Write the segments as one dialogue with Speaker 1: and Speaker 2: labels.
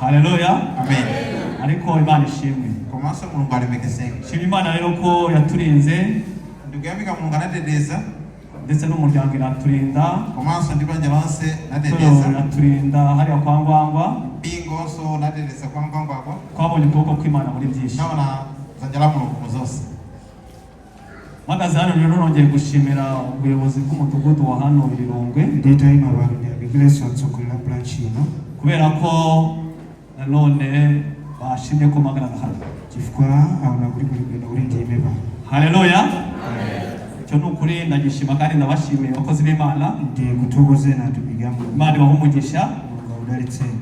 Speaker 1: Haleluya.
Speaker 2: Amen.
Speaker 1: Ariko Imana ishimwe.
Speaker 2: Komanso Mulungu alemekezeke.
Speaker 1: Shima Imana rero ko yaturinze,
Speaker 2: Ndikuyamika Mulungu anateteza,
Speaker 1: ndetse n'umuryango iraturinda,
Speaker 2: komanso ndi banja lonse
Speaker 1: itorero
Speaker 2: nateteza,
Speaker 1: riraturinda hariya kwa Ngwangwa.
Speaker 2: Mpingonso nateteza kwa Ngwangwako.
Speaker 1: Twabonye ukuboko kw'Imana muri byinshi.
Speaker 2: Naona dzanja la Mulungu muzonse.
Speaker 1: Mpagaze hano rero nongeye gushimira ubuyobozi bw'umudugudu wa hano Ibirungwe,
Speaker 3: Nditayima pano ndiyamikirenso atsogoleri a branch ino,
Speaker 1: kubera ko nanone bashimye ko mpagarara hano.
Speaker 3: Chifukwa aona kuti kuli bwino kuti ndiyime pano.
Speaker 1: Haleluya. Icyo ni ukuri, ndagishima kandi ndabashimiye, abakozi b'Imana.
Speaker 3: Ndikuthokozeni atumiki a Mulungu.
Speaker 1: Imana ibahe umugisha.
Speaker 3: Mulungu akudalitseni.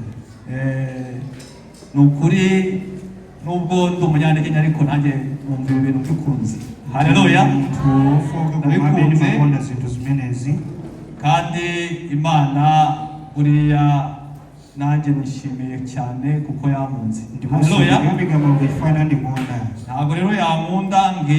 Speaker 1: Ni ukuri, nubwo ndi umunyantege nke, ariko nanjye numva ibi bintu mbikunze. Haleluya.
Speaker 3: Munthu wofoka, komabe
Speaker 1: Ndabikunze.
Speaker 3: Ndimakonda zinthu zimenezi.
Speaker 1: Kandi Imana buriya nanjye nishimiye cyane kuko yankunze.
Speaker 3: Ndiponso
Speaker 1: Haleluya.
Speaker 3: ndikuyamika Mulungu chifukwa anandikonda.
Speaker 1: Ntabwo rero yankunda ngo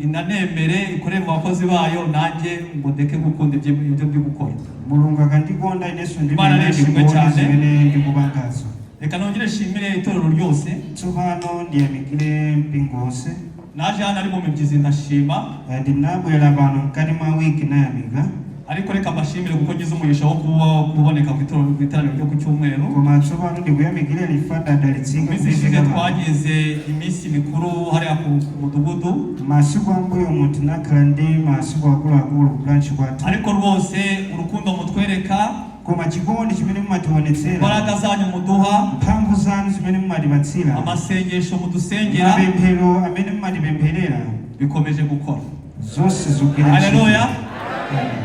Speaker 1: inanemere ikorere mu bakozi bayo, nanjye ngo ndeke gukunda ibyo ndi gukora.
Speaker 3: Mulungu akandikonda, inenso
Speaker 1: Imana
Speaker 3: ndimene
Speaker 1: nishimwe
Speaker 3: ndikuone
Speaker 1: cyane.
Speaker 3: zimene ndikupangazo.
Speaker 1: Reka nongere nshimire itorero ryose.
Speaker 3: Tsopano ndiyamikire mpingo wonse.
Speaker 1: Naje hano ari mu mibyizi, ndashima.
Speaker 3: Ndinabwera pano mkati mwa wiki, nayamika.
Speaker 1: Ariko reka mbashimire kuko ngize umugisha wo kuba kuboneka ku iteraniro ryo ku cyumweru.
Speaker 3: Koma tsopano ndikuyamikire chifukwa ndadalitsika
Speaker 1: Mu minsi ishize
Speaker 3: kupezeka pano.
Speaker 1: twagize iminsi mikuru hariya ku mudugudu.
Speaker 3: Masiku ambuyo tinakhala ndi masiku akuluakulu ku branch kwathu.
Speaker 1: Ariko rwose urukundo mutwereka,
Speaker 3: Koma chikondi chimene mumationetsera,
Speaker 1: imbaraga zanyu muduha,
Speaker 3: mphamvu zanu zimene mumatipatsira,
Speaker 1: amasengesho mudusengera,
Speaker 3: mapemphero amene mumatipempherera,
Speaker 1: bikomeje gukora.
Speaker 3: Zonse zikugwira ntchito.
Speaker 1: Haleluya,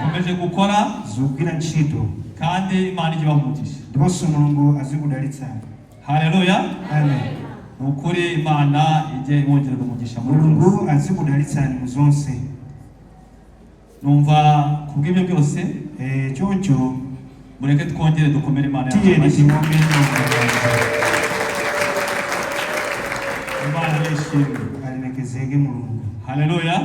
Speaker 1: bikomeje gukora.
Speaker 3: Zikugwira ntchito.
Speaker 1: Kandi Imana ijye ibaha umugisha.
Speaker 3: Ndiponso Mulungu azikudalitsani.
Speaker 1: Haleluya.
Speaker 3: Amen.
Speaker 1: Ni ukuri, Imana ijye ibongerera umugisha muri byose.
Speaker 3: Mulungu azikudalitsani mu zonse.
Speaker 1: Numva kubw'ibyo byose,
Speaker 3: Choncho
Speaker 1: mureke twongere dukomere Imana yacu
Speaker 3: tiyeni
Speaker 1: amashyi.
Speaker 3: tiombe Mulungu.
Speaker 1: Imana nishimwe.
Speaker 3: Alemekezeke Mulungu.
Speaker 1: Haleluya.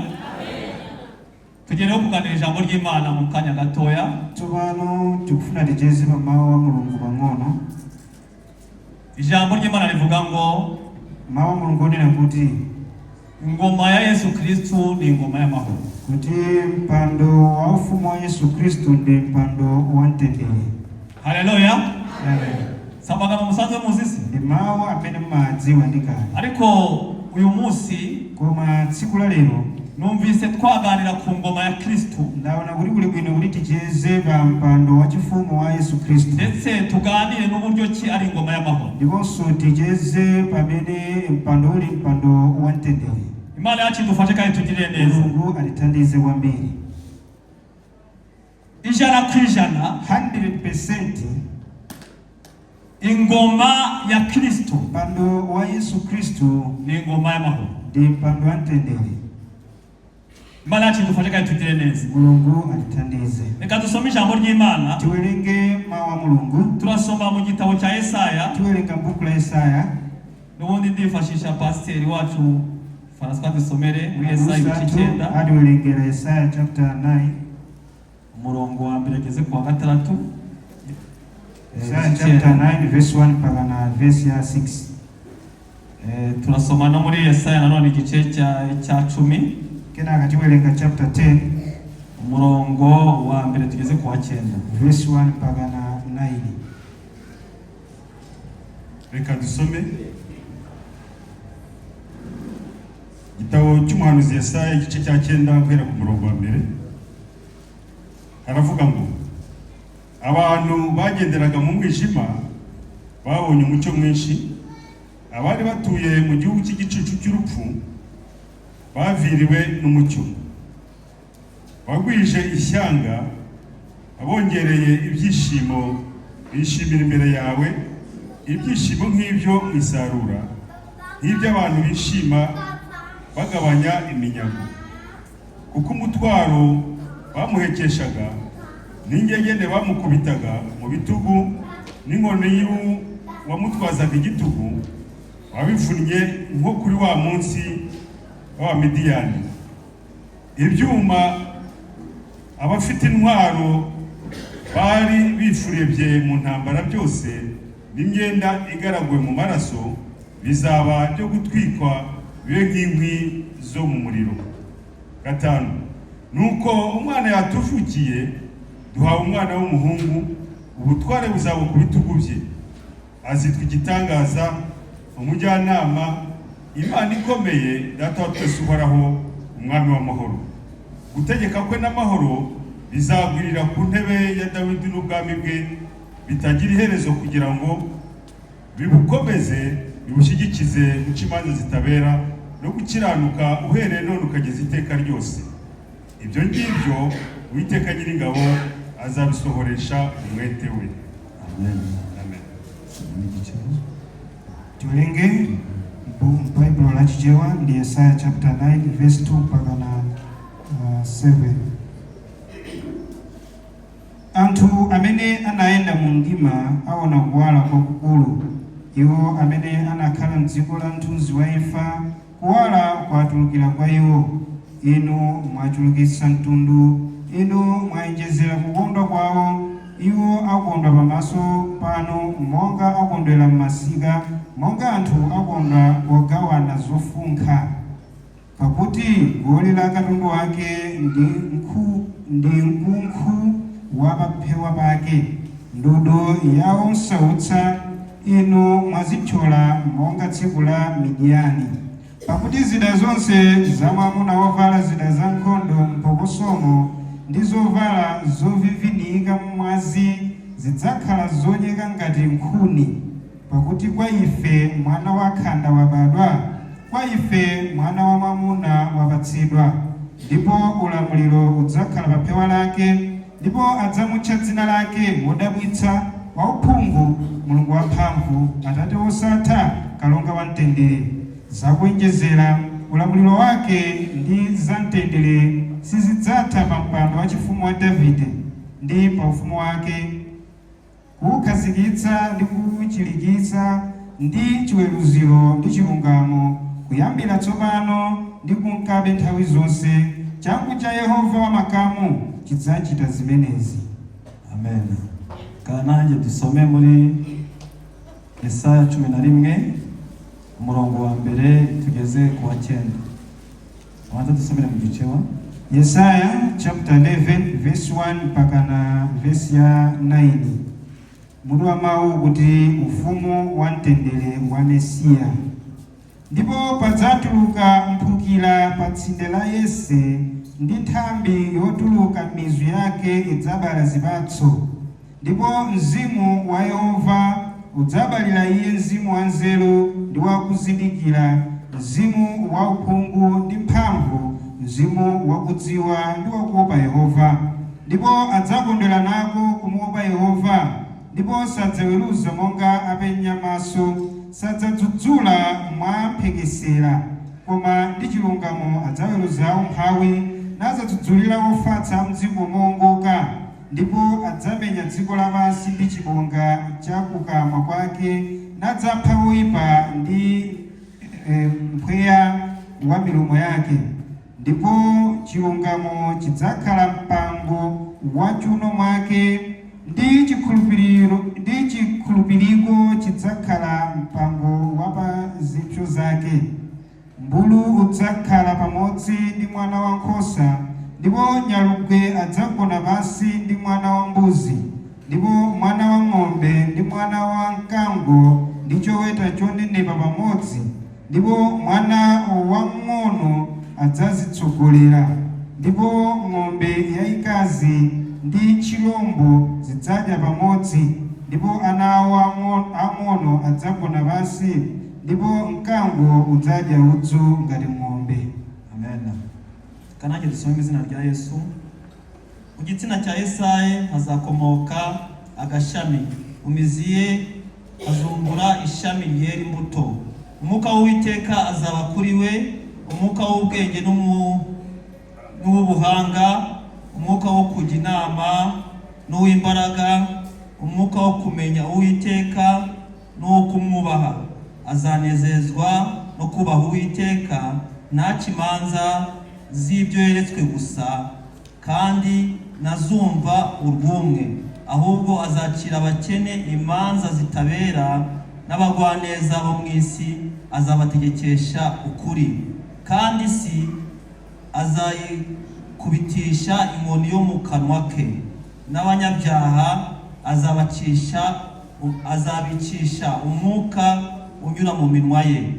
Speaker 1: Tugiye rero kuganira ijambo ry'Imana mu kanya gatoya.
Speaker 3: Tsopano tikufuna ticheze pa mawu a Mulungu pang'ono.
Speaker 1: Ijambo ry'Imana rivuga ngo:
Speaker 3: Mawu a Mulungu onena kuti:
Speaker 1: Ingoma ya Yesu Kristu ni ingoma y'amahoro.
Speaker 3: Kuti mpando wa ufumu wa Yesu Khristu ndi mpando wa mtendere.
Speaker 1: Haleluya.
Speaker 3: Amen.
Speaker 1: Si amagambo musanzwe muzi se?
Speaker 3: Ndi mawu amene mumadziwa ndi kale.
Speaker 1: Ariko uyu munsi
Speaker 3: Koma tsiku la lero
Speaker 1: numvise twaganira ku ngoma ya Kristu,
Speaker 3: ndaona kuti kuli bwino kuti ticheze pa mpando wa chifumu wa Yesu Khristu,
Speaker 1: ndetse tuganire n'uburyo ki ari ingoma y'amahoro.
Speaker 3: Ndiponso ticheze pamene mpando uli mpando wa mtendere.
Speaker 1: Imana yacu idufashe kandi tugirire neza.
Speaker 3: Mulungu atithandize kwambiri.
Speaker 1: 100%,
Speaker 3: 100%,
Speaker 1: ingoma ya Kristo
Speaker 3: mpando wa Yesu Khristu
Speaker 1: ni ingoma y'amahoro.
Speaker 3: Ndi mpando wa mtendere.
Speaker 1: Imana yacu idufashe kandi tugirire neza.
Speaker 3: Mulungu atithandize.
Speaker 1: Reka dusome ijambo ry'Imana.
Speaker 3: Tiwerenge mawu a Mulungu.
Speaker 1: Turasoma mu gitabo cya Yesaya.
Speaker 3: Tiwerenga buku la Yesaya.
Speaker 1: N'ubundi ndifashisha pasiteri wacu Francois, dusomere muri Yesaya ibice
Speaker 3: Abusa
Speaker 1: 9,
Speaker 3: atiwerengera Yesaya chapter 9.
Speaker 1: umurongo wa mbere ageze ku wa gatandatu.
Speaker 3: Yesaya
Speaker 1: Ibice
Speaker 3: chapter
Speaker 1: 9.
Speaker 3: 9 verse 1 mpaka na verse ya 6.
Speaker 1: Turasoma no muri Yesaya nanone igice cya 10,
Speaker 3: Kenaka tiwerenga chapter 10,
Speaker 1: umurongo wa mbere tugeze ku wa cyenda.
Speaker 3: Verse 1 mpaka na 9.
Speaker 4: Reka dusome igitabo cy'umuhanuzi Yesaya, igice cya 9, guhera ku murongo wa mbere. Haravuga ngo: "Abantu bagenderaga mu mwijima babonye umucyo mwinshi, abari batuye mu gihugu cy'igicucu cy'urupfu baviriwe n'umucyo. Wagwije ishyanga, abongereye ibyishimo, bishimira imbere yawe ibyishimo nk'ibyo mu isarura, nk'iby'abantu bishima bagabanya iminyago, kuko umutwaro bamuhekeshaga n'ingegene bamukubitaga mu bitugu n'inkoni y'uwamutwazaga igitugu wabivunnye nko kuri wa munsi w'Abamidiyani. Ibyuma abafite intwaro bari bifurebye mu ntambara byose N'imyenda igaraguwe mu maraso bizaba byo gutwikwa, bibe nk'inkwi zo mu muriro. Gatanu: Nuko umwana yatuvukiye, duhawe umwana w'umuhungu, ubutware buzaba ku bitugu bye. Azitwa Igitangaza, Umujyanama, Imana ikomeye, Data wa twese uhoraho, Umwami w'amahoro. Gutegeka kwe n'amahoro bizagwirira ku ntebe ya Dawidi n'ubwami bwe bitagira iherezo, kugira ngo bibukomeze, bibushyigikize guca imanza zitabera no gukiranuka, uhereye none ukageza iteka ryose. Ibyo ngibyo Uwiteka Nyiringabo azabisohoresha umwete we.
Speaker 1: Amen.
Speaker 4: Amen.
Speaker 1: Igice.
Speaker 3: Tiwerenge Baibulo la Chichewa ndi Yesaya chapter 9 verse 2 mpaka na 7. Anthu amene anayenda mu mdima aona kuwala kwakukulu. Iwo amene anakhala mdziko la mthunzi wa imfa, kuwala kwatulukira kwa iwo. Inu mwachulukitsa mtundu, inu mwayenjezera kukondwa kwawo. Iwo akondwa pamaso panu monga akondwera m'masika, monga anthu akondwa pogawana zofunkha. Pakuti goli la katundu wake ndi mkunkhu wa paphewa pake. Ndodo yawo msautsa inu mwazithyola monga tsiku la Midiyani. Pakuti zida zonse za mwamuna wovala zida za nkhondo mphokosomo ndi zovala zovivinika mwazi zidzakhala zonyeka ngati nkhuni. Pakuti kwa ife mwana wakhanda wabadwa, kwa ife mwana wa mwamuna wapatsidwa, ndipo ulamuliro udzakhala pa phewa lake, ndipo adzamutcha dzina lake Wodabwitsa, Wauphungu, Mulungu Wamphamvu, Atate Wosatha, Kalonga Wamtendere. Zakuonjezera ulamuliro wake ndi za mtendere sizidzatha pa mpando wachifumu wa Davide ndi pa ufumu wake, kuwukhazikitsa ndi kuwuchilikitsa ndi chiweruziro ndi chilungamo, kuyambira tsopano ndi kunkabe nthawi zonse. Changu cha Yehova wamakamu chidzachita zimenezi.
Speaker 1: Amen. Kandi nanjye dusome muri Yesaya 11, umurongo wa mbere tugeze ku wa cyenda. Abanza dusomere mu Gicewa.
Speaker 3: Yesaya chapter 11 verse 1 mpaka na verse ya 9. Mutu wa mawu kuti ufumu wa mtendere wa Mesiya. Ndipo padzatuluka mphukira pa tsinde la Yese, ndi nthambi yotuluka mizu yake idzabala zipatso. Ndipo mzimu wa Yehova udzabalira iye mzimu wa nzeru ndi wakuzindikira, mzimu wa uphungu ndi mphamvu, mzimu wakudziwa ndi wakuopa Yehova. Ndipo adzakondwera nako kumuopa Yehova, ndipo sadzaweruza monga apenya maso, sadzadzudzula mwamphekesera, koma ndi chilungamo adzaweruza umphawi, nadzadzudzulira ofatsa mdziko mowongoka. Ndipo adzamenya dziko lapansi ndi chibonga cha kukamwa kwake, nadzapha oyipa ndi mpweya wa milomo yake. Ndipo chilungamo chidzakhala mpango wa chuno mwake, ndi chikhulupiriko chidzakhala mpango wa pa zipso zake. Mbulu udzakhala pamodzi ndi mwana wankhosa, ndipo nyalugwe adzagona pansi ndi mwana wa mbuzi, ndipo mwana wa ng'ombe ndi mwana wa mkango ndi choweta chonenepa pamodzi, ndipo mwana wamng'ono adzazitsogolera. Ndipo ng'ombe yayikazi ndi chilombo zidzadya pamodzi, ndipo ana awo ang'ono adzagona pansi, ndipo mkango udzadya udzu ngati ng'ombe.
Speaker 1: Amen. Kananjye dusome mu izina rya Yesu. Ku gitsina cya Yesayi hazakomoka agashami, mu mizi ye hazumbura ishami ryera imbuto. Umwuka w'Uwiteka azaba kuri we, umwuka w'ubwenge n'uw'ubuhanga, umwuka wo kujya inama n'uw'imbaraga, umwuka wo kumenya Uwiteka n'uwo kumwubaha. Azanezezwa no kubaha Uwiteka, ntace imanza z'ibyo yeretswe gusa, kandi ntazumva urw'umwe. Ahubwo azacira abakene imanza zitabera, n'abagwaneza bo mu isi azabategekesha ukuri. Kandi isi azayikubitisha inkoni yo mu kanwa ke, n'abanyabyaha azabicisha umwuka unyura mu minwa ye.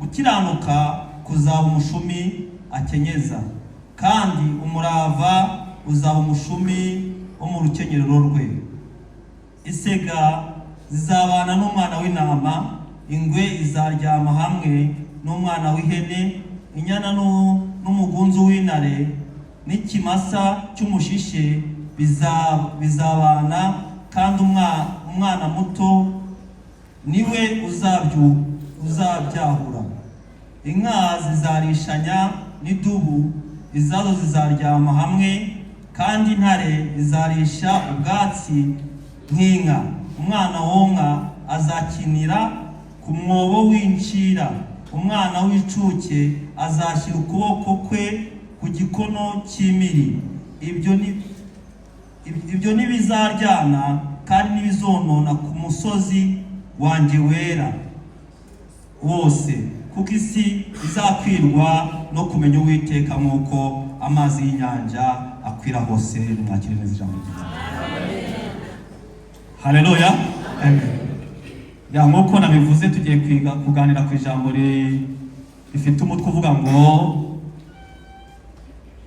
Speaker 1: Gukiranuka kuzaba umushumi akenyeza, kandi umurava uzaba umushumi wo mu rukenyerero rwe. Isega zizabana n'umwana w'intama, ingwe izaryama hamwe n'umwana w'ihene, inyana n'umugunzu w'intare n'ikimasa cy'umushishe bizabana, kandi umwana muto niwe uzabyahura. Inka zizarishanya n'idubu, izazo zizaryama hamwe, kandi intare izarisha ubwatsi nk'inka. Umwana wonka azakinira ku mwobo w'incira, umwana w'incuke azashyira ukuboko kwe ku gikono cy'impiri. Ibyo ntibizaryana kandi ntibizonona ku musozi wanjye wera wose, kuko isi izakwirwa no kumenya Uwiteka nk'uko amazi y'inyanja akwira hose. Nimwakire neza ijambo ry'Imana. Haleluya!
Speaker 3: Amen.
Speaker 1: Ya, nk'uko nabivuze, tugiye kwiga kuganira ku ijambo rifite umutwe uvuga ngo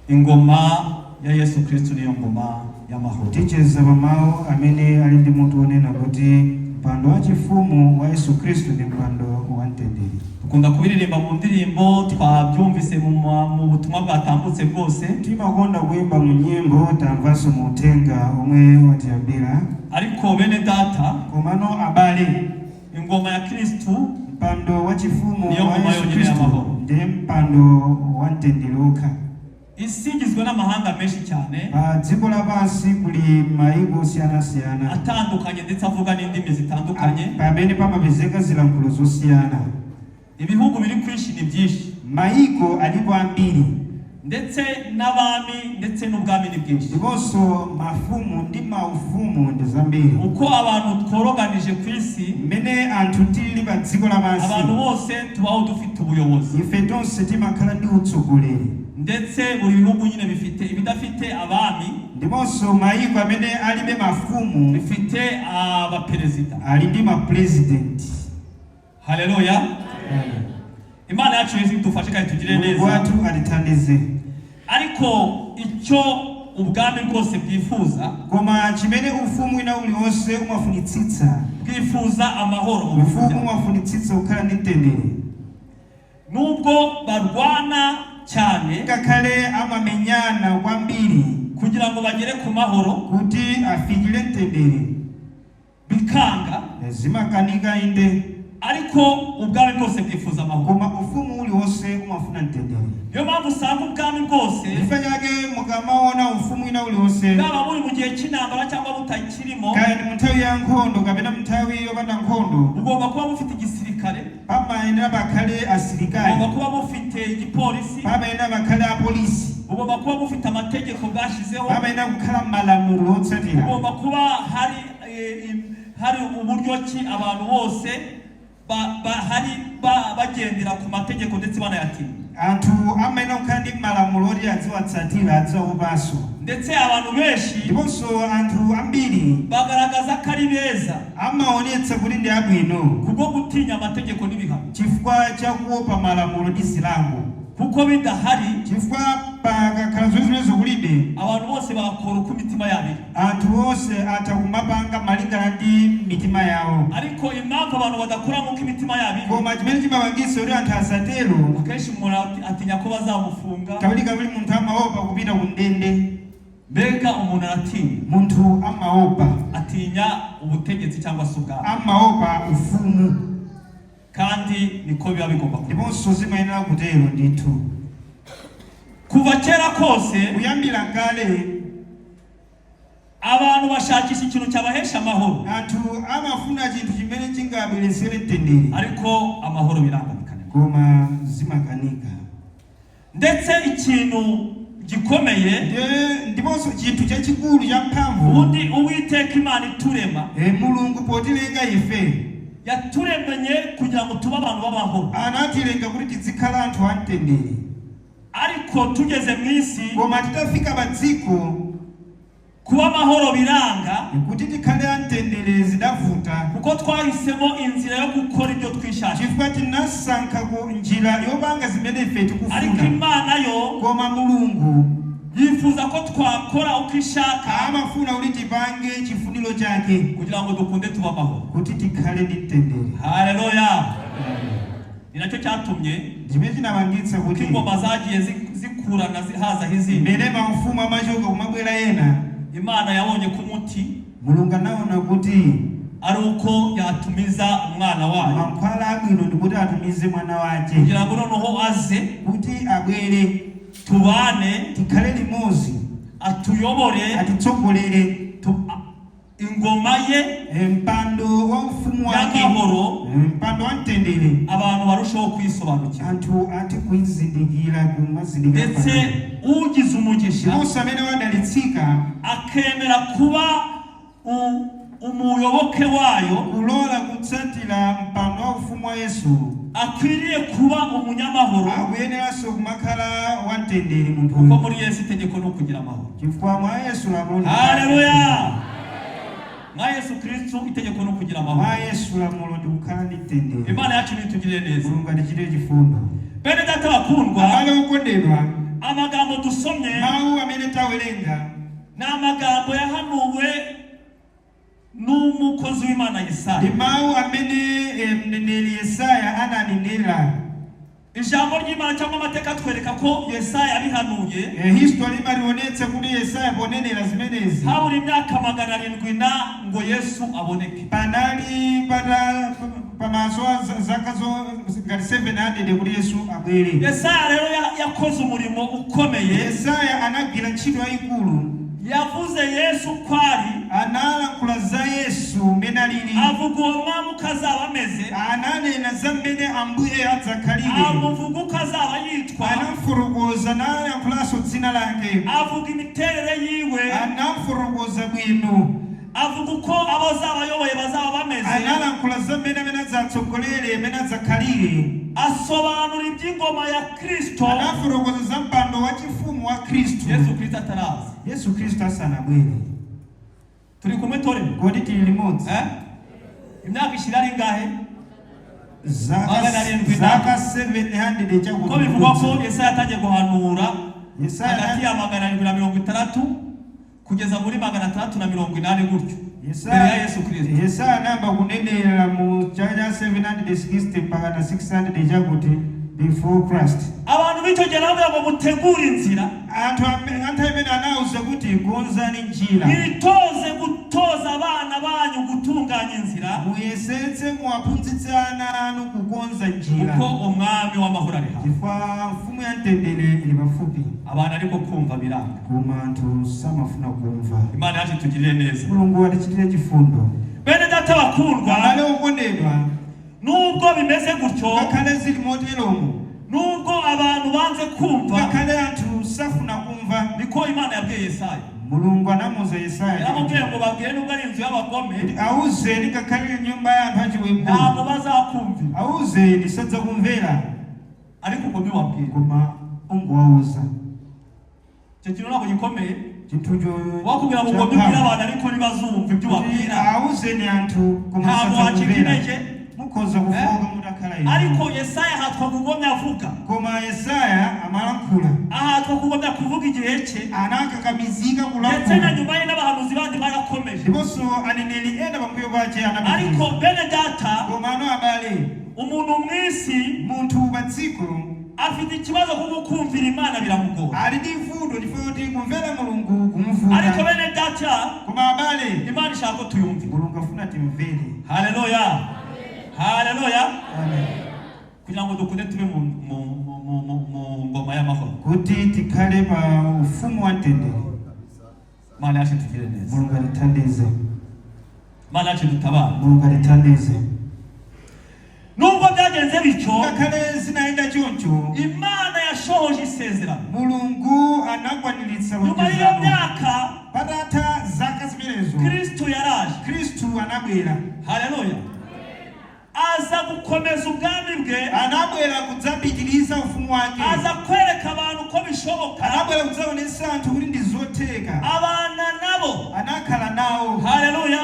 Speaker 1: ingoma ya Yesu Kristo niyo ngoma y'amahoro.
Speaker 3: Ticheza pa mawu amene ali ndi mutu wonena kuti mpando wa chifumu wa Yesu Khristu ndi mpando wa mtendere.
Speaker 1: Dukunda kubiririmba mu ndirimbo, twabyumvise mu butumwa bwatambutse bwose.
Speaker 3: Timakonda kuyimba mu nyimbo, tamvanso mu uthenga omwe watiyambira.
Speaker 1: Ariko bene data,
Speaker 3: Komano abale,
Speaker 1: ingoma ya Kristu
Speaker 3: mpando wa chifumu
Speaker 1: niyo
Speaker 3: wa
Speaker 1: ngoma
Speaker 3: Yesu
Speaker 1: yonyine
Speaker 3: Khristu
Speaker 1: y'amahoro.
Speaker 3: Ndiye mpando wa mtendere okha.
Speaker 1: Isi igizwe n'amahanga menshi cyane
Speaker 3: Pa dziko lapansi kuli mayiko osiyanasiyana
Speaker 1: atandukanye, ndetse avuga n'indimi zitandukanye.
Speaker 3: Pamene pamapezeka zilankhulo zosiyana.
Speaker 1: Ibihugu biri ku isi ni byinshi,
Speaker 3: Mayiko alipo ambiri,
Speaker 1: ndetse n'abami ndetse n'ubwami ni bwinshi.
Speaker 3: Ndiponso mafumu ndi maufumu ndi zambiri.
Speaker 1: Uko abantu tworoganije ku isi,
Speaker 3: Mmene anthu tili pa dziko lapansi,
Speaker 1: abantu bose tubaho dufite ubuyobozi.
Speaker 3: Ife tonse timakhala ndi utsogoleri.
Speaker 1: Ndetse buri bihugu nyine bifite ibidafite abami,
Speaker 3: Ndiponso mayiko amene alibe mafumu
Speaker 1: bifite abaperezida.
Speaker 3: Ali ndi mapurezidenti.
Speaker 1: Haleluya! Imana yacu Yesu idufashe kandi tugire
Speaker 3: Mulungu
Speaker 1: neza.
Speaker 3: wathu atithandize.
Speaker 1: Ariko icyo ubwami bwose bwifuza,
Speaker 3: Koma chimene ufumu wina uliwonse umafunitsitsa,
Speaker 1: bwifuza amahoro mu bihugu
Speaker 3: ufumu
Speaker 1: byabo.
Speaker 3: Umafunitsitsa kukhala ndi mtendere.
Speaker 1: Nubwo barwana cyane
Speaker 3: Ngakhale amamenyana kwambiri
Speaker 1: kugira ngo bagere ku mahoro,
Speaker 3: kuti afikire mtendere,
Speaker 1: bikanga,
Speaker 3: zimakanika inde,
Speaker 1: ariko ubwami bwose bwifuza amahoro.
Speaker 3: Koma ufumu uliwonse umafuna mtendere.
Speaker 1: Niyo mpamvu usanga ubwami bwose,
Speaker 3: Chifukwa chake mukamaona ufumu wina uliwonse,
Speaker 1: bwaba buri mu gihe cy'intambara cyangwa butakirimo,
Speaker 3: kaya ndi mu nthawi ya nkhondo kapena mu nthawi yopanda nkhondo,
Speaker 1: bugomba kuba bufite igisirikare,
Speaker 3: pamayenera pakhale asilikali,
Speaker 1: bugomba kuba bufite igipolisi,
Speaker 3: pamayenera pakhale apolisi,
Speaker 1: bugomba kuba bufite amategeko bwashyizeho,
Speaker 3: pamayenera kukhala malamulo otsatira,
Speaker 1: bugomba kuba hari uburyo ki abantu bose hari bagendera ku mategeko ndetse banayatinya.
Speaker 3: Anthu amayenera kukhala ndi malamulo oti aziwatsatira, aziwaopanso.
Speaker 1: Ndetse abantu benshi
Speaker 3: Ndiponso anthu ambiri
Speaker 1: bagaragaza ko ari beza
Speaker 3: amaonetsa kuti ndi abwino
Speaker 1: kubwo gutinya amategeko n'ibihano,
Speaker 3: chifukwa chakuopa malamulo ndi zilango,
Speaker 1: kuko bidahari,
Speaker 3: chifukwa pakakhala zimenezo kulibe,
Speaker 1: abantu bose bakora uko imitima yabo iri.
Speaker 3: Anthu onse atha kumapanga malingana ndi mitima yawo.
Speaker 1: Ariko impamvu abantu badakora nk'uko imitima yabo iri,
Speaker 3: Koma chimene chimapangitsa kuti anthu asatero,
Speaker 1: akenshi umuntu atinya ko bazamufunga.
Speaker 3: Kawirikawiri munthu amaopa kupita ku ndende.
Speaker 1: Mbega umuntu aratinya.
Speaker 3: Munthu amaopa.
Speaker 1: Atinya ubutegetsi cyangwa se ubwami.
Speaker 3: Amaopa ufumu.
Speaker 1: Kandi niko biba bigomba kuba.
Speaker 3: Ndiponso zimayenera kutero ndithu.
Speaker 1: Kuva kera kose,
Speaker 3: Kuyambira kale,
Speaker 1: abantu bashakisha ikintu cyabahesha amahoro,
Speaker 3: anthu amafuna chinthu chimene chingabweretsere mtendere,
Speaker 1: ariko amahoro biranga bikananira.
Speaker 3: Koma zimakanika.
Speaker 1: Ndetse ikintu gikomeye.
Speaker 3: Ndiponso chinthu chachikulu cha mphamvu.
Speaker 1: Ubundi Uwiteka Imana iturema,
Speaker 3: Mulungu potilenga ife,
Speaker 1: yaturemye kugira ngo tube abantu b'amahoro.
Speaker 3: Anatilenga kuti tizikhala anthu amtendere.
Speaker 1: Ariko tugeze mu isi,
Speaker 3: Koma titafika pa dziko,
Speaker 1: kuba amahoro biranga,
Speaker 3: kuti tikhale amtendere zidavuta,
Speaker 1: kuko twahisemo inzira yo gukora ibyo twishakiye.
Speaker 3: Chifukwa tinasankha ku njira yopanga zimene ife
Speaker 1: Ariko
Speaker 3: tikufuna.
Speaker 1: Imana yo
Speaker 3: Koma Mulungu
Speaker 1: yifuza ko twakora uko ishaka
Speaker 3: amafuna kuti tipange chifuniro chake
Speaker 1: kugira ngo dukunde tube amahoro.
Speaker 3: Kuti tikhale ndi mtendere.
Speaker 1: Haleluya! Ni nacyo cyatumye
Speaker 3: Chimene chinapangitsa
Speaker 1: ko
Speaker 3: kuti
Speaker 1: ingoma zagiye zikurana hazaho izindi,
Speaker 3: mmene maufumu amachoka kumabwera ena,
Speaker 1: Imana yabonye ko umuti
Speaker 3: Mulungu anaona kuti
Speaker 1: ari uko yatumiza umwana wayo
Speaker 3: mankhwala abwino ndikuti atumize mwana wake
Speaker 1: kugira ngo noneho aze,
Speaker 3: kuti abwere,
Speaker 1: tubane,
Speaker 3: tikhale limodzi,
Speaker 1: atuyobore,
Speaker 3: atitsogolere,
Speaker 1: ingoma ye
Speaker 3: mpando wa ufumu wake,
Speaker 1: y'amahoro,
Speaker 3: mpando wa mtendere,
Speaker 1: abantu barushaho kwisobanukirwa.
Speaker 3: Anthu athe kuyizindikira, kumazindikira.
Speaker 1: Ndetse ugize umugisha
Speaker 3: Ndiponso amene wadalitsika
Speaker 1: akemera kuba umuyoboke wayo,
Speaker 3: kulola kutsatira mpando wa ufumu wa Yesu,
Speaker 1: akwiriye kuba umunyamahoro,
Speaker 3: akuyeneranso kumakhala wamtendere munthu
Speaker 1: kuko
Speaker 3: uyu.
Speaker 1: muri Yesu itegeko ni ukugira amahoro.
Speaker 3: Chifukwa mwa Yesu lamulo ndi
Speaker 1: Haleluya! Mwa Yesu Kristu itegeko ni ukugira amahoro.
Speaker 3: Mwa Yesu lamulo ndi kukhala ndi mtendere.
Speaker 1: Imana yacu nitugirire neza.
Speaker 3: Mulungu atichitire chifundo.
Speaker 1: Bene data bakundwa,
Speaker 3: Abale okondedwa,
Speaker 1: amagambo dusomye
Speaker 3: mawu amene tawerenga
Speaker 1: ni amagambo yahanuwe n'umukozi w'Imana Yesaya.
Speaker 3: Ndi mawu amene mneneri Yesaya ananenera.
Speaker 1: Ijambo ry'Imana cyangwa amateka atwereka ko Yesaya yabihanuye
Speaker 3: History imationetsa kuti Yesaya ponenera zimenezi,
Speaker 1: habura imyaka 700 na ngo Yesu aboneke.
Speaker 3: Panali pata pamaso a zaka zo ngati 700 kuti Yesu abwere.
Speaker 1: Yesaya rero yakoze umurimo ukomeye.
Speaker 3: Yesaya anagwira ntchito yayikulu.
Speaker 1: Yavuze Yesu ko ari,
Speaker 3: Analankhula za Yesu mmene alili,
Speaker 1: avuga uwo mwami uko azaba ameze,
Speaker 3: ananena za mmene Ambuye adzakhalire,
Speaker 1: amuvuga uko azaba yitwa,
Speaker 3: anafotokoza nayankhulanso dzina lake,
Speaker 1: avuga imiterere yiwe,
Speaker 3: anafotokoza bwino,
Speaker 1: avuga uko abo azaba ayoboye bazaba bameze,
Speaker 3: analankhula za mmene amene adzatsogolere, amene adzakhalire,
Speaker 1: asobanura iby'ingoma ya Kristo
Speaker 3: anafotokoza za mpando wa chifumu wa Khristu
Speaker 1: Yesu Kristo ataraza.
Speaker 3: Yesu Khristu asanabwere.
Speaker 1: Turi kumwe torero?
Speaker 3: Kodi tili limodzi?
Speaker 1: Eh? Imyaka ishira ari ingahe? 700.
Speaker 3: Zaka 700
Speaker 1: Ko bivugwa ko
Speaker 3: chakuti
Speaker 1: Yesaya yatangiye guhanura
Speaker 3: Yesaya
Speaker 1: hagati ya 760 kugeza muri 680 gutyo mbere ya Yesu Kristo.
Speaker 3: Yesaya anayamba kunenera mu chaka cha 760 mpaka na 600 chakuti before Christ.
Speaker 1: Abantu b'icyo gihe baravuga ngo mutegure inzira,
Speaker 3: Anthu amene anawuza kuti konzani njira,
Speaker 1: mwitoze gutoza abana banyu gutunganya inzira,
Speaker 3: muyesetse muwaphunzitse ana anu kukonza njira,
Speaker 1: kuko umwami w'amahoro ari hafi.
Speaker 3: Chifukwa mfumu ya mtendere ili pafupi.
Speaker 1: Abantu ariko kumva biranga.
Speaker 3: Koma anthu samafuna kumva.
Speaker 1: Imana yacu itugirire neza.
Speaker 3: Mulungu atichitire chifundo.
Speaker 1: Bene data bakundwa,
Speaker 3: Abale okondedwa,
Speaker 1: nubwo bimeze gutyo,
Speaker 3: ngakhale zili moteromo,
Speaker 1: nubwo abantu banze kumva,
Speaker 3: ngakhale anthu safuna kumva,
Speaker 1: niko Imana yabwiye Yesaya.
Speaker 3: Mulungu anamuuza Yesaya
Speaker 1: Yaramubwiye ngo babwire nubwo ari inzu y'abagome,
Speaker 3: kuti awuzeni ngakhale nyumba ya anthu achiwembu,
Speaker 1: ntabwo bazakumvira,
Speaker 3: awuzeni sadzakumvera,
Speaker 1: ariko ubwo ntiwabwira.
Speaker 3: Koma ungowauza.
Speaker 1: Icyo kintu ntabwo gikomeye.
Speaker 3: Chinthucho
Speaker 1: Wakubwira ngo ugombe ubwire abantu ariko ntibazumva ibyo ubabwira,
Speaker 3: awuzeni anthu koma
Speaker 1: ntabwo wacika
Speaker 3: sadzamvera,
Speaker 1: intege.
Speaker 3: mukhoza kufoka mutakhala inu.
Speaker 1: Ariko Yesaya ahatwa kugomya avuga,
Speaker 3: Koma Yesaya amalankhula,
Speaker 1: ahatwa kugomya kuvuga igihe cye,
Speaker 3: anakakamizika
Speaker 1: ndetse na
Speaker 3: kulankhula,
Speaker 1: nyuma ye n'abahanuzi bandi barakomeje.
Speaker 3: Ndiponso aneneri ena pambuyo pache
Speaker 1: Ariko
Speaker 3: anapitiriza.
Speaker 1: bene data,
Speaker 3: Koma ano abale,
Speaker 1: umuntu mu isi
Speaker 3: munthu pa dziko
Speaker 1: afite ikibazo kuko kumvira Imana biramugora.
Speaker 3: Ali ndi vuto chifukwa kuti kumvera Mulungu kumuvuta.
Speaker 1: Ariko bene data,
Speaker 3: Koma abale,
Speaker 1: Imana ishaka ko tuyumvira.
Speaker 3: Mulungu afuna timvere.
Speaker 1: Haleluya, haleluya!
Speaker 3: Amen.
Speaker 1: Kugira ngo dukunde tube mu ngoma y'amahoro.
Speaker 3: Kuti tikhale pa ufumu wa mtendere.
Speaker 1: Imana yacu itugirire neza.
Speaker 3: Mulungu atithandize.
Speaker 1: Imana yacu idutabare.
Speaker 3: Mulungu atithandize.
Speaker 1: Nubwo byagenze bityo,
Speaker 3: Ngakhale zinayenda choncho,
Speaker 1: Imana yashohoje Yasohoje isezerano.
Speaker 3: Mulungu anakwaniritsa
Speaker 1: Nyuma y'iyo
Speaker 3: lonjezano.
Speaker 1: myaka,
Speaker 3: Patatha zaka zimenezo,
Speaker 1: Kristo yaraje.
Speaker 3: Khristu anabwera.
Speaker 1: Haleluya! Aza gukomeza ubwami bwe.
Speaker 3: Anabwera kudzapitiriza ufumu wake.
Speaker 1: Aza kwereka abantu ko bishoboka.
Speaker 3: Anabwera kudzaonetsa anthu kuti ndi zotheka.
Speaker 1: Abana nabo.
Speaker 3: Anakhala nawo.
Speaker 1: Haleluya!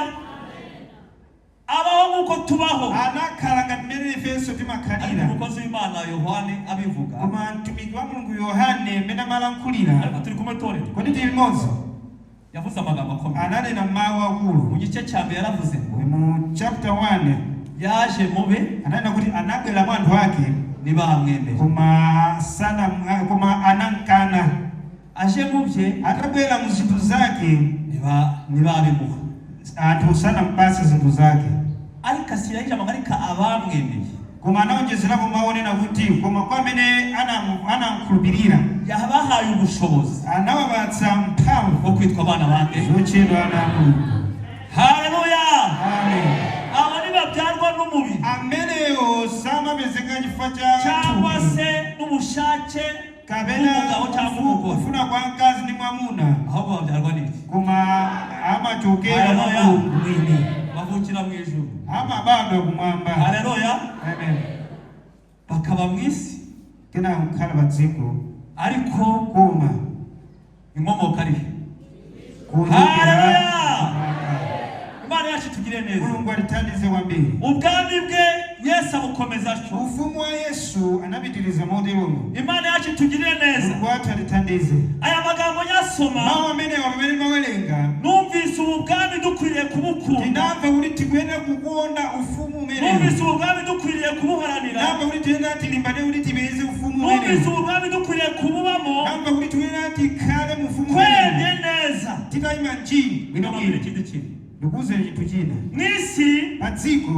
Speaker 1: Abaho nk'uko tubaho.
Speaker 3: Anakhala ngati mmene ifenso
Speaker 1: Ariko
Speaker 3: timakhalira.
Speaker 1: umukozi w'Imana Yohani abivuga.
Speaker 3: Koma mtumiki wa Mulungu Yohane mmene amalankhulira,
Speaker 1: Ariko turi kumwe, torero?
Speaker 3: Kodi tili limodzi?
Speaker 1: Yavuze amagambo akomeye.
Speaker 3: Ananena mawu akulu.
Speaker 1: Mu gice cya mbere yaravuze ngo
Speaker 3: Mu chapter 1
Speaker 1: yaje mube,
Speaker 3: ananena kuti anabwera mwa anthu ake,
Speaker 1: ntibamwemera.
Speaker 3: Koma sana koma anankana.
Speaker 1: Aje mu bye,
Speaker 3: Atabwera mu zinthu zake,
Speaker 1: ntibabimuha.
Speaker 3: Anthu sanampatse zinthu zake.
Speaker 1: Ariko ashyiraho ijambo ngo ariko abamwemeye,
Speaker 3: Koma anaonjezerapo mawu onena kuti koma kwa amene anamkhulupirira,
Speaker 1: yabahaye ubushobozi
Speaker 3: anawapatsa mphamvu
Speaker 1: bwo kwitwa abana bande?
Speaker 3: Zotchedwa ana a Mulungu.
Speaker 1: Haleluya!
Speaker 3: Amen.
Speaker 1: Aba ntibabyarwa n'umubiri
Speaker 3: Amenewo samapezeka chifukwa cha
Speaker 1: cyangwa
Speaker 3: thupi,
Speaker 1: se n'ubushake
Speaker 3: kapena
Speaker 1: bw'umugabo cyangwa umugore,
Speaker 3: kufuna kwa mkazi ndi mwamuna,
Speaker 1: ahubwo babyarwa n'iki?
Speaker 3: Koma amachokera mwa
Speaker 1: Haleluya.
Speaker 3: Mulungu mwini.
Speaker 1: Bavukira mu ijuru.
Speaker 3: Amabadwa kumwamba.
Speaker 1: Haleluya!
Speaker 3: Amen.
Speaker 1: Bakaba mu isi,
Speaker 3: Kena kukhala pa dziko,
Speaker 1: ariko
Speaker 3: koma
Speaker 1: inkomoko ari he?
Speaker 3: Kuchokera
Speaker 1: Haleluya!
Speaker 3: kumwamba.
Speaker 1: Imana yacu itugire neza.
Speaker 3: Mulungu atithandize kwambiri.
Speaker 1: Ubwami bwe Yesu abukomeza atyo.
Speaker 3: Ufumu wa Yesu anapitiriza moteromo.
Speaker 1: Imana yacu itugirire neza.
Speaker 3: Mulungu wathu atithandize.
Speaker 1: Aya magambo nyasoma,
Speaker 3: Mawu amenewa pamene mawerenga,
Speaker 1: numvise ubu bwami dukwiriye kubukunda.
Speaker 3: Tinamva kuti tikuyenera kukonda ufumu umenewu.
Speaker 1: Numvise ubu bwami dukwiriye kubuharanira.
Speaker 3: Namva kuti tiyenera tilimbane kuti tipeze ufumu
Speaker 1: Numvise
Speaker 3: umenewu.
Speaker 1: ubu bwami dukwiriye kububamo.
Speaker 3: Namva kuti tiyenera tikhale mu ufumu
Speaker 1: Twemye
Speaker 3: umenewu
Speaker 1: neza.
Speaker 3: titayima nji
Speaker 1: Ndababwira
Speaker 3: bwinobwino.
Speaker 1: ikindi kintu.
Speaker 3: Ndikuwuzeni chinthu china.
Speaker 1: Mu isi,
Speaker 3: Pa dziko,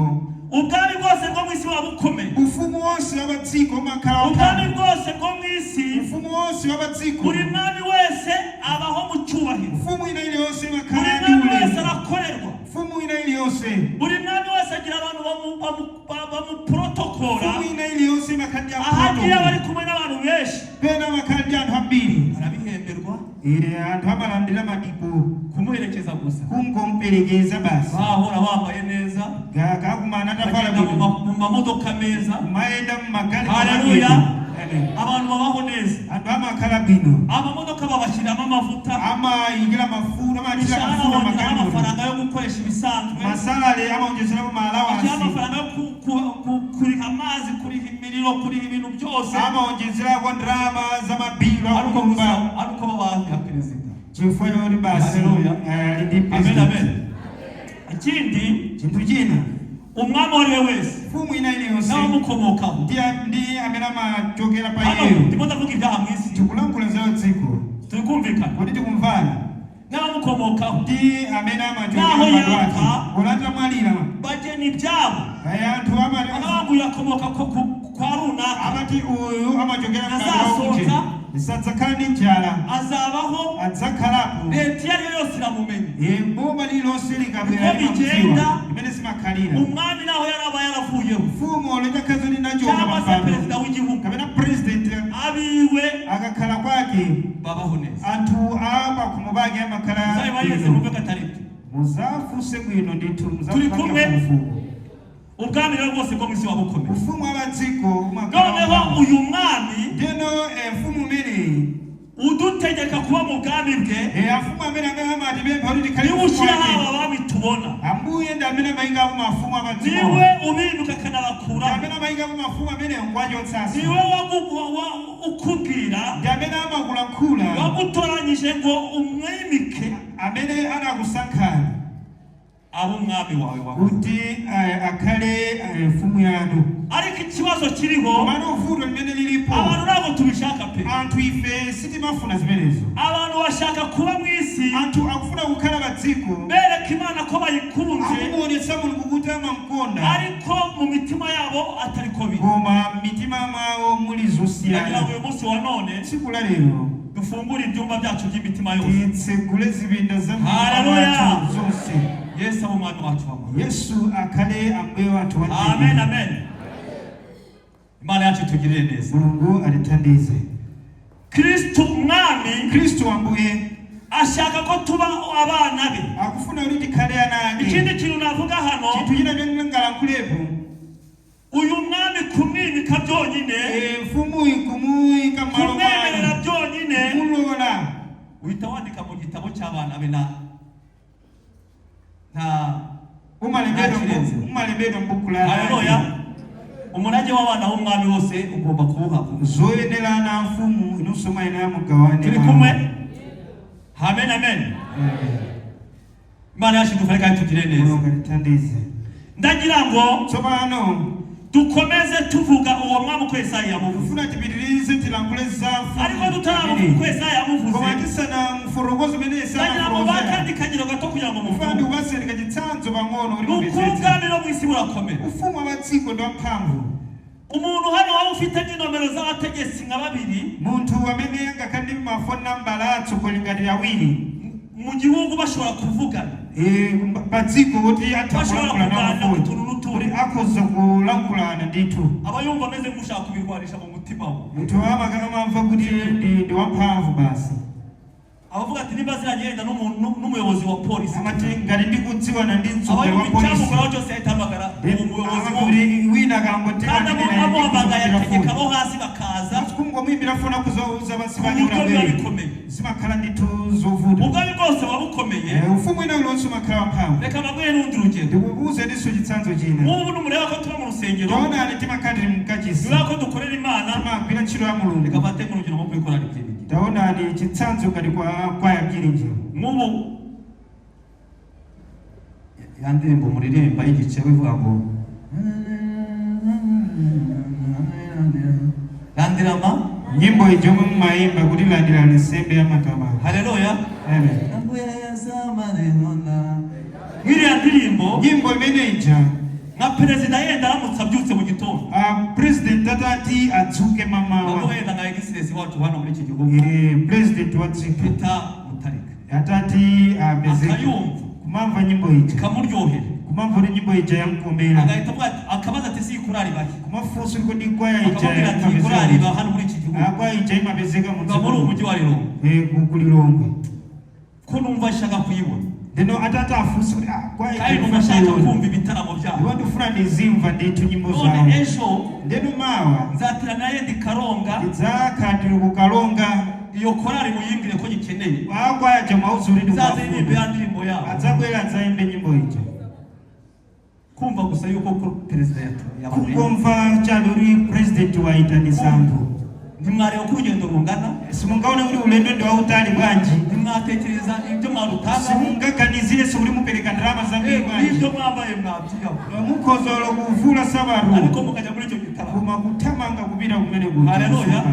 Speaker 1: ubwami bwose bwo mu isi buba bukomeye.
Speaker 3: Ufumu wonse wa pa dziko umakhala
Speaker 1: Ubwami
Speaker 3: wamphamvu.
Speaker 1: bwose bwo mu isi,
Speaker 3: Ufumu wonse wa pa dziko,
Speaker 1: buri mwami wese abaho mu cyubahiro.
Speaker 3: Mfumu ina iliyonse
Speaker 1: Buri
Speaker 3: imakhala ndi
Speaker 1: mwami wese
Speaker 3: ulemu.
Speaker 1: arakorerwa.
Speaker 3: Mfumu ina iliyonse,
Speaker 1: Buri mwami wese agira abantu bamuprotokora.
Speaker 3: Mfumu ina iliyonse imakhala ndi
Speaker 1: Aho agiye aba ari
Speaker 3: aprotocol.
Speaker 1: kumwe n'abantu benshi.
Speaker 3: Pena amakhala ndi anthu ambiri.
Speaker 1: Arabihemberwa.
Speaker 3: Ine anthu amalandira madipo.
Speaker 1: Kumuherekeza gusa.
Speaker 3: Kungomperekeza basi.
Speaker 1: Bahora bambaye neza.
Speaker 3: Kakumana atavala
Speaker 1: Bagenda mu
Speaker 3: bwino.
Speaker 1: mu mamodoka meza.
Speaker 3: Kumayenda mu magalimoto
Speaker 1: Haleluya!
Speaker 3: abwino. Amen.
Speaker 1: Abantu babaho neza.
Speaker 3: Anthu amakhala bwino.
Speaker 1: Amamodoka babashyiramo amavuta.
Speaker 3: Amayikira mafuta, amathira
Speaker 1: Imishahara
Speaker 3: mafuta
Speaker 1: bongeraho
Speaker 3: magalimoto.
Speaker 1: amafaranga yo gukoresha ibisanzwe.
Speaker 3: Ma salary amaonjezerapo
Speaker 1: Bashyiraho
Speaker 3: ma allowance.
Speaker 1: amafaranga yo kuriha amazi, kuriha imiriro, kuriha ibintu byose.
Speaker 3: Amaonjezerako ndalama za mabilu
Speaker 1: Ariko gusa
Speaker 3: akunyumba.
Speaker 1: ariko babaha perezida.
Speaker 3: Chifukwa choti basi
Speaker 1: Haleluya.
Speaker 3: ali ndi
Speaker 1: Amen.
Speaker 3: president.
Speaker 1: Amen. Ikindi,
Speaker 3: Chinthu china,
Speaker 1: umwami uwo ari we wese
Speaker 3: mfumu ina iliyonse
Speaker 1: n'abamukomokaho.
Speaker 3: ndi amene amachokera pa
Speaker 1: Hano
Speaker 3: iyeyo.
Speaker 1: ndimo ndavuga ibyaha mu isi.
Speaker 3: Tikulankhula za dziko.
Speaker 1: Turi kumvikana?
Speaker 3: Kodi tikumvana?
Speaker 1: N'abamukomokaho,
Speaker 3: Ndi amene amachokera
Speaker 1: Naho
Speaker 3: m'bado wake,
Speaker 1: yapfa,
Speaker 3: ulantamwalira,
Speaker 1: bagena ibyabo.
Speaker 3: aya anthu amati,
Speaker 1: Akabanguye akomoka kwa runaka,
Speaker 3: amati uyu amachokera m'bado wakuti
Speaker 1: Azasonza.
Speaker 3: sadzakhala ndi njala,
Speaker 1: azabaho.
Speaker 3: Adzakhalapo.
Speaker 1: Leta iyo ari yo yose iramumenya.
Speaker 3: Boma lililonse likabwera
Speaker 1: Uko
Speaker 3: limamudziwa
Speaker 1: bigenda,
Speaker 3: imene zimakhalira.
Speaker 1: Umwami naho yaraba yaravuyeho,
Speaker 3: Mfumu olechakhazo linachoka
Speaker 1: cyangwa se
Speaker 3: pamphando,
Speaker 1: perezida w'igihugu,
Speaker 3: kapena president,
Speaker 1: abiwe
Speaker 3: akakhala kwake,
Speaker 1: babaho neza.
Speaker 3: Anthu apakhomo pake amakhala
Speaker 1: Muzabibaririze
Speaker 3: bwino.
Speaker 1: mwumve ko atari byo.
Speaker 3: Muzafunse bwino ndithu.
Speaker 1: Turi kumwe?
Speaker 3: Muzafufuko.
Speaker 1: Ubwami rero bwose bwo mu isi buba bukomeye.
Speaker 3: Ufumu wa dziko umakhala
Speaker 1: Noneho
Speaker 3: wamphamvu.
Speaker 1: uyu mwami
Speaker 3: Ndeno mfumu umeneyi
Speaker 1: udutegeka kuba mu bwami bwe,
Speaker 3: afumu amene amene amatipempha kuti tikhale
Speaker 1: niwe
Speaker 3: mu ufumu
Speaker 1: ushyiraho
Speaker 3: wake.
Speaker 1: aba bami tubona.
Speaker 3: Ambuye ndi amene amayikapo mafumu apadziko.
Speaker 1: Niwe ubimika
Speaker 3: Ndi
Speaker 1: akanabakuraho.
Speaker 3: amene amayikapo mafumu amene nkwachotsanso.
Speaker 1: Niwe ukubwira,
Speaker 3: Ndi amene amakulankhula,
Speaker 1: wagutoranyije ngo umwimike,
Speaker 3: amene anakusankhani
Speaker 1: abe umwami wawe wawe.
Speaker 3: Kuti akhale mfumu yanu.
Speaker 1: Ariko ikibazo kiriho,
Speaker 3: Komano vuto limene lilipo,
Speaker 1: abantu ntabwo tubishaka pe.
Speaker 3: Anthu ife sitimafuna zimenezo.
Speaker 1: Abantu bashaka kuba mu isi
Speaker 3: Anthu akufuna kukhala pa dziko
Speaker 1: bereka Imana ko bayikunze,
Speaker 3: akumuonetsa Mulungu kuti amamukonda,
Speaker 1: ariko mu mitima yabo atari ko biri.
Speaker 3: Koma m'mitima mwawo muli
Speaker 1: Ndagira ngo
Speaker 3: zosiyana.
Speaker 1: uyu munsi wa none
Speaker 3: Tsiku la lero
Speaker 1: dufungure ibyumba byacu by'imitima yose.
Speaker 3: Titsegule zipinda za mtima
Speaker 1: Haleluya.
Speaker 3: mwathu zonse.
Speaker 1: Yesu abe umwami wacu w'amahoro.
Speaker 3: Yesu akhale ambuye wathu wa
Speaker 1: Amen, amen. Imana yacu itugirire neza.
Speaker 3: Mulungu atithandize.
Speaker 1: Kristo umwami
Speaker 3: Khristu wambuye
Speaker 1: ashaka ko tuba abana be.
Speaker 3: Akufuna kuti tikhale ana ake.
Speaker 1: Ikindi kintu navuga hano,
Speaker 3: Chinthu china chomwe ndingalankhulapo,
Speaker 1: uyu mwami kumwimika byonyine,
Speaker 3: mfumuyi kumuyika m'malo
Speaker 1: kumwemerera
Speaker 3: mwanu,
Speaker 1: byonyine,
Speaker 3: kumulola,
Speaker 1: uhita wandika mu gitabo cy'abana be na nta Ntakirenze.
Speaker 3: Umalembedwa m'buku la ana
Speaker 1: Haleluya.
Speaker 3: ake.
Speaker 1: Umurage w'abana b'umwami wose ugomba kuwuhabwa.
Speaker 3: Zoyenera ana mfumu inunso muyenera mugawane.
Speaker 1: Turi kumwe? Amen, amen. Imana yacu idufashe kandi tugire neza.
Speaker 3: Mulungu atithandize.
Speaker 1: Ndagira ngo
Speaker 3: Tsopano
Speaker 1: dukomeze tuvuga uwo mwami uko Yesaya yamuvuze,
Speaker 3: kufuna tipitirize tilankhule za mfumu
Speaker 1: ariko tutaramuvuga uko Yesaya yamuvuze,
Speaker 3: koma tisanamufotokoze umene
Speaker 1: ndagira ngo
Speaker 3: Yesaya
Speaker 1: bakandi kagero gato kugira ngo
Speaker 3: kufuna
Speaker 1: muvuge.
Speaker 3: ndikupatseni kachitsanzo pang'ono kuti
Speaker 1: Ni ukuri,
Speaker 3: mumvetsetse.
Speaker 1: ubwami no mu isi burakomera.
Speaker 3: Ufumu wa dziko ndi wamphamvu.
Speaker 1: Umuntu hano waba ufite nk'inomero z'abategetsi nka babiri
Speaker 3: Munthu amene angakhale ndi mafoni nambala atsogoleri ngati awiri
Speaker 1: mu gihugu, bashobora kuvugana,
Speaker 3: pa dziko kuti atha
Speaker 1: bashobora
Speaker 3: kulankhula
Speaker 1: kuganira ku
Speaker 3: nawo,
Speaker 1: tuntu n'utundi,
Speaker 3: kuti akhoza kulankhulana ndithu,
Speaker 1: aba yumva ameze nk'ushaka kubirwanisha mu mutima we.
Speaker 3: Munthu amamva kuti ndi wamphamvu basi.
Speaker 1: Abavuga ati nimba ziragenda n'umuyobozi wa polisi,
Speaker 3: Amati ngati ndikudziwana ndi
Speaker 1: aba
Speaker 3: mtsogoleri wa
Speaker 1: yumva
Speaker 3: polisi,
Speaker 1: icyamukoraho cyose yahita ahamagara uwo muyobozi wundi,
Speaker 3: kuti wina akangotenga
Speaker 1: kandi amuhamagaye ategeka abo hasi bakaza,
Speaker 3: kungomuimbira foni akuzauza basi
Speaker 1: ku
Speaker 3: bake
Speaker 1: buryo biba
Speaker 3: kuti
Speaker 1: bikomeye.
Speaker 3: Zimakhala ndithu zovuta.
Speaker 1: Ubwami bwose buba bukomeye.
Speaker 3: Ufumu wina uliwonse umakhala wamphamvu.
Speaker 1: Reka mbabwire n'urundi rugero.
Speaker 3: Ndikukuuze ndinso chitsanzo china.
Speaker 1: Nk'ubu numureba ko tuba mu rusengero,
Speaker 3: Taonani timakhala tili mkachisi,
Speaker 1: nureba ko dukorera Imana,
Speaker 3: timagwira ntchito ya Mulungu.
Speaker 1: reka mfate nk'urugero nko kuri korali Byiringiro.
Speaker 3: Taonani chitsanzo ngati kwa kwaya Byiringiro.
Speaker 1: Nk'ubu ya ndirimbo muririmba y'igice bivuga ngo randirama,
Speaker 3: Nyimbo ijomwe mumayimba kuti landirani nsembe ya matamando.
Speaker 1: Haleluya.
Speaker 3: Amen.
Speaker 1: Nk'iriya ndirimbo,
Speaker 3: Nyimbo imene ija,
Speaker 1: nka perezida yenda aramutse abyutse mu gitondo,
Speaker 3: president atati adzuke mamawa,
Speaker 1: ntabwo wenda nka Excellency wacu hano muri iki gihugu,
Speaker 3: president wa dziko
Speaker 1: Peter Mutharika,
Speaker 3: atati apezeke
Speaker 1: akayumva,
Speaker 3: kumamva nyimbo ija,
Speaker 1: ikamuryohera,
Speaker 3: kumamva kuti nyimbo ija yamkomera,
Speaker 1: agahita avuga akabaza ati si korali bahe?
Speaker 3: Kumafunsa kuti kwaya ija
Speaker 1: Akamubwira ati korali iba hano muri iki gihugu,
Speaker 3: kwaya ija imapezeka mu
Speaker 1: iba muri uyu mujyi wa Lilongwe,
Speaker 3: ku Lilongwe,
Speaker 1: ko numva nshaka kuyibona,
Speaker 3: ndino atati afunse kuti kwaya ija
Speaker 1: kandi numva nshaka kumva ibitaramo byabo,
Speaker 3: ndipo ndifuna ndizimva ndithu nyimbo
Speaker 1: none
Speaker 3: zawo,
Speaker 1: ejo
Speaker 3: ndeno mawa
Speaker 1: nzaterana yenda i Karonga,
Speaker 3: ndidzakhala ku Karonga,
Speaker 1: iyo korali muyimbwire ko nyikeneye,
Speaker 3: akwaya ja mwauze kuti
Speaker 1: nzaze ndirimbe
Speaker 3: ndikuwafuna,
Speaker 1: ya ndirimbo yabo.
Speaker 3: Adzabwera adzayimbe nyimbo ija.
Speaker 1: Kumva gusa yuko ko perezida yabamenye,
Speaker 3: Kungomva chabe kuti president wayitanisa anthu,
Speaker 1: ntimwareba ko urugendo rungana,
Speaker 3: simungaone kuti ulendo ndi wautali bwanji,
Speaker 1: ntimwatekereza ibyo mwarutanga,
Speaker 3: simungaganizirenso kuti mupereka ndalama zambiri bwanji,
Speaker 1: n'ibyo mwambaye mwabyiyahura,
Speaker 3: mukhozolo kuvula sabato,
Speaker 1: ariko mukajya muri icyo gitaramo.
Speaker 3: Koma kuthamanga kupita kumene kuja.
Speaker 1: Haleluya.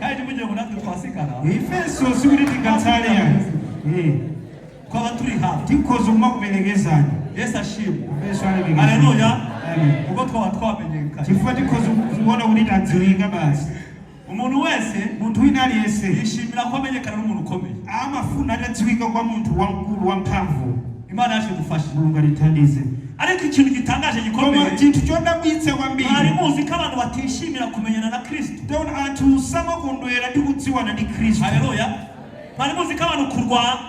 Speaker 1: Kandi ntimugire ngo natwe twasigara,
Speaker 3: Ifenso sikuti tingatsale yani,
Speaker 1: twaba turi hafi.
Speaker 3: Tikhoza kumakuperekezani.
Speaker 1: Yesu ashimwe.
Speaker 3: Yesu alemekezeke.
Speaker 1: Haleluya.
Speaker 3: Amen.
Speaker 1: Ubwo twaba twamenyekanye.
Speaker 3: Chifukwa tikhoza kuona kuti tadziwika basi.
Speaker 1: Umuntu wese
Speaker 3: Munthu wina aliyense
Speaker 1: yishimira ko amenyekana n'umuntu ukomeye.
Speaker 3: Amafuna atadziwika kwa munthu wamkulu wamphamvu.
Speaker 1: Imana yacu idufashe.
Speaker 3: Mulungu atithandize.
Speaker 1: Ariko ikintu gitangaje
Speaker 3: Koma
Speaker 1: gikomeye,
Speaker 3: chinthu chodabwitsa kwambiri,
Speaker 1: mwari muzi ko abantu batishimira kumenyana na Kristo?
Speaker 3: Taona anthu samakondwera ndi kudziwana ndi Khristu.
Speaker 1: Haleluya. Mwari muzi ko abantu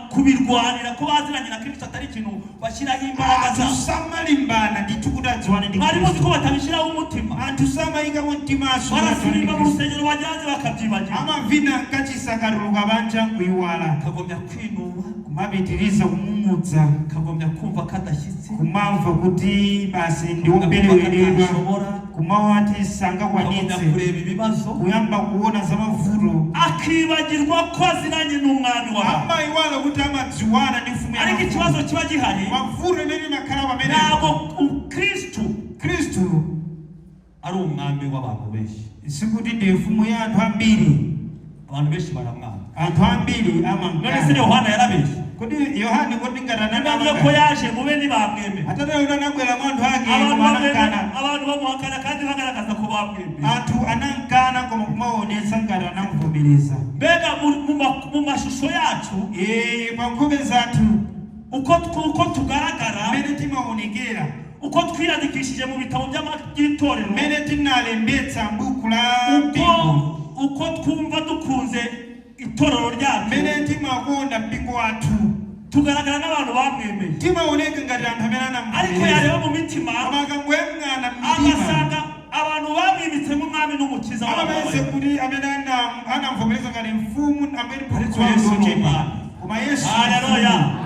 Speaker 1: kubirwanira ko baziranye na Kristo atari ikintu bashyiraho imbaraga
Speaker 3: Anthu
Speaker 1: zabo?
Speaker 3: samalimbana ndithu kuti adziwane ndi
Speaker 1: Mwari muzi
Speaker 3: Khristu.
Speaker 1: ko batabishyiraho umutima?
Speaker 3: Anthu samayikamo mtimaso kuti adziwane ndi
Speaker 1: Barasirimba mu
Speaker 3: Khristu.
Speaker 1: rusengero bajyanze bakabyibagira,
Speaker 3: Amavina kachisakatuluka banja kuiwala,
Speaker 1: kagomya kwinuba,
Speaker 3: kumapitiriza kumumudza,
Speaker 1: kagomya kumva kadashyitse,
Speaker 3: kumamva kuti basi ndi
Speaker 1: kagomya
Speaker 3: wopereweredwa,
Speaker 1: kadashobora,
Speaker 3: kumawati
Speaker 1: kagomya
Speaker 3: sangakwanitse,
Speaker 1: kureba ibibazo,
Speaker 3: kuyamba kuona za mavuto,
Speaker 1: akibagirwa ko aziranye n'umwami w'abantu.
Speaker 3: Amayiwala kuti amadziwana ndi mfumu ya
Speaker 1: Ariko
Speaker 3: mavuto.
Speaker 1: ikibazo kiba gihari,
Speaker 3: Mavuto imene imakhala pamene,
Speaker 1: ntabwo Kristu
Speaker 3: Khristu
Speaker 1: ari umwami w'abantu benshi.
Speaker 3: Sikuti ndi mfumu ya anthu ambiri.
Speaker 1: Abantu benshi baramwanga.
Speaker 3: Anthu ambiri
Speaker 1: None se
Speaker 3: amamkana.
Speaker 1: Yohana yarabeshye?
Speaker 3: Kodi Yohane kodi
Speaker 1: Nibavuze ko yaje mube ntibamwemera.
Speaker 3: Atatayona anabwera mwa anthu ake
Speaker 1: Abantu
Speaker 3: koma
Speaker 1: bamwemera,
Speaker 3: anamkana.
Speaker 1: abantu bamuhakana kandi bagaragaza ko bamwemera.
Speaker 3: Anthu anamkana koma kumaonetsa ngati anamuvomereza.
Speaker 1: Mbega mu mashusho yacu,
Speaker 3: Pa nkhope zathu,
Speaker 1: uko tugaragara,
Speaker 3: mmene timaonekera,
Speaker 1: uko twiyandikishije mu bitabo by'itorero,
Speaker 3: mmene tinalembetsa m'buku la
Speaker 1: uko
Speaker 3: mpingo,
Speaker 1: Uko twumva dukunze itorero ryacu,
Speaker 3: Mmene timakonda mpingo wathu,
Speaker 1: tugaragara n'abantu bamwemeye,
Speaker 3: timaoneka ngati anthu amene
Speaker 1: ariko
Speaker 3: anamuvomereza.
Speaker 1: Yareba mu mitima,
Speaker 3: Koma akangoyang'ana mmitima,
Speaker 1: agasanga abantu bamwimitse nk'umwami n'umukiza wabo.
Speaker 3: Amapeza kuti amene anamvomereza ngati mfumu amene
Speaker 1: Ariko
Speaker 3: mphunzitsi wawo
Speaker 1: Yesu ni
Speaker 3: ochepa.
Speaker 1: umwami.
Speaker 3: Koma Yesu ndi
Speaker 1: Haleluya!
Speaker 3: mfumu.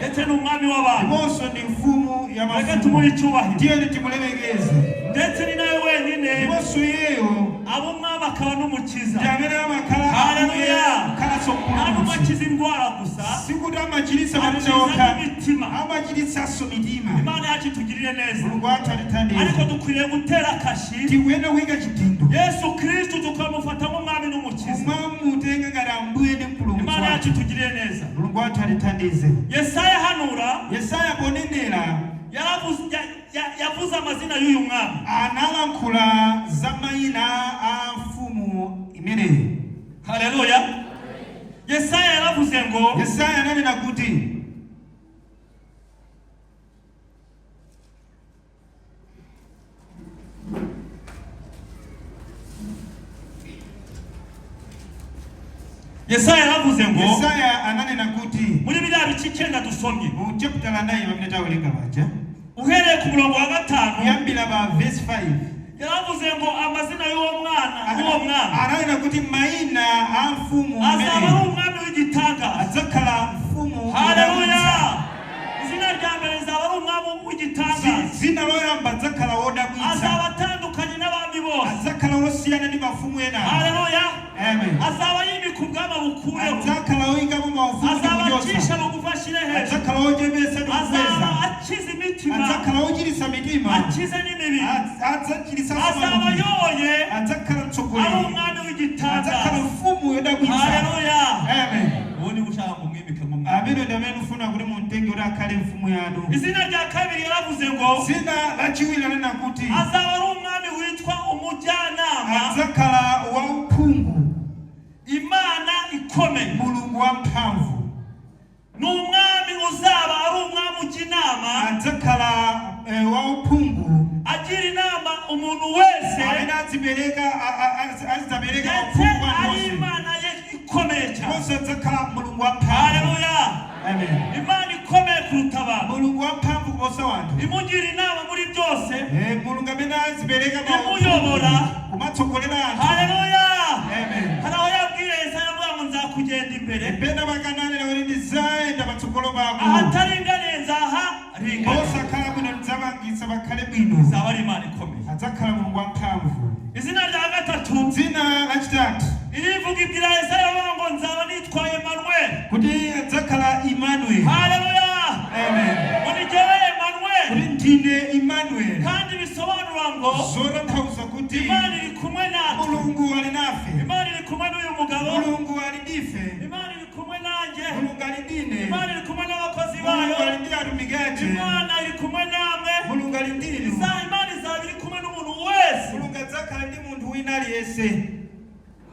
Speaker 1: Ndetse ni umwami w'abantu.
Speaker 3: Ndiponso ndi mfumu ya
Speaker 1: Reka
Speaker 3: mafumu.
Speaker 1: tumuhe icyubahiro.
Speaker 3: Tiyeni timulemekeze.
Speaker 1: Ndetse ni nawe wenyine
Speaker 3: Ndiponso iyeyo
Speaker 1: aba umwami akaba n'umukiza.
Speaker 3: Ndi amene amakhala
Speaker 1: Haleluya!
Speaker 3: kukhalanso
Speaker 1: Ntabwo
Speaker 3: mpulumutsi.
Speaker 1: akiza indwara gusa,
Speaker 3: Sikuti amachiritsa matenda
Speaker 1: akiza
Speaker 3: okha,
Speaker 1: n'imitima.
Speaker 3: Amachiritsanso mitima.
Speaker 1: Imana yacu itugirire neza.
Speaker 3: Mulungu wathu atithandize.
Speaker 1: Ariko dukwiriye gutera akashi
Speaker 3: Tikuyenera kuyika chidindo
Speaker 1: Yesu Kristu, tukamufata nk'umwami n'umukiza.
Speaker 3: Kumamutenga ngati ambuye ndi mpulumutsi
Speaker 1: Imana
Speaker 3: wathu.
Speaker 1: yacu itugirire neza.
Speaker 3: Mulungu wathu atithandize.
Speaker 1: Yesaya hanura
Speaker 3: Yesaya ponenera
Speaker 1: yaravuze yavuze amazina y'uyu mwami.
Speaker 3: Analankhula za mayina a mfumu imeneyi.
Speaker 1: Haleluya! Yesaya yaravuze ngo
Speaker 3: Yesaya ananena kuti
Speaker 1: Yesaya yaravuze ngo
Speaker 3: Yesaya ananena kuti
Speaker 1: muri biriya bice 9 dusomye,
Speaker 3: mu chapter 9 pamene tawerenga paja,
Speaker 1: uhereye ku murongo wa 5,
Speaker 3: kuyambira pa verse 5,
Speaker 1: yaravuze ngo amazina y'uwo mwana, y'uwo mwami,
Speaker 3: ananena kuti mayina a mfumu
Speaker 1: azaba ari
Speaker 3: imeneyi
Speaker 1: umwami w'igitangaza.
Speaker 3: Adzakhala mfumu.
Speaker 1: Haleluya! Izina rya mbere rizaba ari umwami w'igitangaza.
Speaker 3: Dzina loyamba adzakhala wodabwitsa.
Speaker 1: Azaba atandukanye n'abami bose.
Speaker 3: Adzakhala wosiyana ndi mafumu ena.
Speaker 1: Haleluya!
Speaker 3: Amen.
Speaker 1: Azaba yimika ubwami bukuyeho.
Speaker 3: Adzakhala oyikamo maufumu ndi
Speaker 1: Azaba
Speaker 3: kuchotsa.
Speaker 1: acisha bugufi ashyire hejuru.
Speaker 3: Adzakhala wochepetsa ndi
Speaker 1: Azaba
Speaker 3: kukweza.
Speaker 1: akiza imitima,
Speaker 3: Adzakhala wochiritsa mitima,
Speaker 1: akize n'imibiri.
Speaker 3: Adzachiritsanso
Speaker 1: Azaba
Speaker 3: matupi.
Speaker 1: ayoboye,
Speaker 3: Adzakhala
Speaker 1: ari
Speaker 3: mtsogoleri,
Speaker 1: umwami
Speaker 3: adzakhala
Speaker 1: w'igitangaza.
Speaker 3: mfumu yodabwitsa.
Speaker 1: Haleluya!
Speaker 3: Amen.
Speaker 1: Ubu niba ushaka ngo umwimike nk'umwami.
Speaker 3: Amene ndi amene ufuna kuti mumtenge kuti akhale mfumu yanu.
Speaker 1: Izina rya kabiri yaravuze ngo
Speaker 3: Dzina lachiwiri anena kuti
Speaker 1: azaba ari umwami witwa umujyanama,
Speaker 3: adzakhala wauphungu,
Speaker 1: Imana ikomeye.
Speaker 3: Mulungu wamphamvu.
Speaker 1: Ni umwami uzaba ari umwami ujya inama,
Speaker 3: Adzakhala wauphungu,
Speaker 1: agira inama umuntu wese,
Speaker 3: amene adzipereka azidzapereka
Speaker 1: ndetse
Speaker 3: uphungu kwa
Speaker 1: ari
Speaker 3: anthu onse.
Speaker 1: Imana ye ikomeye cyane.
Speaker 3: Ndiponso adzakhala Mulungu wamphamvu.
Speaker 1: Haleluya!
Speaker 3: Amen.
Speaker 1: Imana ikomeye kuruta abantu,
Speaker 3: Mulungu wamphamvu kuposa wanthu,
Speaker 1: imugira inama muri byose,
Speaker 3: Mulungu amene azipereka
Speaker 1: imuyobora.
Speaker 3: Kumatsogolera anthu.
Speaker 1: Haleluya!
Speaker 3: Amen.
Speaker 1: Hari aho yabwiye Yesaya, avuga ngo nzakugenda imbere,
Speaker 3: Pena pakananena kuti ndidzayenda patsogolo pako,
Speaker 1: ahataringaniye nzaharinganiza.
Speaker 3: Osakhala bwino ndidzapangitsa pakhale bwino.
Speaker 1: Izaba ari Imana ikomeye.
Speaker 3: Adzakhala Mulungu wamphamvu.
Speaker 1: Izina rya gatatu,
Speaker 3: Dzina lachitatu,
Speaker 1: irivuga ibwira Yesaya avuga ngo nzaba nitwa Emanuweli.
Speaker 3: Kuti adzakhala Emmanuel.
Speaker 1: Haleluya!
Speaker 3: Amen.
Speaker 1: Ngo ni jyewe Emanuweli.
Speaker 3: Kuti ndine Emmanuel.
Speaker 1: Kandi bisobanura ngo
Speaker 3: Zotanthauza kuti
Speaker 1: Imana iri kumwe natwe.
Speaker 3: Mulungu ali nafe.
Speaker 1: Imana iri kumwe n'uyu mugabo.
Speaker 3: Mulungu ali ndife.
Speaker 1: Imana iri kumwe nanjye.
Speaker 3: Mulungu ali ndine.
Speaker 1: Imana iri kumwe n'abakozi
Speaker 3: Mulungu
Speaker 1: bayo.
Speaker 3: Ali ndi atumiki ake.
Speaker 1: Imana iri kumwe namwe.
Speaker 3: Mulungu ali ndinu.
Speaker 1: Imana izaba iri kumwe n'umuntu wese.
Speaker 3: Mulungu adzakhala ndi munthu wina aliyense.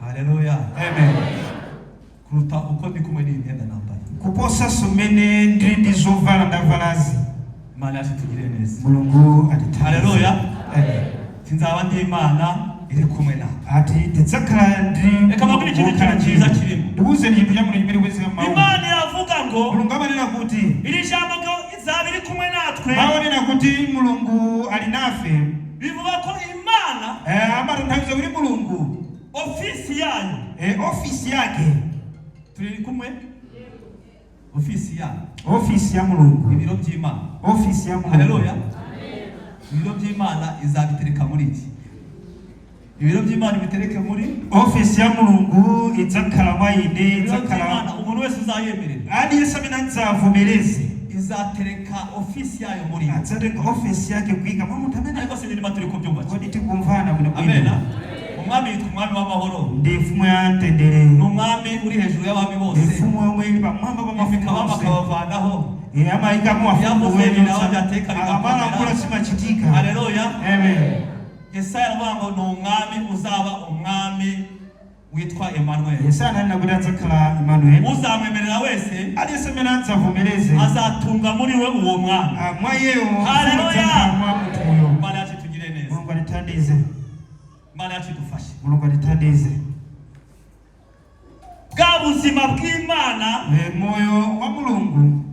Speaker 1: Haleluya!
Speaker 3: Amen.
Speaker 1: Kuruta uko ndi kumwe n'iyi myenda nambaye.
Speaker 3: Kuposanso mmene ndili ndi zovala ndavalazi.
Speaker 1: Imana yacu itugirire neza.
Speaker 3: Mulungu atithandize.
Speaker 1: Haleluya!
Speaker 3: Amen.
Speaker 1: Sinzaba ndi Imana iri kumwe nawe.
Speaker 3: Ati ndidzakhala ndi
Speaker 1: Reka mbabwire ikindi
Speaker 3: wokhala
Speaker 1: kintu cyiza
Speaker 3: ndinu.
Speaker 1: kirimo.
Speaker 3: Ndikuwuzeni chinthu chabwino chimene kwezeka mawu.
Speaker 1: Imana iravuga ngo
Speaker 3: Mulungu amanena kuti
Speaker 1: iri jambo ngo izaba iri kumwe natwe,
Speaker 3: maonena kuti Mulungu ali nafe,
Speaker 1: bivuga ko Imana
Speaker 3: amatanthauza kuti Mulungu
Speaker 1: ofisi yayo,
Speaker 3: ofisi yake,
Speaker 1: turi kumwe, ofisi yayo,
Speaker 3: ofisi ya Mulungu,
Speaker 1: ibiro by'Imana,
Speaker 3: ofisi ya Mulungu,
Speaker 1: haleluya, ibiro by'Imana izabitereka muri iki, ibiro by'Imana ibitereke muri
Speaker 3: ofisi ya Mulungu idzakhala mwa ine.
Speaker 1: Ibiro
Speaker 3: Idzakhala
Speaker 1: by'Imana, umuntu wese uzayemerera,
Speaker 3: aliyense amene adzavomereze,
Speaker 1: izatereka ofisi yayo muri we.
Speaker 3: Adzatenga ofisi yake kuyika mwa munthu amene.
Speaker 1: Ariko sinzi niba turi kubyumva kimwe.
Speaker 3: Kodi tikumvana bwino
Speaker 1: Amena.
Speaker 3: bwino?
Speaker 1: Umwami yitwa umwami w'amahoro.
Speaker 3: Ndi mfumu ya mtendere.
Speaker 1: Ni umwami uri hejuru y'abami
Speaker 3: Ndi
Speaker 1: bose.
Speaker 3: mfumu yomwe ili pamwamba pa mafumu
Speaker 1: Ifika abami
Speaker 3: onse.
Speaker 1: akabavanaho.
Speaker 3: Amayikamo mafumu.
Speaker 1: Yavuze ibintu byateka bigakomera.
Speaker 3: Amalankhula zimachitika.
Speaker 1: Haleluya!
Speaker 3: Amen.
Speaker 1: Yesaya aravuga ngo ni umwami uzaba umwami witwa Emmanuel.
Speaker 3: Yesaya ananena kuti adzakhala Emmanuel.
Speaker 1: Uzamwemerera wese
Speaker 3: Aliyense amene adzavomereze,
Speaker 1: azatunga muri we uwo mwami.
Speaker 3: Ah, mwa iyeyo
Speaker 1: Haleluya!
Speaker 3: adzakhala mwa munthuyo.
Speaker 1: Imana yacu itugire neza.
Speaker 3: Mulungu atithandize.
Speaker 1: Imana yacu idufashe.
Speaker 3: Mulungu atithandize.
Speaker 1: Bwa buzima bw'Imana,
Speaker 3: Moyo wa Mulungu,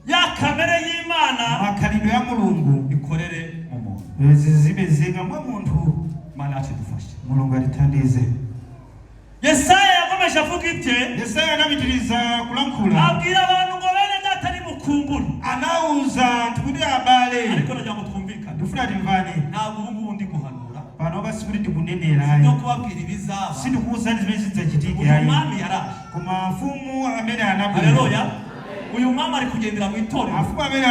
Speaker 1: ya kamere y'Imana
Speaker 3: makhalidwe ya Mulungu
Speaker 1: ikorere mu muntu.
Speaker 3: Zizipezeka mwa munthu.
Speaker 1: Imana yacu idufashe.
Speaker 3: Mulungu atithandize.
Speaker 1: Yesaya yakomeje avuga ibye.
Speaker 3: Yesaya anapitiriza kulankhula.
Speaker 1: Abwira abantu ngo bene data nimukumbure.
Speaker 3: Anawuza anthu kuti abale.
Speaker 1: Ariko nagira ngo twumvikane.
Speaker 3: Ndifuna timvane.
Speaker 1: Ntabwo ubu ngubu ndi guhanura.
Speaker 3: Pano sikuti ndikunenera ayi.
Speaker 1: No kubabwira ibizaba.
Speaker 3: Sindikuwuzani zimene zidzachitike
Speaker 1: Uyu
Speaker 3: ayi.
Speaker 1: mwami yaraje.
Speaker 3: Koma mfumu amene anabwera.
Speaker 1: Haleluya. Uyu mwami ari kugendera mu itorero.
Speaker 3: Afumu amene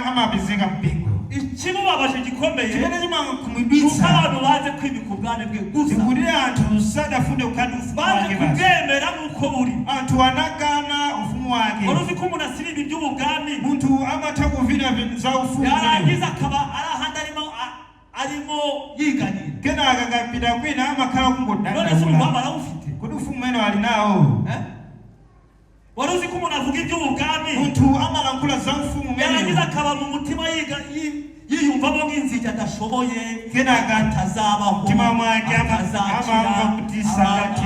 Speaker 3: amapezeka mpingo.
Speaker 1: Ikimubabaje gikomeye
Speaker 3: chimene
Speaker 1: nuko
Speaker 3: chimakhumudwitsa
Speaker 1: abantu baze kwimika ubwami bwe gusa.
Speaker 3: ndikuti anthu sadafune kukhala ndi ufumu
Speaker 1: Baje
Speaker 3: wake basi.
Speaker 1: kubwemera nk'uko buri.
Speaker 3: Anthu anakana ufumu wake.
Speaker 1: Wari uzi ko umuntu asiriba iby'ubwami,
Speaker 3: Munthu amatha kuvina za ufumu,
Speaker 1: yarangiza akaba ari ahandi arimo arimo yiganyira?
Speaker 3: Kenaka akapita kwina amakhala
Speaker 1: None se
Speaker 3: kungodandaula.
Speaker 1: ubwami arawufite?
Speaker 3: Kuti ufumu umene ali nawo?
Speaker 1: Eh? Wari uzi ko umuntu avuga iby'ubwami,
Speaker 3: Munthu amalankhula za ufumu umenewo,
Speaker 1: yarangiza akaba mu mutima yiyumvamo nk'inzige, adashoboye,
Speaker 3: kenaka
Speaker 1: atazabaho,
Speaker 3: mtima mwake
Speaker 1: atazakira,
Speaker 3: amamva kuti sangati.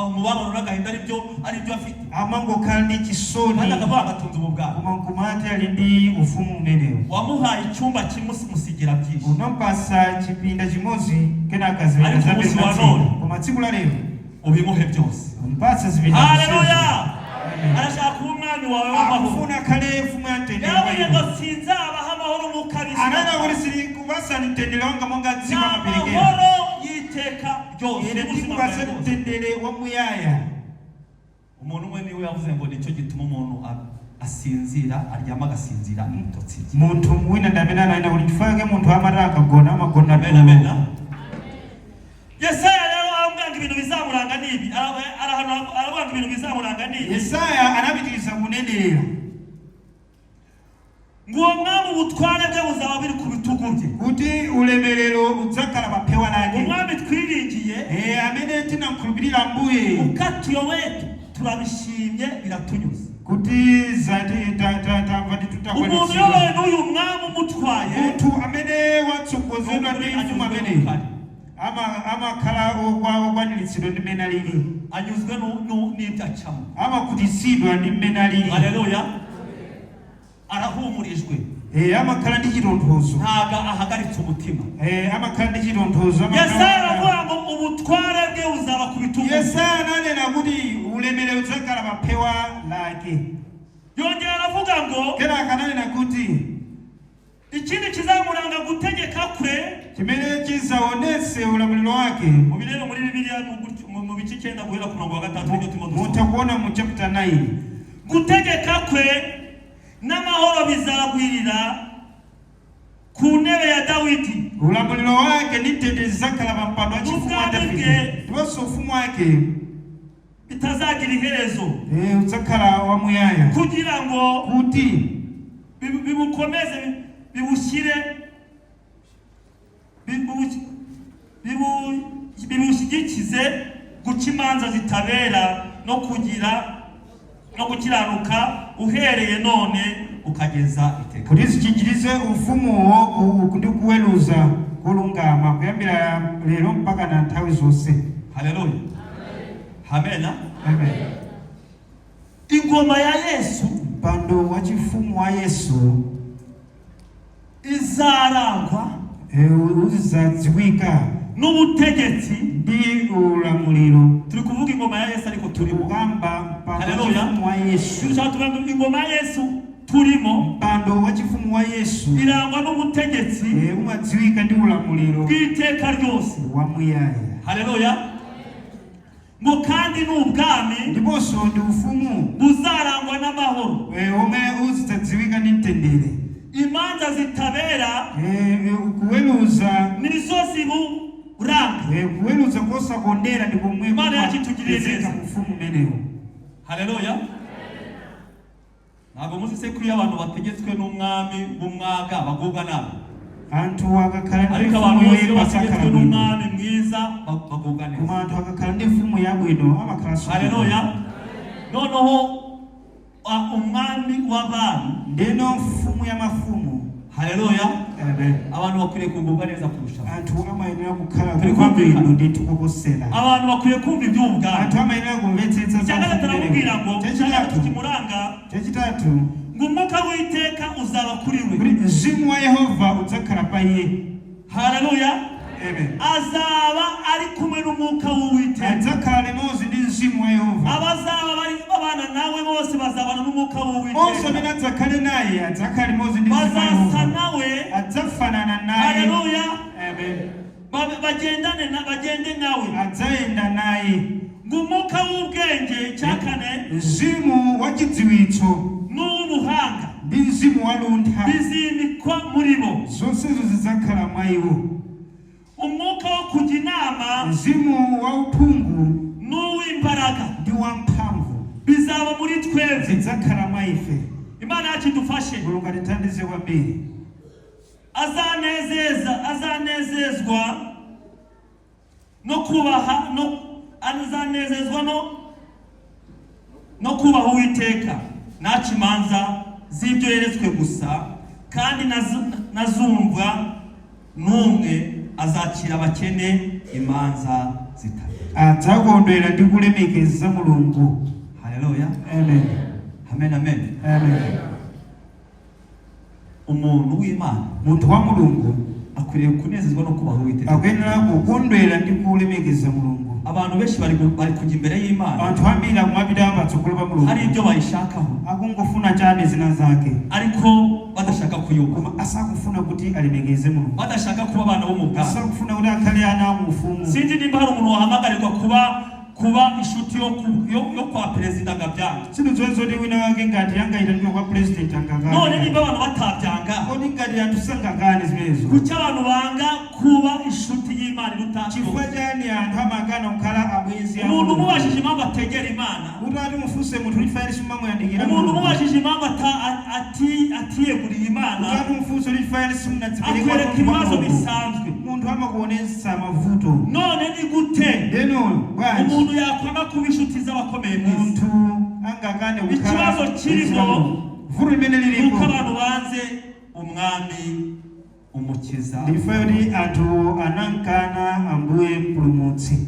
Speaker 1: Umubabaro n'agahinda aribyo afite,
Speaker 3: amangokhala ndi chisoni,
Speaker 1: kandi akavuga ngo atunze ubu bwami.
Speaker 3: Koma nkumati ali ndi ufumu umenewo.
Speaker 1: Wamuhaye icyumba kimwe, umusigira byinshi.
Speaker 3: Unampasa chipinda chimodzi, kenaka zipinda
Speaker 1: Ariko
Speaker 3: zambiri
Speaker 1: umunsi wa
Speaker 3: natsika.
Speaker 1: none,
Speaker 3: Koma tsiku la lero
Speaker 1: ubimuhe byose.
Speaker 3: umpatse zipinda.
Speaker 1: Haleluya! Arashaka kuba umwami wawe w'amahoro.
Speaker 3: Akufuna akhale mfumu ya mtendere kwa
Speaker 1: Yaravuze
Speaker 3: iwe.
Speaker 1: ngo sinzabaha amahoro nk'uko ab'isi
Speaker 3: Anena kuti sindikupasani mtendere wanga monga
Speaker 1: ni
Speaker 3: dziko amaperekera.
Speaker 1: Amahoro y'iteka ryose,
Speaker 3: Ine
Speaker 1: y'ubuzima bwawe
Speaker 3: ndikupasa
Speaker 1: bwose.
Speaker 3: mtendere wamuyaya.
Speaker 1: Umuntu umwe niwe yavuze ngo nicyo gituma umuntu asinzira, aryama agasinzira ibitotsi bye.
Speaker 3: Munthu wina ndi amene ananena kuti chifukwa munthu amati akagona amagona
Speaker 1: Amen, amen.
Speaker 3: tulo.
Speaker 1: Yesaya rero aravuga ngo ibintu bizamuranga ni ibi. Aravuga ngo ibintu bizamuranga ni ibi.
Speaker 3: Yesaya anapitiriza kunenerera.
Speaker 1: Ngo uwo mwami ubutware bwe buzaba buri ku bitugu bye.
Speaker 3: Kuti ulemerero udzakhala pa phewa lake.
Speaker 1: Umwami twiringiye,
Speaker 3: Amene tinamkhulupirira Ambuye,
Speaker 1: ukatuyoboye, turabishimye, biratunyuze.
Speaker 3: Kuti zati tamva ndi
Speaker 1: Umuntu
Speaker 3: tutakwanitsidwa.
Speaker 1: uyobowe n'uyu mwami umutwaye,
Speaker 3: Munthu amene watsogozedwa ndi mfumu ameneyi amakhala okwaniritsidwa ndi mmene alili.
Speaker 1: Anyuzwe n'ibyo acamo.
Speaker 3: Amakhutitsidwa ndi mmene alili.
Speaker 1: Haleluya! Arahumurijwe.
Speaker 3: Amakhala ndi chitonthozo.
Speaker 1: Ntago ahagaritse umutima.
Speaker 3: Amakhala ndi chitonthozo.
Speaker 1: Yesaya aravuga ngo ubutware bwe buzaba ku bitugu bye.
Speaker 3: Yesaya ananena kuti ulemerero udzakhala pa phewa lake.
Speaker 1: Yongera aravuga ngo
Speaker 3: Kenaka ananena kuti
Speaker 1: ikindi kizamuranga gutegeka kwe,
Speaker 3: chimene chizaonetse ulamuliro wake,
Speaker 1: mu bireba muri Bibiliya mu bice 9 guhera ku murongo wa 3 nibyo turimo dusoma.
Speaker 3: Mutha kuona mu chapter 9.
Speaker 1: Gutegeka kwe n'amahoro bizagwirira ku ntebe ya Dawidi,
Speaker 3: Ulamuliro wake ndi mtendere zidzakhala pa mpando wa chifumu wa
Speaker 1: n'ubwami
Speaker 3: Davide,
Speaker 1: bwe
Speaker 3: ndiponso ufumu wake
Speaker 1: bitazagira iherezo,
Speaker 3: udzakhala wamuyaya,
Speaker 1: kugira ngo
Speaker 3: kuti
Speaker 1: bibukomeze, bibushyire bibushyigikize guca imanza zitabera no kugira no gukiranuka uhereye none ukageza iteka.
Speaker 3: Kuti zichinjirize ufumuwo ndi kuweruza kulungama kuyambira lero mpaka na nthawi zonse.
Speaker 1: Haleluya, amena.
Speaker 3: Amen.
Speaker 1: Ingoma ya Yesu
Speaker 3: Mpando wa chifumu wa Yesu
Speaker 1: izarangwa
Speaker 3: uzidzadziwika
Speaker 1: n'ubutegetsi.
Speaker 3: Ndi ulamuliro.
Speaker 1: Turi kuvuga ingoma ya Yesu ariko turimo.
Speaker 3: Kukamba mpando wa
Speaker 1: Haleluya.
Speaker 3: chifumu wa Yesu.
Speaker 1: Dushaka tuvuga ngo ingoma ya Yesu turimo
Speaker 3: Mpando wa chifumu wa Yesu
Speaker 1: irangwa n'ubutegetsi
Speaker 3: umadziwika ndi ulamuliro
Speaker 1: bw'iteka ryose.
Speaker 3: Wamuyaya.
Speaker 1: Haleluya! Ngo kandi ni ubwami
Speaker 3: Ndiponso ndi ufumu
Speaker 1: buzarangwa n'amahoro,
Speaker 3: omwe uzidzadziwika ndi mtendere,
Speaker 1: imanza zitabera
Speaker 3: kuweruza
Speaker 1: nizo ziburanga.
Speaker 3: Kuweruza kosakondera ndi komwe
Speaker 1: Imana yacu itugirire
Speaker 3: kumapezeka
Speaker 1: neza.
Speaker 3: mu ufumu umenewo.
Speaker 1: Haleluya! Ntabwo muzi se ko iyo abantu bategetswe n'umwami w'umwaga bagubwa nabi?
Speaker 3: Anthu akakhala ndi
Speaker 1: Ariko
Speaker 3: mfumu
Speaker 1: abantu bose iyo
Speaker 3: yoyipa
Speaker 1: bategetswe
Speaker 3: sakhala bwino.
Speaker 1: n'umwami mwiza bagubwa neza.
Speaker 3: Koma anthu akakhala ndi mfumu yabwino amakhala.
Speaker 1: Haleluya! Noneho umwami w'abami,
Speaker 3: Ndeno mfumu ya mafumu,
Speaker 1: Haleluya.
Speaker 3: Amen.
Speaker 1: Abantu bakwiriye kugubwa neza kurushaho.
Speaker 3: Anthu amayenera kukhala
Speaker 1: Tuli
Speaker 3: kumva
Speaker 1: kumvikana.
Speaker 3: bwino ndithu koposera.
Speaker 1: Abantu bakwiye kumva iby'ubu bwami.
Speaker 3: Anthu amayenera kumvetsetsa za
Speaker 1: Icya gatatu aramubwira ngo, icya gatatu
Speaker 3: Chachitatu,
Speaker 1: kimuranga,
Speaker 3: chachitatu,
Speaker 1: ngo umwuka w'Iteka uzaba kuri we.
Speaker 3: Kuti mzimu wa Yehova udzakhala pa iye.
Speaker 1: Haleluya.
Speaker 3: Amen.
Speaker 1: Azaba ari kumwe n'umwuka w'Uwiteka.
Speaker 3: Adzakhala limodzi ndi mzimu wa Yehova.
Speaker 1: Abazaba bari babana nawe bose bazabana n'umwuka
Speaker 3: Onse
Speaker 1: w'Uwiteka.
Speaker 3: amene adzakhale naye adzakhala limodzi ndi mzimu wa
Speaker 1: Bazasa
Speaker 3: Yehova.
Speaker 1: nawe.
Speaker 3: Adzafanana naye.
Speaker 1: Haleluya.
Speaker 3: Amen.
Speaker 1: Bagende nawe.
Speaker 3: Adzayenda naye.
Speaker 1: Ngo umwuka w'ubwenge, icya kane,
Speaker 3: Mzimu wa chidziwitso
Speaker 1: n'uw'ubuhanga
Speaker 3: ndi mzimu wa luntha,
Speaker 1: bizimikwa muri bo.
Speaker 3: Zonsezo zidzakhala mwa iwo.
Speaker 1: Umwuka wo kujya inama
Speaker 3: Mzimu wa uphungu
Speaker 1: n'uw'imbaraga
Speaker 3: ndi wamphamvu
Speaker 1: bizaba muri twebwe.
Speaker 3: Zidzakhala mwa ife.
Speaker 1: Imana yacu idufashe.
Speaker 3: Mulungu atithandize kwambiri.
Speaker 1: Azanezezwa no kubaha no azanezezwa no kubaha Uwiteka, naca imanza z'ibyo yeretswe gusa, kandi nazumva n'umwe, azacira abakene imanza zitabera.
Speaker 3: Adzakondwera ndi kulemekeza Mulungu.
Speaker 1: Haleluya.
Speaker 3: Amen.
Speaker 1: Amen, amen.
Speaker 3: Amen.
Speaker 1: Umuntu w'Imana
Speaker 3: Munthu wa Mulungu
Speaker 1: akwiriye kunezezwa no kubaha Uwiteka.
Speaker 3: Akuyenera kukondwera ndi kulemekeza Mulungu.
Speaker 1: Abantu benshi bari kujya imbere y'Imana,
Speaker 3: Anthu ambiri akumapita patsogolo pa Mulungu,
Speaker 1: hari ibyo bayishakaho,
Speaker 3: akungofuna chabe zina zake,
Speaker 1: ariko badashaka kuyubaha,
Speaker 3: koma asakufuna kuti alemekeze Mulungu,
Speaker 1: badashaka kuba abana bo mu bwami.
Speaker 3: Asakufuna kuti akhale ana mu ufumu.
Speaker 1: Sinzi nimba hari umuntu wahamagarirwa kuba inshuti yo kwa perezida ngo abyange.
Speaker 3: Sindidziwa zoti wina wake ngati angayitanidwe kwa president
Speaker 1: None
Speaker 3: angakane.
Speaker 1: nimba abantu batabyanga,
Speaker 3: Kodi ngati anthu sangakane zimenezo,
Speaker 1: kuki abantu banga kuba inshuti y'Imana iruta?
Speaker 3: Chifukwa chani anthu amakana kukhala abwenzi a
Speaker 1: Umuntu
Speaker 3: Mulungu?
Speaker 1: umubajije impamvu ategera Imana,
Speaker 3: Kuti ati mufunse munthu kuti chifukwa simumamuyandikira
Speaker 1: umuntu
Speaker 3: Mulungu,
Speaker 1: umubajije impamvu atiyeguriye Imana,
Speaker 3: kuti ati mufunse kuti chifukwa simunadzipereka
Speaker 1: akwereka
Speaker 3: kwa
Speaker 1: ibibazo
Speaker 3: Mulungu,
Speaker 1: bisanzwe.
Speaker 3: Munthu amakuonetsa mavuto.
Speaker 1: None ni gute
Speaker 3: Ndeno bwanji
Speaker 1: umuntu yakwanga kuba inshuti z'abakomeye mu isi?
Speaker 3: Munthu angakane kukhala
Speaker 1: Ikibazo kirimo
Speaker 3: vuto limene lilipo
Speaker 1: nuko abantu banze umwami umukiza.
Speaker 3: Ndifa kuti anthu anankana Ambuye Mpulumutsi.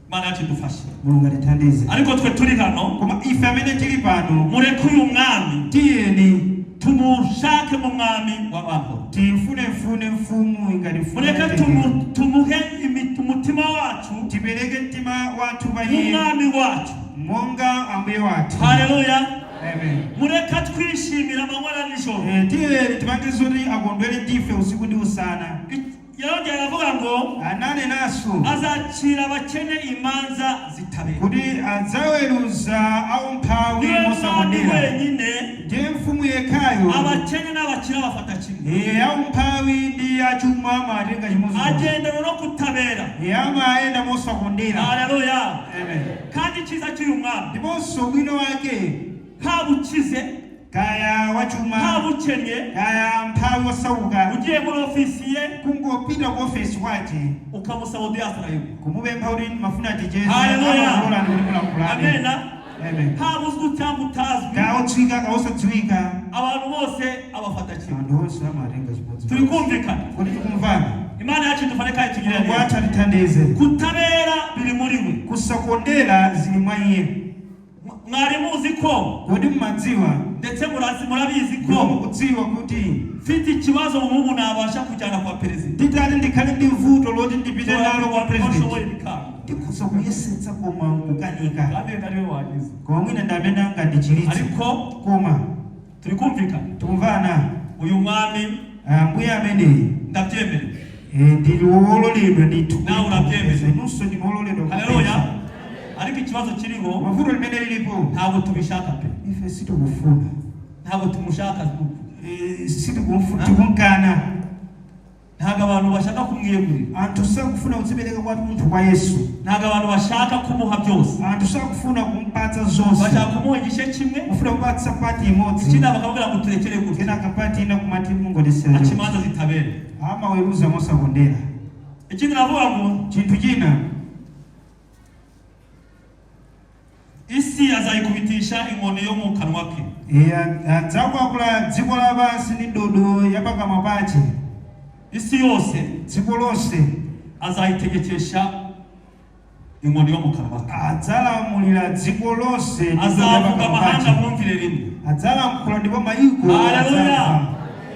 Speaker 1: Imana yacu idufashe.
Speaker 3: Mulungu atithandize.
Speaker 1: Ariko twe turi hano,
Speaker 3: Koma ife amene tili pano,
Speaker 1: mureke uyu mwami
Speaker 3: tiyeni
Speaker 1: tumushake mu mwami w'amahoro.
Speaker 3: Tifunefune mfumu ingati mfumu
Speaker 1: Mureke
Speaker 3: yathu.
Speaker 1: tumuhe umutima wacu
Speaker 3: Tipereke mtima wathu pa iye
Speaker 1: nk'umwami wacu.
Speaker 3: Monga Ambuye wathu.
Speaker 1: Haleluya.
Speaker 3: Amen.
Speaker 1: Mureke twishimira amanywa na nijoro.
Speaker 3: Tiyeni tipange zoti akondwere ndife usiku ndi usana.
Speaker 1: Yarongera aravuga ngo
Speaker 3: Ananenanso
Speaker 1: azacira abakene imanza zitabera.
Speaker 3: Kuti adzaweruza aumphawi
Speaker 1: Niwe mwami
Speaker 3: mosakondera.
Speaker 1: wenyine
Speaker 3: Ndiye mfumu yekhayo
Speaker 1: abakene n'abakire bafata kimwe.
Speaker 3: Aumphawi ndi achuma amatenga chimodzi.
Speaker 1: Agendana no kutabera.
Speaker 3: Amayenda mosakondera.
Speaker 1: Haleluya.
Speaker 3: Amen.
Speaker 1: Kandi icyiza cy'uyu mwami,
Speaker 3: Ndiponso ubwino wake,
Speaker 1: haba ukize,
Speaker 3: kaya wachuma,
Speaker 1: haba ukennye,
Speaker 3: kaya mphawi osauka,
Speaker 1: ugiye muri ofisi ye
Speaker 3: kungopita ku ofesi kwake
Speaker 1: ukamusaba audience arayiguha.
Speaker 3: Kumupempha kuti mafuna ticheze,
Speaker 1: Haleluya.
Speaker 3: amakulolani kuti mulankhulane.
Speaker 1: Amena.
Speaker 3: Amen.
Speaker 1: Haba uzwi cyangwa utazwi,
Speaker 3: Kaya odziwika kaya osadziwika,
Speaker 1: abantu bose abafata kimwe.
Speaker 3: Anthu onse amatenga chimodzi.
Speaker 1: Turi kumvikana?
Speaker 3: Kuti tikumvana?
Speaker 1: Imana yacu idufashe kandi tugirire
Speaker 3: Mulungu
Speaker 1: neza.
Speaker 3: wathu atithandize.
Speaker 1: Kutabera biri muri we.
Speaker 3: Kusakondera zili mwa iye.
Speaker 1: Mwari muzi ko,
Speaker 3: Kodi mumadziwa,
Speaker 1: ndetse murabizi
Speaker 3: ndipo
Speaker 1: ko
Speaker 3: mukudziwa kuti
Speaker 1: mfite ikibazo nk'ubu nabasha kujyana kwa perezida,
Speaker 3: nditati ndikhale ndi vuto loti ndipite nalo kwa president,
Speaker 1: Bashoboye bikanga,
Speaker 3: ndikhoza kuyesetsa koma kukanika.
Speaker 1: Kandi ariwe wagize.
Speaker 3: Koma mwina ndi amene angandichiritse.
Speaker 1: Ariko
Speaker 3: Koma
Speaker 1: turi kumvikana?
Speaker 3: Tikumvana?
Speaker 1: Uyu mwami
Speaker 3: Ambuye ameneyi,
Speaker 1: ndabyemerewe.
Speaker 3: Ndili wololedwa ndithu.
Speaker 1: Nawe urabyemeye.
Speaker 3: Inunso ndinu wololedwa.
Speaker 1: Haleluya. Ariko ikibazo kiriho,
Speaker 3: Mavuto limene lilipo,
Speaker 1: ntabwo tubishaka pe.
Speaker 3: Ife sitikufuna.
Speaker 1: Ntabwo tumushaka.
Speaker 3: Sitikufuna, tikunkana.
Speaker 1: Ntabwo abantu bashaka kumwiyegurira.
Speaker 3: Anthu sakufuna kudzipereka kwathunthu kwa Yesu.
Speaker 1: Ntabwo abantu bashaka kumuha byose.
Speaker 3: Anthu sakufuna kumpatsa zonse.
Speaker 1: Bashaka kumuha igice kimwe,
Speaker 3: Kufuna kupatsa part imodzi,
Speaker 1: ikindi bakamubwira ngo turekere gutya.
Speaker 3: Kenaka part ina kumati mungotisera.
Speaker 1: Aca imanza zitabera.
Speaker 3: Amaweruza mosakondera.
Speaker 1: Ikindi navuga ngo
Speaker 3: Chinthu china,
Speaker 1: isi azayikubita Azayitegekesha inkoni yo mu kanwa ke.
Speaker 3: Iye adzakwapula dziko lapansi ndi ndodo ya pakamwa pace.
Speaker 1: Isi yose
Speaker 3: dziko lonse
Speaker 1: azayitegekesha inkoni yo mu kanwa ke.
Speaker 3: Adzalamulira dziko lonse ndi ndodo ya
Speaker 1: Azavuga
Speaker 3: pakamwa
Speaker 1: amahanga
Speaker 3: pace.
Speaker 1: Mwumvire rimwe.
Speaker 3: Adzalankhula ndipo mayiko
Speaker 1: Haleluya.
Speaker 3: adzamva.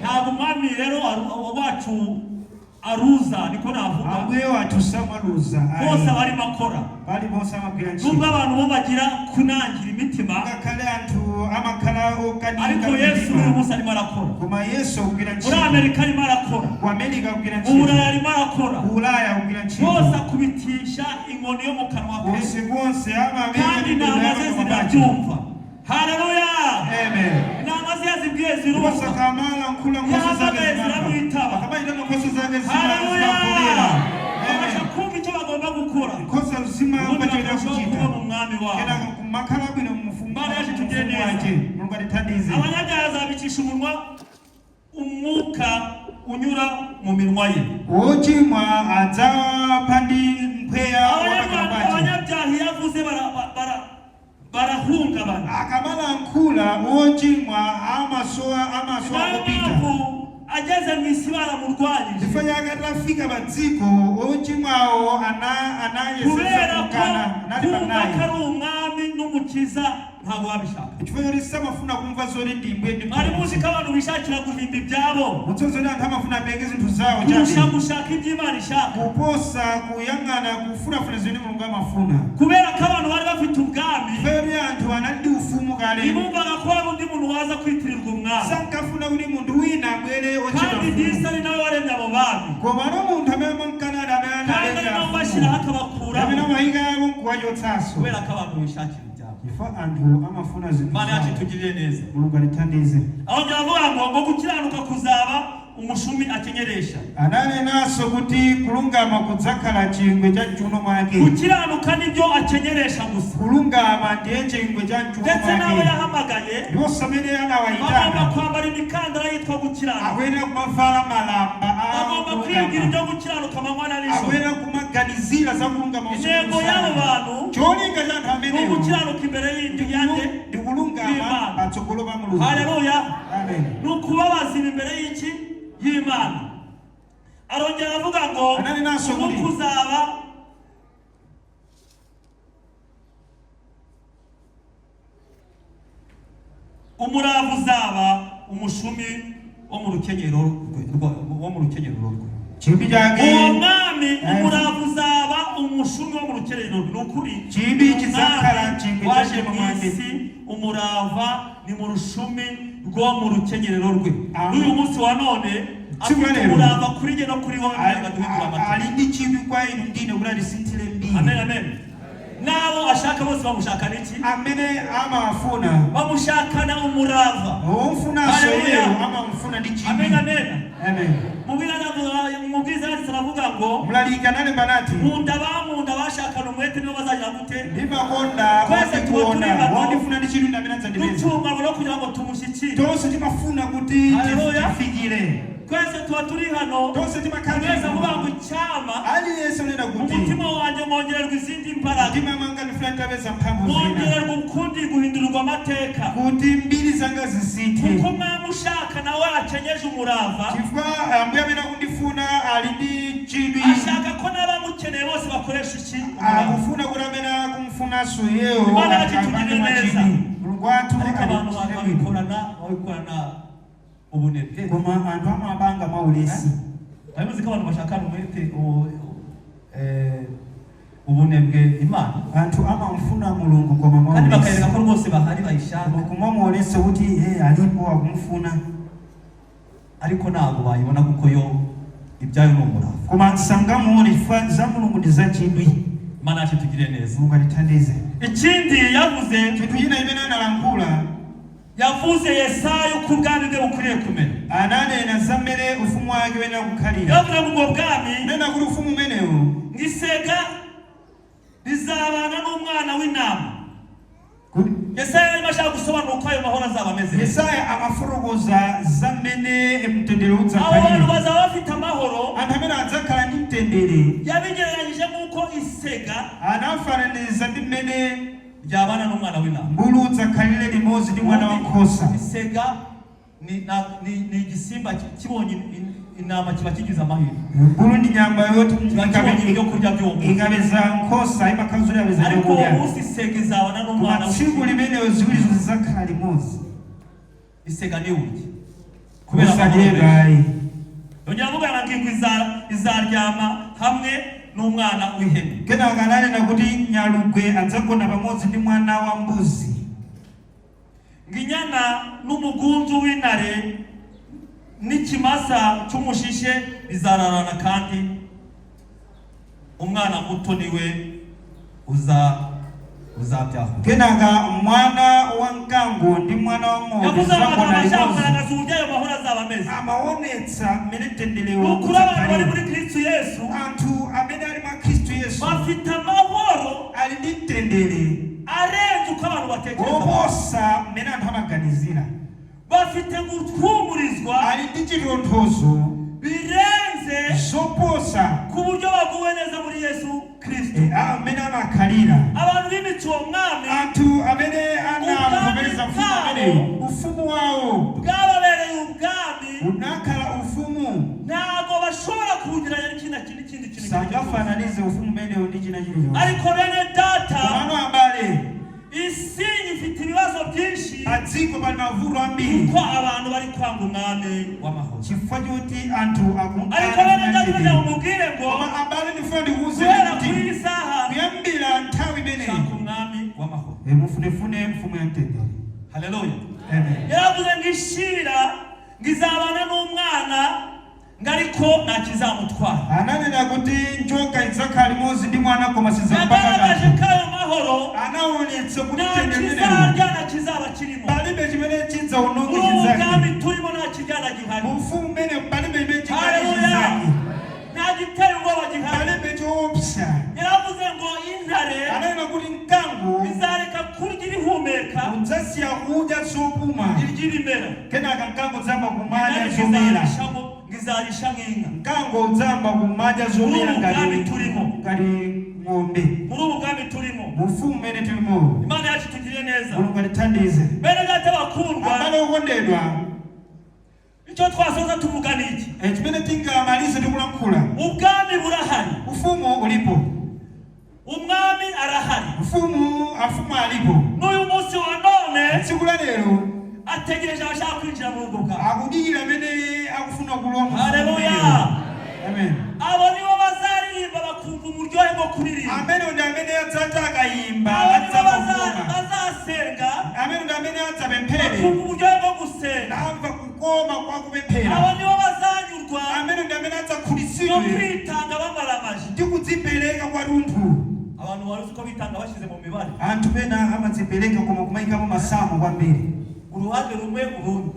Speaker 1: Ntabwo umwami rero wacu aruza, niko navuga.
Speaker 3: Ambuye wathu samaluza ayi.
Speaker 1: Bose abarimo akora.
Speaker 3: Paliponse amagwira
Speaker 1: Nubwo
Speaker 3: ntchito.
Speaker 1: abantu bo bagira kunangira imitima,
Speaker 3: ngakhale anthu amakhala okanika
Speaker 1: ariko Yesu uyu
Speaker 3: mitima,
Speaker 1: munsi arimo arakora.
Speaker 3: Koma Yesu akugwira
Speaker 1: Muri
Speaker 3: ntchito.
Speaker 1: Amerika arimo arakora.
Speaker 3: Ku Amerika akugwira
Speaker 1: Mu Burayi
Speaker 3: ntchito.
Speaker 1: arimo arakora.
Speaker 3: Ku Ulaya akugwira ntchito.
Speaker 1: Bose akubitisha inkoni yo mu kanwa ke.
Speaker 3: Konse konse amamenya
Speaker 1: Kandi
Speaker 3: ndi ndodo
Speaker 1: intama
Speaker 3: ya
Speaker 1: ze
Speaker 3: pakamwa pace.
Speaker 1: zirabyumva. Haleluya.
Speaker 3: Amen.
Speaker 1: Intama ze yazibwiye zirumva.
Speaker 3: Kosakamala nkhula nkhosa zake
Speaker 1: Yahamagaye
Speaker 3: zimamva.
Speaker 1: ziramwitaba.
Speaker 3: Akamayitana nkhosa zake
Speaker 1: Haleluya.
Speaker 3: zimamvera.
Speaker 1: Babasha
Speaker 3: Amen.
Speaker 1: kumva icyo bagomba gukora,
Speaker 3: Nkhosa zimamva
Speaker 1: ubundi
Speaker 3: choyenera
Speaker 1: bakarushaho
Speaker 3: kuchita.
Speaker 1: kuba mu mwami wabo.
Speaker 3: Kenaka kumakhala bwino mu
Speaker 1: Imana yacu itugire
Speaker 3: mfumu
Speaker 1: neza.
Speaker 3: wace. Mulungu atithandize.
Speaker 1: Abanyabyaha azabicisha umunwa umwuka unyura mu minwa ye.
Speaker 3: Wochimwa adzawapha ndi mpweya wa pakamwa pace.
Speaker 1: Abanyabyaha iyo avuze barahungabana.
Speaker 3: Akamalankhula wochimwa amasowa amasowa
Speaker 1: Nayo
Speaker 3: kupita.
Speaker 1: mpamvu ageze mu isi baramurwanyije.
Speaker 3: Chifukwa chake atafika pa dziko ochimwawo anayesesa
Speaker 1: Kubera ko
Speaker 3: kukana anali
Speaker 1: kumva ko
Speaker 3: panayi.
Speaker 1: ari umwami n'umukiza ntabwo babishaka.
Speaker 3: Chifukwa choti samafuna kumva zoti ndi mbuye ndi
Speaker 1: Mwari muzi ko abantu bishakira guhimba ibyabo
Speaker 3: mutsozoti anthu amafuna apeke zinthu zawo
Speaker 1: kurusha
Speaker 3: chabe
Speaker 1: gushaka ibyo Imana ishaka?
Speaker 3: Kuposa kuyang'ana kufunafuna zimene Mulungu amafuna.
Speaker 1: Kubera ko abantu bari bafite ubwami,
Speaker 3: Chifukwa choti anthu anali ndi ufumu kale,
Speaker 1: ntibumvaga ko hari undi muntu waza kwitirirwa umwami.
Speaker 3: Sankafuna kuti munthu wina abwere otchedwa
Speaker 1: Kandi
Speaker 3: mfumu.
Speaker 1: disi ari nawe waremye abo bami,
Speaker 3: Koma no munthu amene amamkanada amene
Speaker 1: kandi ari nawe
Speaker 3: analenga
Speaker 1: ubashyiraho
Speaker 3: mfumu,
Speaker 1: akabakuramo.
Speaker 3: amene amayika abo nkuwachotsanso.
Speaker 1: Kubera ko abantu bishakira ibyabo.
Speaker 3: Chifukwa anthu amafuna zinthu
Speaker 1: Imana yacu
Speaker 3: zawo.
Speaker 1: itugirire neza.
Speaker 3: Mulungu atithandize.
Speaker 1: Arongera avuga ngo gukiranuka kuzaba umushumi akenyeresha.
Speaker 3: Ananenanso kuti kulungama kudzakhala chingwe cha mchuno mwake.
Speaker 1: Gukiranuka nibyo akenyeresha gusa.
Speaker 3: Kulungama ndiye chingwe cha mchuno
Speaker 1: Ndetse n'abo
Speaker 3: mwake.
Speaker 1: yahamagaye
Speaker 3: Ndiponso amene
Speaker 1: bagomba
Speaker 3: anawayitana
Speaker 1: kwambara imikandara yitwa gukiranuka.
Speaker 3: Akuyenera kumavala malamba a
Speaker 1: Bagomba kwigira
Speaker 3: kulungama.
Speaker 1: ibyo gukiranuka amanywa na nijoro.
Speaker 3: Akuyenera kumaganizira za kulungama usiku
Speaker 1: Intego y'abo
Speaker 3: usana.
Speaker 1: bantu
Speaker 3: Cholinga cha anthu
Speaker 1: ni
Speaker 3: amenewo
Speaker 1: ugukiranuka imbere y'indi yande
Speaker 3: ndi kulungama
Speaker 1: y'Imana.
Speaker 3: patsogolo pa Mulungu.
Speaker 1: Haleluya.
Speaker 3: Amen.
Speaker 1: Ni ukuba bazima imbere y'iki? Y'Imana. Arongera avuga ngo
Speaker 3: Ananenanso kuti
Speaker 1: umwuka uzaba umurava uzaba umushumi wo mu rukenyero wo mu rukenyero rwe.
Speaker 3: Chidwi chake
Speaker 1: Uwo mwami umurava uzaba umushumi wo mu rukenyero rwe, ni ukuri.
Speaker 3: Chidwi
Speaker 1: Umwami
Speaker 3: chidzakhala chingwe cha
Speaker 1: waje
Speaker 3: mtima
Speaker 1: mu
Speaker 3: mwake.
Speaker 1: isi, umurava ni mu rushumi rwo mu rukenyerero rwe.
Speaker 3: Amen.
Speaker 1: N'uyu munsi wa none
Speaker 3: Tsiku
Speaker 1: afite
Speaker 3: lero.
Speaker 1: umurava kuri jye no kuri wowe kugira ngo aduhindure amateka.
Speaker 3: Ali ndi chidwi kwa inu ndine kuti atisinthire mbiri.
Speaker 1: Amen, amen. N'abo ashaka bose bamushakana iki?
Speaker 3: Amene amawafuna
Speaker 1: Bamushakana umurava.
Speaker 3: omfunanso
Speaker 1: Haleluya.
Speaker 3: iyeyo amamufuna ndi
Speaker 1: Amen.
Speaker 3: chidwi.
Speaker 1: Amen.
Speaker 3: Amen.
Speaker 1: Mubwiza yanditse aravuga ngo
Speaker 3: Mlaliki analemba nati
Speaker 1: nkunda bankunda bashakana umwete nibo bazagira gute?
Speaker 3: Ndimakonda
Speaker 1: Twese tuba turi
Speaker 3: ondikuona
Speaker 1: hano.
Speaker 3: wondifuna ndi chidwi ndamene adzandipeza.
Speaker 1: Ducunga no kugira ngo tumushyikire.
Speaker 3: Tonse timafuna kuti
Speaker 1: Haleluya.
Speaker 3: tifikire.
Speaker 1: Twese tuba turi hano.
Speaker 3: Tonse timakhala
Speaker 1: Twese avuga ngo icyama
Speaker 3: aliyense unena kuti
Speaker 1: umutima wanjye mwongererwa izindi mbaraga,
Speaker 3: mtima mwanga ndifuna nditapeza mphamvu zina,
Speaker 1: mwongererwa ukundi guhindurirwa amateka,
Speaker 3: kuti mbiri zanga zisinthe,
Speaker 1: kuko umwami ushaka nawe akenyeje umurava.
Speaker 3: Chifukwa ambuye amene akundifuna ali ndi chidwi.
Speaker 1: Ashaka ko n'abamukeneye bose bakoresha iki? Umurava.
Speaker 3: Akufuna kuti amene akumfunanso iyeyo
Speaker 1: Imana yacu
Speaker 3: apange
Speaker 1: itugirire neza.
Speaker 3: mwachidwi. Mulungu wathu
Speaker 1: Ariko abantu
Speaker 3: atichitire bwino.
Speaker 1: babikorana ubunebwe.
Speaker 3: Koma anthu amapanga mwaulesi.
Speaker 1: Urabizi ko abantu bashakana umwete ubunebwe Imana,
Speaker 3: Anthu amamfuna Mulungu koma
Speaker 1: kandi
Speaker 3: mwaulesi.
Speaker 1: bakayereka ko rwose bahari bayishaka,
Speaker 3: Koma kumamuonesa kuti hey, alipo akumfuna,
Speaker 1: ariko ntabwo bayibona kuko yo ibyayo ni umurava.
Speaker 3: Koma sangamuone chifukwa za Mulungu ndi zachidwi.
Speaker 1: Imana yacu itugirire neza.
Speaker 3: Mulungu atithandize.
Speaker 1: Ikindi yavuze,
Speaker 3: Chinthu china imene analankhula,
Speaker 1: yavuze Yesaya uko ubwami bwe bukwiriye kumera.
Speaker 3: Ananena za mmene ufumu wake uyenera kukhalira.
Speaker 1: Yavuze ngo ubwo bwami
Speaker 3: nena kuti ufumu umenewu
Speaker 1: ngisega rizabana n'umwana w'intama.
Speaker 3: Kuti
Speaker 1: Yesaya arimo ashaka gusobanura uko ayo mahoro azaba ameze.
Speaker 3: Yesaya amafotokoza za mmene mtendere
Speaker 1: Abo bantu
Speaker 3: udzakhalira.
Speaker 1: Bazaba bafite amahoro.
Speaker 3: Anthu amene adzakhala ndi mtendere.
Speaker 1: Yabigereranyije nk'uko isega
Speaker 3: Anafananiza ndi mmene
Speaker 1: Ryabana n'umwana w'intama.
Speaker 3: Mbulu udzakhalire limodzi ndi mwana wankhosa.
Speaker 1: Isega ni igisimba kibonye intama kiba kigize amahirwe.
Speaker 3: Mbulu ndi nyama yoti
Speaker 1: Kiba kibonye ibyo kurya by'uwo munsi.
Speaker 3: Ikapeza nkhosa imakhala zoti yapeza
Speaker 1: Ariko uwo
Speaker 3: chakudya.
Speaker 1: munsi isega izabana
Speaker 3: Koma
Speaker 1: n'umwana
Speaker 3: tsiku
Speaker 1: w'intama.
Speaker 3: limeneyo ziwirizo zidzakhala limodzi.
Speaker 1: Isega ntiwurye kubera amahoro menshi.
Speaker 3: Usadyedwa ayi.
Speaker 1: Yongera avuga ngo ingwe izaryama hamwe n'umwana w'ihene.
Speaker 3: Kenaka ananena kuti nyalugwe adzagona pamodzi ndi mwana wa mbuzi.
Speaker 1: Ngo inyana n'umugunzu w'intare n'ikimasa cy'umushishe bizararana, kandi umwana muto niwe uzabyahura.
Speaker 3: Kenaka mwana wa mkango ndi mwana wa ng'ombe
Speaker 1: Yavuze amagambo
Speaker 3: zidzagona
Speaker 1: ashaka
Speaker 3: limodzi.
Speaker 1: kugaragaza uburyo ayo mahoro azaba ameze.
Speaker 3: Amaonetsa mmene mtenderewo
Speaker 1: Ni ukuri abantu bari muri
Speaker 3: udzakhalira.
Speaker 1: Kristo Yesu
Speaker 3: Anthu amene ali mwa Khristu Yesu
Speaker 1: bafite amahoro
Speaker 3: ali ndi mtendere
Speaker 1: arenze uko abantu batekereza.
Speaker 3: woposa mmene anthu amaganizira.
Speaker 1: Bafite guhumurizwa
Speaker 3: Ali ndi chitonthozo
Speaker 1: birenze
Speaker 3: zoposa
Speaker 1: ku buryo baguwe neza muri Yesu Kristo.
Speaker 3: Amene amakhalira.
Speaker 1: Abantu bimitse uwo mwami,
Speaker 3: Anthu amene anavomereza mfumu ameneyo, ufumu wawo
Speaker 1: bwababereye ubwami,
Speaker 3: unakhala ufumu.
Speaker 1: Ntabwo bashobora kuwugereranya n'ikindi kintu kintu.
Speaker 3: Sangafananize ufumu umenewo ndi china chilichonse.
Speaker 1: Ariko bene data,
Speaker 3: Komano abale,
Speaker 1: isi ifite ibibazo byinshi
Speaker 3: padziko pali mavuto ambiri
Speaker 1: kuko abantu bari kwanga umwami w'amahoro.
Speaker 3: Chifukwa choti anthu
Speaker 1: Ariko bene data, kugira ngo mubwire ngo
Speaker 3: Koma abale, ndifuna ndikuwuzeni
Speaker 1: guhera
Speaker 3: kuti
Speaker 1: kuri iyi saha,
Speaker 3: kuyambira nthawi imeneyi,
Speaker 1: shaka umwami w'amahoro.
Speaker 3: Mufunefune mfumu ya mtendere.
Speaker 1: Haleluya.
Speaker 3: Amen.
Speaker 1: Yaravuze ngo ishira ngo izabana n'umwana, ngo ariko nta kizamutwara.
Speaker 3: Ananena kuti njoka idzakhala limodzi ndi mwana koma sidzamupanga
Speaker 1: Yagaragaje
Speaker 3: kanthu.
Speaker 1: ko ayo mahoro
Speaker 3: Anaonetsa kuti
Speaker 1: nta
Speaker 3: mtendere umenewu
Speaker 1: kizarya nta kizaba kirimo.
Speaker 3: Palibe chimene chidzaononge
Speaker 1: Muri ubu
Speaker 3: chinzake.
Speaker 1: bwami turimo nta kiryana gihari.
Speaker 3: Mu ufumu umene palibe chimene chingali
Speaker 1: Haleluya.
Speaker 3: chinzake.
Speaker 1: Nta giteye ubwoba gihari.
Speaker 3: Palibe choopsa.
Speaker 1: Yaravuze ngo intare
Speaker 3: Ananena kuti mkango
Speaker 1: izareka kurya irihumeka,
Speaker 3: udzasiya kudya zopuma,
Speaker 1: irya ibimera.
Speaker 3: Kenaka mkango udzayamba kumadya
Speaker 1: Intare
Speaker 3: zomera.
Speaker 1: ngo izarisha nk'inka.
Speaker 3: Mkango udzayamba kumadya
Speaker 1: Muri
Speaker 3: zomera
Speaker 1: ubu bwami
Speaker 3: ngati
Speaker 1: turimo,
Speaker 3: ngati ng'ombe.
Speaker 1: muri ubu bwami turimo,
Speaker 3: Mu ufumu umene tulimo,
Speaker 1: Imana yacu itugirire neza.
Speaker 3: Mulungu atithandize.
Speaker 1: Bene data bakundwa,
Speaker 3: Abale okondedwa,
Speaker 1: icyo twasoza tuvuga ni iki?
Speaker 3: Chimene tingamalize tikulankhula,
Speaker 1: Ubwami burahari,
Speaker 3: ufumu ulipo,
Speaker 1: umwami arahari.
Speaker 3: Mfumu afumu alipo.
Speaker 1: N'uyu munsi wa none
Speaker 3: Tsiku la lero
Speaker 1: ategereje abashaka kwinjira muri ubwo bwami.
Speaker 3: Akudikira amene akufuna kulowa mu ufumu
Speaker 1: Haleluya.
Speaker 3: umenewu. Amen.
Speaker 1: Abo nibo bazaririmba bakumva umuryohe bwo kuririmba.
Speaker 3: Amene ndi amene adzati akayimba
Speaker 1: Abo nibo
Speaker 3: adzakukoma.
Speaker 1: Bazasenga
Speaker 3: Amene ndi amene adzapemphere
Speaker 1: bakumva uburyohe bwo gusenga.
Speaker 3: Namva kukoma kwa kupemphera.
Speaker 1: Abo nibo bazanyurwa
Speaker 3: Amene ndi amene
Speaker 1: no
Speaker 3: adzakhutitsidwe
Speaker 1: kwitanga bambara amaji.
Speaker 3: Ndi kudzipereka kwathunthu.
Speaker 1: Abantu wari uzi ko bitanga bashyize mu mibare?
Speaker 3: Anthu pena amadzipereka koma kumayikamo masamu kwambiri.
Speaker 1: Uruhande rumwe urundi.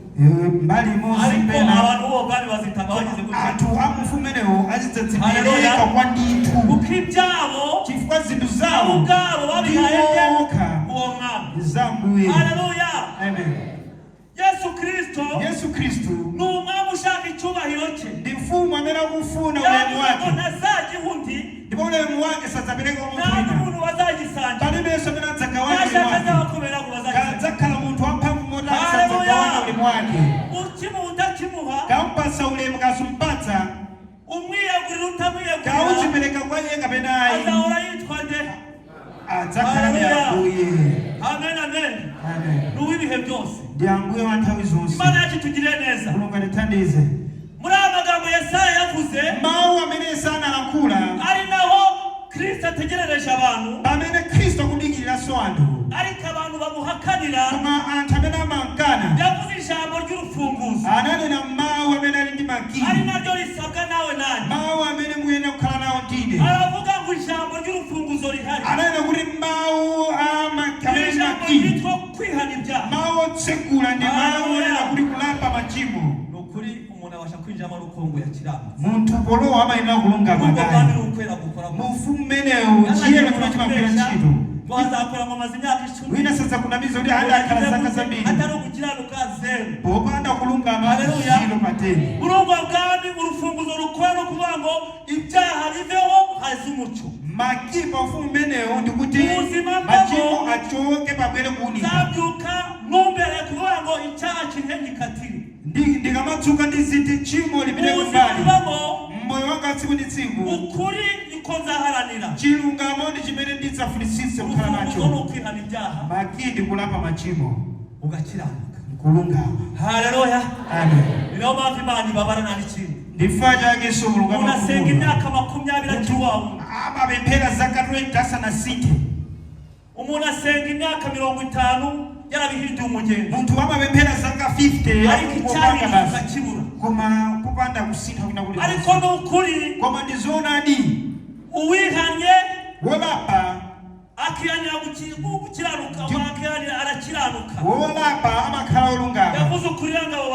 Speaker 3: Mbali imodzi
Speaker 1: Ariko
Speaker 3: pena.
Speaker 1: Abantu bo ubwami bazitanga bagize gutya.
Speaker 3: Anthu amufumu umenewo azidzadzipereka
Speaker 1: Haleluya.
Speaker 3: kwa ndithu,
Speaker 1: Kuko ibyabo
Speaker 3: chifukwa zinthu
Speaker 1: nabo
Speaker 3: zawo
Speaker 1: ubwabo babihaye
Speaker 3: ndiwokha
Speaker 1: uwo mwami.
Speaker 3: Zambuye.
Speaker 1: Haleluya.
Speaker 3: Amen.
Speaker 1: Yesu Kristo
Speaker 3: Yesu Khristu
Speaker 1: ni umwami ushaka icyubahiro cye.
Speaker 3: Ndi mfumu amene akufuna ulemu
Speaker 1: Yavuze ngo
Speaker 3: wake,
Speaker 1: ntazagiha undi,
Speaker 3: ndipo ulemu wake sadzapereka kwa munthu
Speaker 1: nta
Speaker 3: wina.
Speaker 1: n'umuntu bazagisangira.
Speaker 3: Palibenso amene adzagawana ulemu
Speaker 1: Nashaka
Speaker 3: wake.
Speaker 1: azabakomera ngo bazagisangira.
Speaker 3: Kadzakhala munthu wamphamvu motani,
Speaker 1: Haleluya.
Speaker 3: sadzagawana ulemu wake.
Speaker 1: Ukimuha utakimuha,
Speaker 3: Kampasa ulemu kasumpatsa,
Speaker 1: umwiyegurira utamwiyegurira,
Speaker 3: kaudzipereka kwa iye kapena ayi,
Speaker 1: azahora yitwa nde?
Speaker 3: Adzakhala ndi
Speaker 1: Haleluya.
Speaker 3: Ambuye.
Speaker 1: Amen, amen.
Speaker 3: Amen.
Speaker 1: Ni uw'ibihe byose.
Speaker 3: Ndi Ambuye wa nthawi zonse.
Speaker 1: Imana yacu itugirire neza.
Speaker 3: Mulungu atithandize.
Speaker 1: Muri aya magambo Yesaya yavuze,
Speaker 3: Mawu amene Yesaya analankhula,
Speaker 1: ari naho Kristo ategerereje abantu,
Speaker 3: pamene Khristu akudikiriranso anthu,
Speaker 1: ariko abantu bamuhakanira.
Speaker 3: Koma anthu amene amankana,
Speaker 1: Yavuze ijambo ry'urufunguzo,
Speaker 3: ananena mawu amene ali ndi
Speaker 1: ari
Speaker 3: makiyi,
Speaker 1: naryo risabwa nawe nanjye.
Speaker 3: Mawu amene muyenera kukhala nawo ndine.
Speaker 1: Aravuga ngo ijambo ry'urufunguzo rihari,
Speaker 3: Ananena kuti mawu amene
Speaker 1: iri
Speaker 3: ali
Speaker 1: jambo
Speaker 3: makiyi,
Speaker 1: ryitwa kwihana ibyaha.
Speaker 3: Mawu otsekula ndi mawu onena kuti kulapa machimo.
Speaker 1: Ni ukuri umuntu abasha kwinjiramo ari uko ngo yakiranutse.
Speaker 3: Munthu polowa amayenera kulungama
Speaker 1: Ubwo
Speaker 3: kale.
Speaker 1: bwami ni ukwera gukora.
Speaker 3: Mu ufumu umenewu chiyero chimene chimagwira ntchito,
Speaker 1: Ngo azakora ngo amaze imyaka 10,
Speaker 3: wina sadzakunamiza kuti adakhala zaka zambiri.
Speaker 1: Atari ugukiranuka, zeru.
Speaker 3: Popanda kulungama,
Speaker 1: Haleluya.
Speaker 3: 0 pa 10.
Speaker 1: Muri ubwo bwami urufunguzo rukora no kuvuga ngo ibyaha biveho haze umucyo.
Speaker 3: Makiyi pa ufumu umenewu ndikuti
Speaker 1: Ubuzima
Speaker 3: machimo
Speaker 1: mbamo
Speaker 3: achoke. abwere kuunika.
Speaker 1: Nzabyuka ntumbere kuvuga ngo icyaha kirihe gikatire.
Speaker 3: Ndikamadzuka ndiziti tchimo lipite
Speaker 1: Ubuzima
Speaker 3: kumbali.
Speaker 1: bubamo
Speaker 3: Mmoyo wanga tsiku ndi tsiku
Speaker 1: ukuri niko nzaharanira.
Speaker 3: Chilungamo ndi chimene ndidzafunitsitse kukhala
Speaker 1: Urufunguzo ni
Speaker 3: nacho.
Speaker 1: ukwihana ibyaha
Speaker 3: Makiyi ndi kulapa machimo
Speaker 1: ugakiranuka.
Speaker 3: Kulungama.
Speaker 1: Haleluya.
Speaker 3: Amen.
Speaker 1: Ni nayo mpamvu Imana ibabara nta n'ikindi.
Speaker 3: Ndifa chakenso Mulungu
Speaker 1: Umuntu asenga
Speaker 3: amakumbukira.
Speaker 1: imyaka 20 akiri wa wundi.
Speaker 3: Amapemphera zaka 20 asanasinthe.
Speaker 1: Umuntu asenga imyaka 50 yarabihinduye umugenzi,
Speaker 3: Munthu amapemphera zaka 50
Speaker 1: ariko
Speaker 3: akungopanga
Speaker 1: icyahinduka
Speaker 3: basi
Speaker 1: akakibura.
Speaker 3: Koma kupanda kusintha kwina kuli.
Speaker 1: Ariko ni ukuri,
Speaker 3: Koma ndi zoonadi,
Speaker 1: uwihanye
Speaker 3: wolapa
Speaker 1: akihanira gukiranuka, akihanira arakiranuka.
Speaker 3: Wolapa amakhala olungama.
Speaker 1: Yavuze ukuri ngo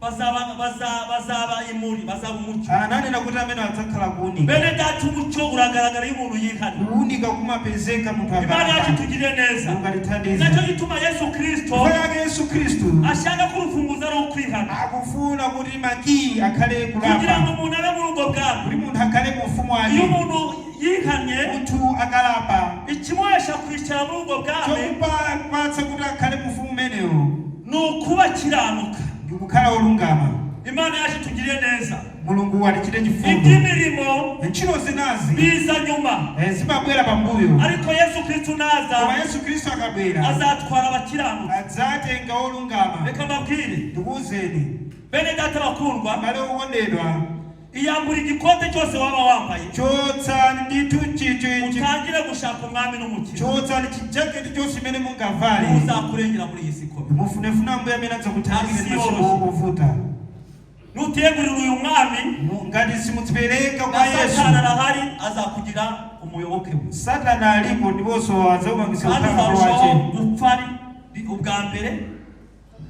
Speaker 1: bazaba ngo bazaba imuri, bazaba umucyo.
Speaker 3: Ananena kuti amene adzakhala kuunika.
Speaker 1: Bene data, umucyo uragaragara iyo umuntu yihana.
Speaker 3: Kuunika kumapezeka munthu
Speaker 1: Imana yacu
Speaker 3: akalapa.
Speaker 1: itugirire neza.
Speaker 3: Mulungu atithandize.
Speaker 1: Nacyo gituma Yesu Kristo
Speaker 3: Chifukwa chake Yesu Khristu
Speaker 1: ashaka ko urufunguzo ari ukwihana,
Speaker 3: akufuna kuti makiyi akhale
Speaker 1: kugira ngo
Speaker 3: kulapa,
Speaker 1: umuntu abe muri ubwo bwami.
Speaker 3: Kuti munthu akhale mu ufumu
Speaker 1: Iyo
Speaker 3: wake.
Speaker 1: umuntu yihanye,
Speaker 3: Munthu akalapa,
Speaker 1: ikimuhesha kwicara muri ubwo bwami
Speaker 3: chomupatsa kuti akhale mu ufumu umenewo
Speaker 1: ni ukuba akiranuka.
Speaker 3: Ndi kukhala olungama.
Speaker 1: Imana yacu itugirire neza.
Speaker 3: Mulungu atichite chifundo.
Speaker 1: Iby'imirimo
Speaker 3: Ntchito zinazi
Speaker 1: biza nyuma,
Speaker 3: zimabwera pambuyo,
Speaker 1: ariko Yesu Kristo naza
Speaker 3: koma Yesu Khristu akabwera
Speaker 1: azatwara abakiranuka.
Speaker 3: Adzatenga olungama.
Speaker 1: Reka mbabwire,
Speaker 3: Ndikuwuzeni,
Speaker 1: bene data bakundwa,
Speaker 3: abale okondedwa,
Speaker 1: iyambura igikote cyose waba wambaye,
Speaker 3: chotsani ndithu chicho
Speaker 1: utangire gushaka umwami n'umukiro
Speaker 3: chotsani chijaketi chonse chimene mungavale,
Speaker 1: uzakurengera muri iyi si ikomeye.
Speaker 3: Mufunefuna Ambuye amene adzakuthandizeni
Speaker 1: Ntabwo isi
Speaker 3: masiku
Speaker 1: yoroshye.
Speaker 3: ovuta.
Speaker 1: Nutiyegurira uyu mwami,
Speaker 3: Ngati simudzipereka
Speaker 1: na
Speaker 3: kwa Yesu,
Speaker 1: Satani arahari, azakugira umuyoboke we.
Speaker 3: Satana alipo ndiponso adzakupangitsa
Speaker 1: Kandi
Speaker 3: kukhala
Speaker 1: uzarushaho
Speaker 3: wache.
Speaker 1: gupfa ubwa mbere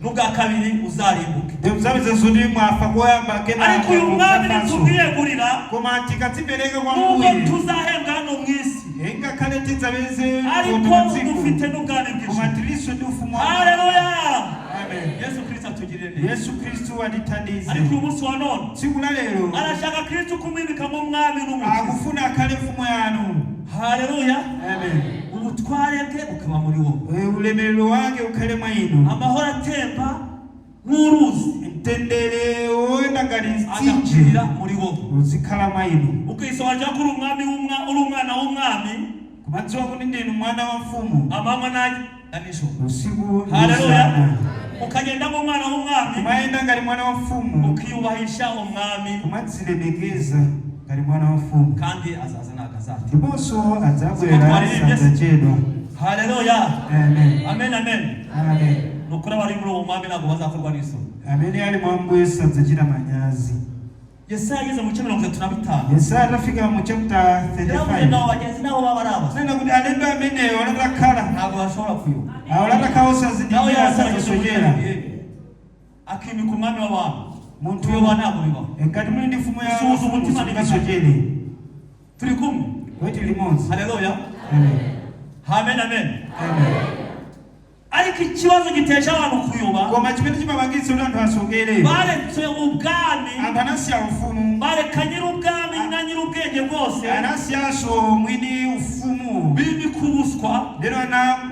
Speaker 1: n'ubwa kabiri, uzarimbuke.
Speaker 3: Ndikuzapeza zoti mwafa koyamba, kenaka
Speaker 1: Ariko uyu mwami
Speaker 3: mudzafanso.
Speaker 1: nitumwiyegurira,
Speaker 3: Koma tikadzipereka kwa
Speaker 1: nubwo
Speaker 3: Mbuye,
Speaker 1: tuzahembwa hano mu isi,
Speaker 3: ngakhale tidzapeze
Speaker 1: ariko
Speaker 3: mphotho pa
Speaker 1: dufite
Speaker 3: dziko,
Speaker 1: n'ubwami
Speaker 3: koma
Speaker 1: bw'ijuru.
Speaker 3: tilinso ndi ufumu wa
Speaker 1: Haleluya.
Speaker 3: Amen.
Speaker 1: Yesu Kristo atugirire neza.
Speaker 3: Yesu Khristu atithandize.
Speaker 1: Ariko uyu munsi wa none
Speaker 3: Tsiku la lero
Speaker 1: arashaka Kristo kumwimika nk'umwami n'umukiza.
Speaker 3: Akufuna akhale mfumu yanu.
Speaker 1: Haleluya.
Speaker 3: Amen.
Speaker 1: Ubutware bwe bukaba muri wowe,
Speaker 3: Ulemerero wake ukhale mwa inu,
Speaker 1: amahoro atemba nk'uruzi
Speaker 3: mtendere woyenda ngati mtsinje
Speaker 1: agakwira muri wowe,
Speaker 3: uzikhala mwa inu,
Speaker 1: ukisobanukirwa ko uri umwami uri umwana w'umwami,
Speaker 3: kumadziwa kuti ndinu mwana wa mfumu,
Speaker 1: amanywa na nijoro.
Speaker 3: Usiku ndi
Speaker 1: Haleluya.
Speaker 3: usana.
Speaker 1: Ukagenda nk'umwana w'umwami,
Speaker 3: Kumayenda ngati mwana wa mfumu,
Speaker 1: ukiyubahisha umwami,
Speaker 3: kumadzilemekeza ngati mwana wa mfumu.
Speaker 1: Kandi azaza ntabwo azati.
Speaker 3: Ndiponso adzabwera sadzachedwa.
Speaker 1: Haleluya.
Speaker 3: Amen.
Speaker 1: Amen, amen.
Speaker 3: Amen.
Speaker 1: Ni ukuri, abari muri uwo mwami ntabwo bazakorwa n'isoni.
Speaker 3: Amene ali mwa Ambuye sadzachita manyazi.
Speaker 1: Yesaya ageze mu bice 35,
Speaker 3: Yesaya atafika mu chapter
Speaker 1: yaravuze
Speaker 3: 35,
Speaker 1: ngo abagenzi nabo baba ari aba
Speaker 3: anena kuti alendo ameneyo alatakhala,
Speaker 1: ntabwo bashobora kuyoba.
Speaker 3: Awo alatakhala
Speaker 1: Nawe
Speaker 3: osazindikira
Speaker 1: yarasarageze
Speaker 3: sadzasochera.
Speaker 1: akimika umwami w'abantu.
Speaker 3: Munthu
Speaker 1: Kuyoba ntabwo bibaho.
Speaker 3: Ngati muli ndi mfumu ya
Speaker 1: Suza umutima
Speaker 3: sungasochere.
Speaker 1: Turi kumwe?
Speaker 3: Kweti limodzi.
Speaker 1: Haleluya.
Speaker 3: Amen.
Speaker 1: Amen, amen.
Speaker 3: Amen.
Speaker 1: Ariko ikibazo gitesha abantu kuyoba,
Speaker 3: Koma chimene chimapangitsa kuti anthu asokere,
Speaker 1: baretse ubwami,
Speaker 3: anthu anasiya ufumu,
Speaker 1: bareka nyir'ubwami na nyir'ubwenge bwose,
Speaker 3: anasiyanso mwini ufumu,
Speaker 1: bimika ubuswa.
Speaker 3: Lero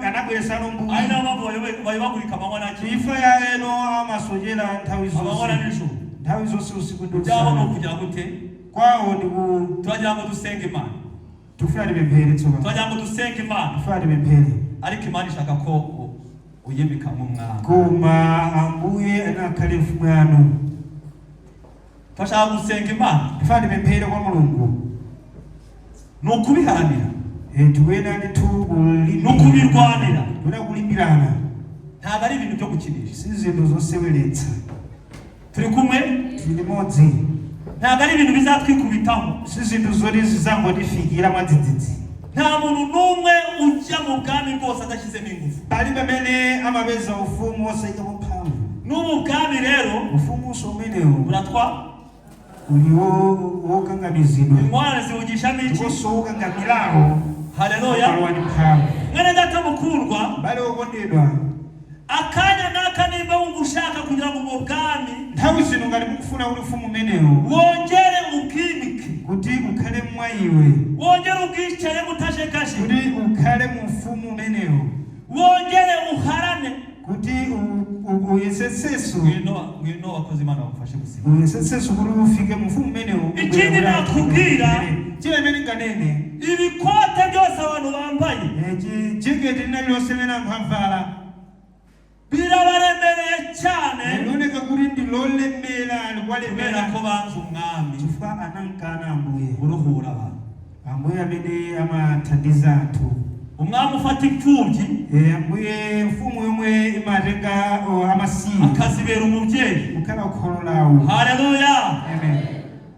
Speaker 3: anabweresano
Speaker 1: Ari
Speaker 3: mbuli.
Speaker 1: nayo mpamvu bayobagurika amanywa na
Speaker 3: Imfa ya eno amasochera nthawi
Speaker 1: amanywa na
Speaker 3: zonse,
Speaker 1: nijoro.
Speaker 3: Nthawi zonse usiku ndi
Speaker 1: Byabo ni
Speaker 3: usana.
Speaker 1: ukugira gute?
Speaker 3: Kwawo ndiku
Speaker 1: Turagira ngo dusenge Imana.
Speaker 3: Tufuna tipemphere tsopano.
Speaker 1: Turagira ngo dusenge Imana.
Speaker 3: Tufuna tipemphere.
Speaker 1: Ariko Imana ishaka ko uyimika nk'umwami.
Speaker 3: Koma Ambuye anakhale mfumu yanu.
Speaker 1: Turashaka gusenga Imana.
Speaker 3: Tufuna tipemphere kwa Mulungu.
Speaker 1: Ni ukubiharanira,
Speaker 3: Tikuyenera ndithu
Speaker 1: ni ukubirwanira.
Speaker 3: Tikuyenera kulimbirana.
Speaker 1: Ntabwo ari ibintu byo gukinisha.
Speaker 3: Si zinthu zoseweretsa.
Speaker 1: Turi kumwe?
Speaker 3: Tili limodzi.
Speaker 1: Ntabwo ari ibintu bizatwikubitaho.
Speaker 3: Si zinthu zoti zizangotifikira mwadzidzidzi.
Speaker 1: Nta muntu n'umwe ujya mu bwami bwose adashyizemo ingufu.
Speaker 3: Palibe amene amapeza ufumu osayikapo mphamvu.
Speaker 1: N'ubu bwami rero
Speaker 3: Ufumunso umenewu
Speaker 1: buratwa
Speaker 3: uli wokangamizidwa,
Speaker 1: intwari ziwugishamo iki?
Speaker 3: Ndiponso wokangamirawo
Speaker 1: Haleluya.
Speaker 3: alowa ndi mphamvu.
Speaker 1: Mwene data mukundwa,
Speaker 3: Mbale wokondedwa,
Speaker 1: akanya n'aka nimba wumva ushaka kugira ngo ubwo bwami
Speaker 3: nthawi zino ngati mukufuna kuti ufumu umenewu
Speaker 1: wongere ubwimike,
Speaker 3: kuti ukhale mwa iwe,
Speaker 1: wongere ubwicare butajegajega,
Speaker 3: kuti ukhale mu ufumu. Uyesetseso.
Speaker 1: Ngwino, ngwino, abakozi Imana bagufashe gusiba.
Speaker 3: Uyesetseso kuti ufike mu ufumu umenewu.
Speaker 5: Ikindi nakubwira,
Speaker 3: chile imene nganene,
Speaker 5: ibikote byose abantu bambaye
Speaker 3: jeketi lina lilonse limene anthu avala
Speaker 5: birabaremereye cyane,
Speaker 3: lioneka kuti ndi lolemera,
Speaker 1: kubera
Speaker 3: likuwalemera
Speaker 1: ko banze umwami
Speaker 3: chifukwa anankana ambuye,
Speaker 1: uruhura abantu,
Speaker 3: ambuye amene amathandiza anthu,
Speaker 5: umwami ufata imfubyi
Speaker 3: ambuye mfumu yomwe imatenga amasiye
Speaker 5: akazibera umubyeyi.
Speaker 3: Kukhala kholo lawo.
Speaker 5: Haleluya!
Speaker 3: Amen.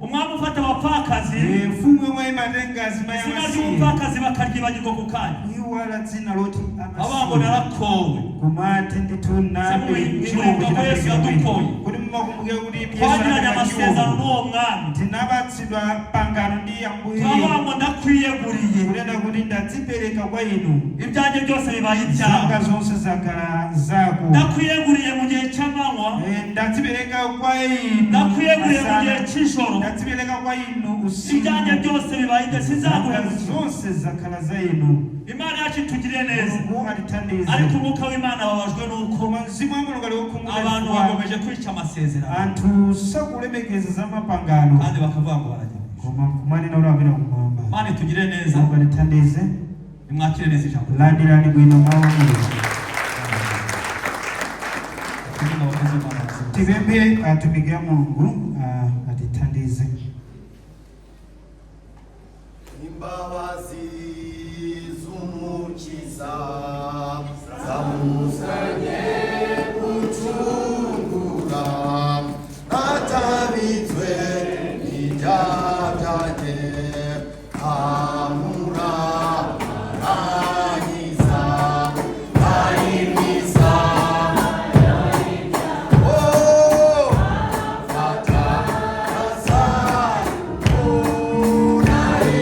Speaker 5: Umwami ufata abapfakazi,
Speaker 3: Mfumu yomwe imatenga azimayi
Speaker 5: izina
Speaker 3: amasiye,
Speaker 5: ry'umupfakazi bakaryibagirwa ku kanya,
Speaker 3: kuyiwala dzina loti
Speaker 5: avuga ngo
Speaker 3: amasiye,
Speaker 5: narakowe.
Speaker 3: Kumati ndithu nabe.
Speaker 5: Se muribuka ko Yesu yadukoye?
Speaker 3: Kuti mumakumbukira kuti Yesu
Speaker 5: Twagiranye
Speaker 3: anatenga
Speaker 5: amasezerano
Speaker 3: chiwongo.
Speaker 5: n'uwo mwami.
Speaker 3: Tinapatsidwa pangano ndi ambuye.
Speaker 5: Turavuga ngo ndakwiyeguriye,
Speaker 3: Kunena kuti ndadzipereka kwa inu,
Speaker 5: ibyanjye byose bibaye ibyawe,
Speaker 3: zanga zonse zakhala zako,
Speaker 5: ndakwiyeguriye mu gihe cy'amanywa,
Speaker 3: ndadzipereka kwa inu
Speaker 5: ndakwiyeguriye mu gihe
Speaker 3: masana,
Speaker 5: cy'ijoro,
Speaker 3: ndadzipereka kwa inu usiku,
Speaker 5: ibyanjye byose bibaye ibyawe,
Speaker 3: zanga
Speaker 5: sinzaguhemukira.
Speaker 3: Zonse zakhala za inu.
Speaker 5: Imana yacu itugirire neza.
Speaker 3: Mulungu atithandize.
Speaker 5: Ariko umwuka w'Imana babajwe n'uko
Speaker 3: Koma mzimu wa Mulungu ali wokhumudwa
Speaker 1: abantu
Speaker 3: chifukwa
Speaker 1: bakomeje kwica amasezerano,
Speaker 3: anthu sakulemekeza za mapangano,
Speaker 1: kandi bakavuga ngo barajya mu ijuru.
Speaker 3: Koma nkumanena kuti apita kumwamba.
Speaker 1: Imana itugirire neza.
Speaker 3: Mulungu atithandize.
Speaker 1: Nimwakire neza ijambo.
Speaker 3: Landirani bwino mawu a Mulungu.
Speaker 1: Tugende abakozi b'Imana baze.
Speaker 3: Tipemphe atumiki a Mulungu atithandize.
Speaker 6: Imbabazi z'Umukiza zamuzanye gucungura, natabitswe n'ibyaha byanjye, amura arangiza ari mwiza. Oh, fata asa, oh, nari.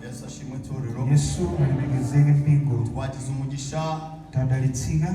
Speaker 6: Yesu ashimwe, torero.
Speaker 3: Yesu alemekezeke, mpingo.
Speaker 6: Twagize umugisha
Speaker 3: Tadalitsika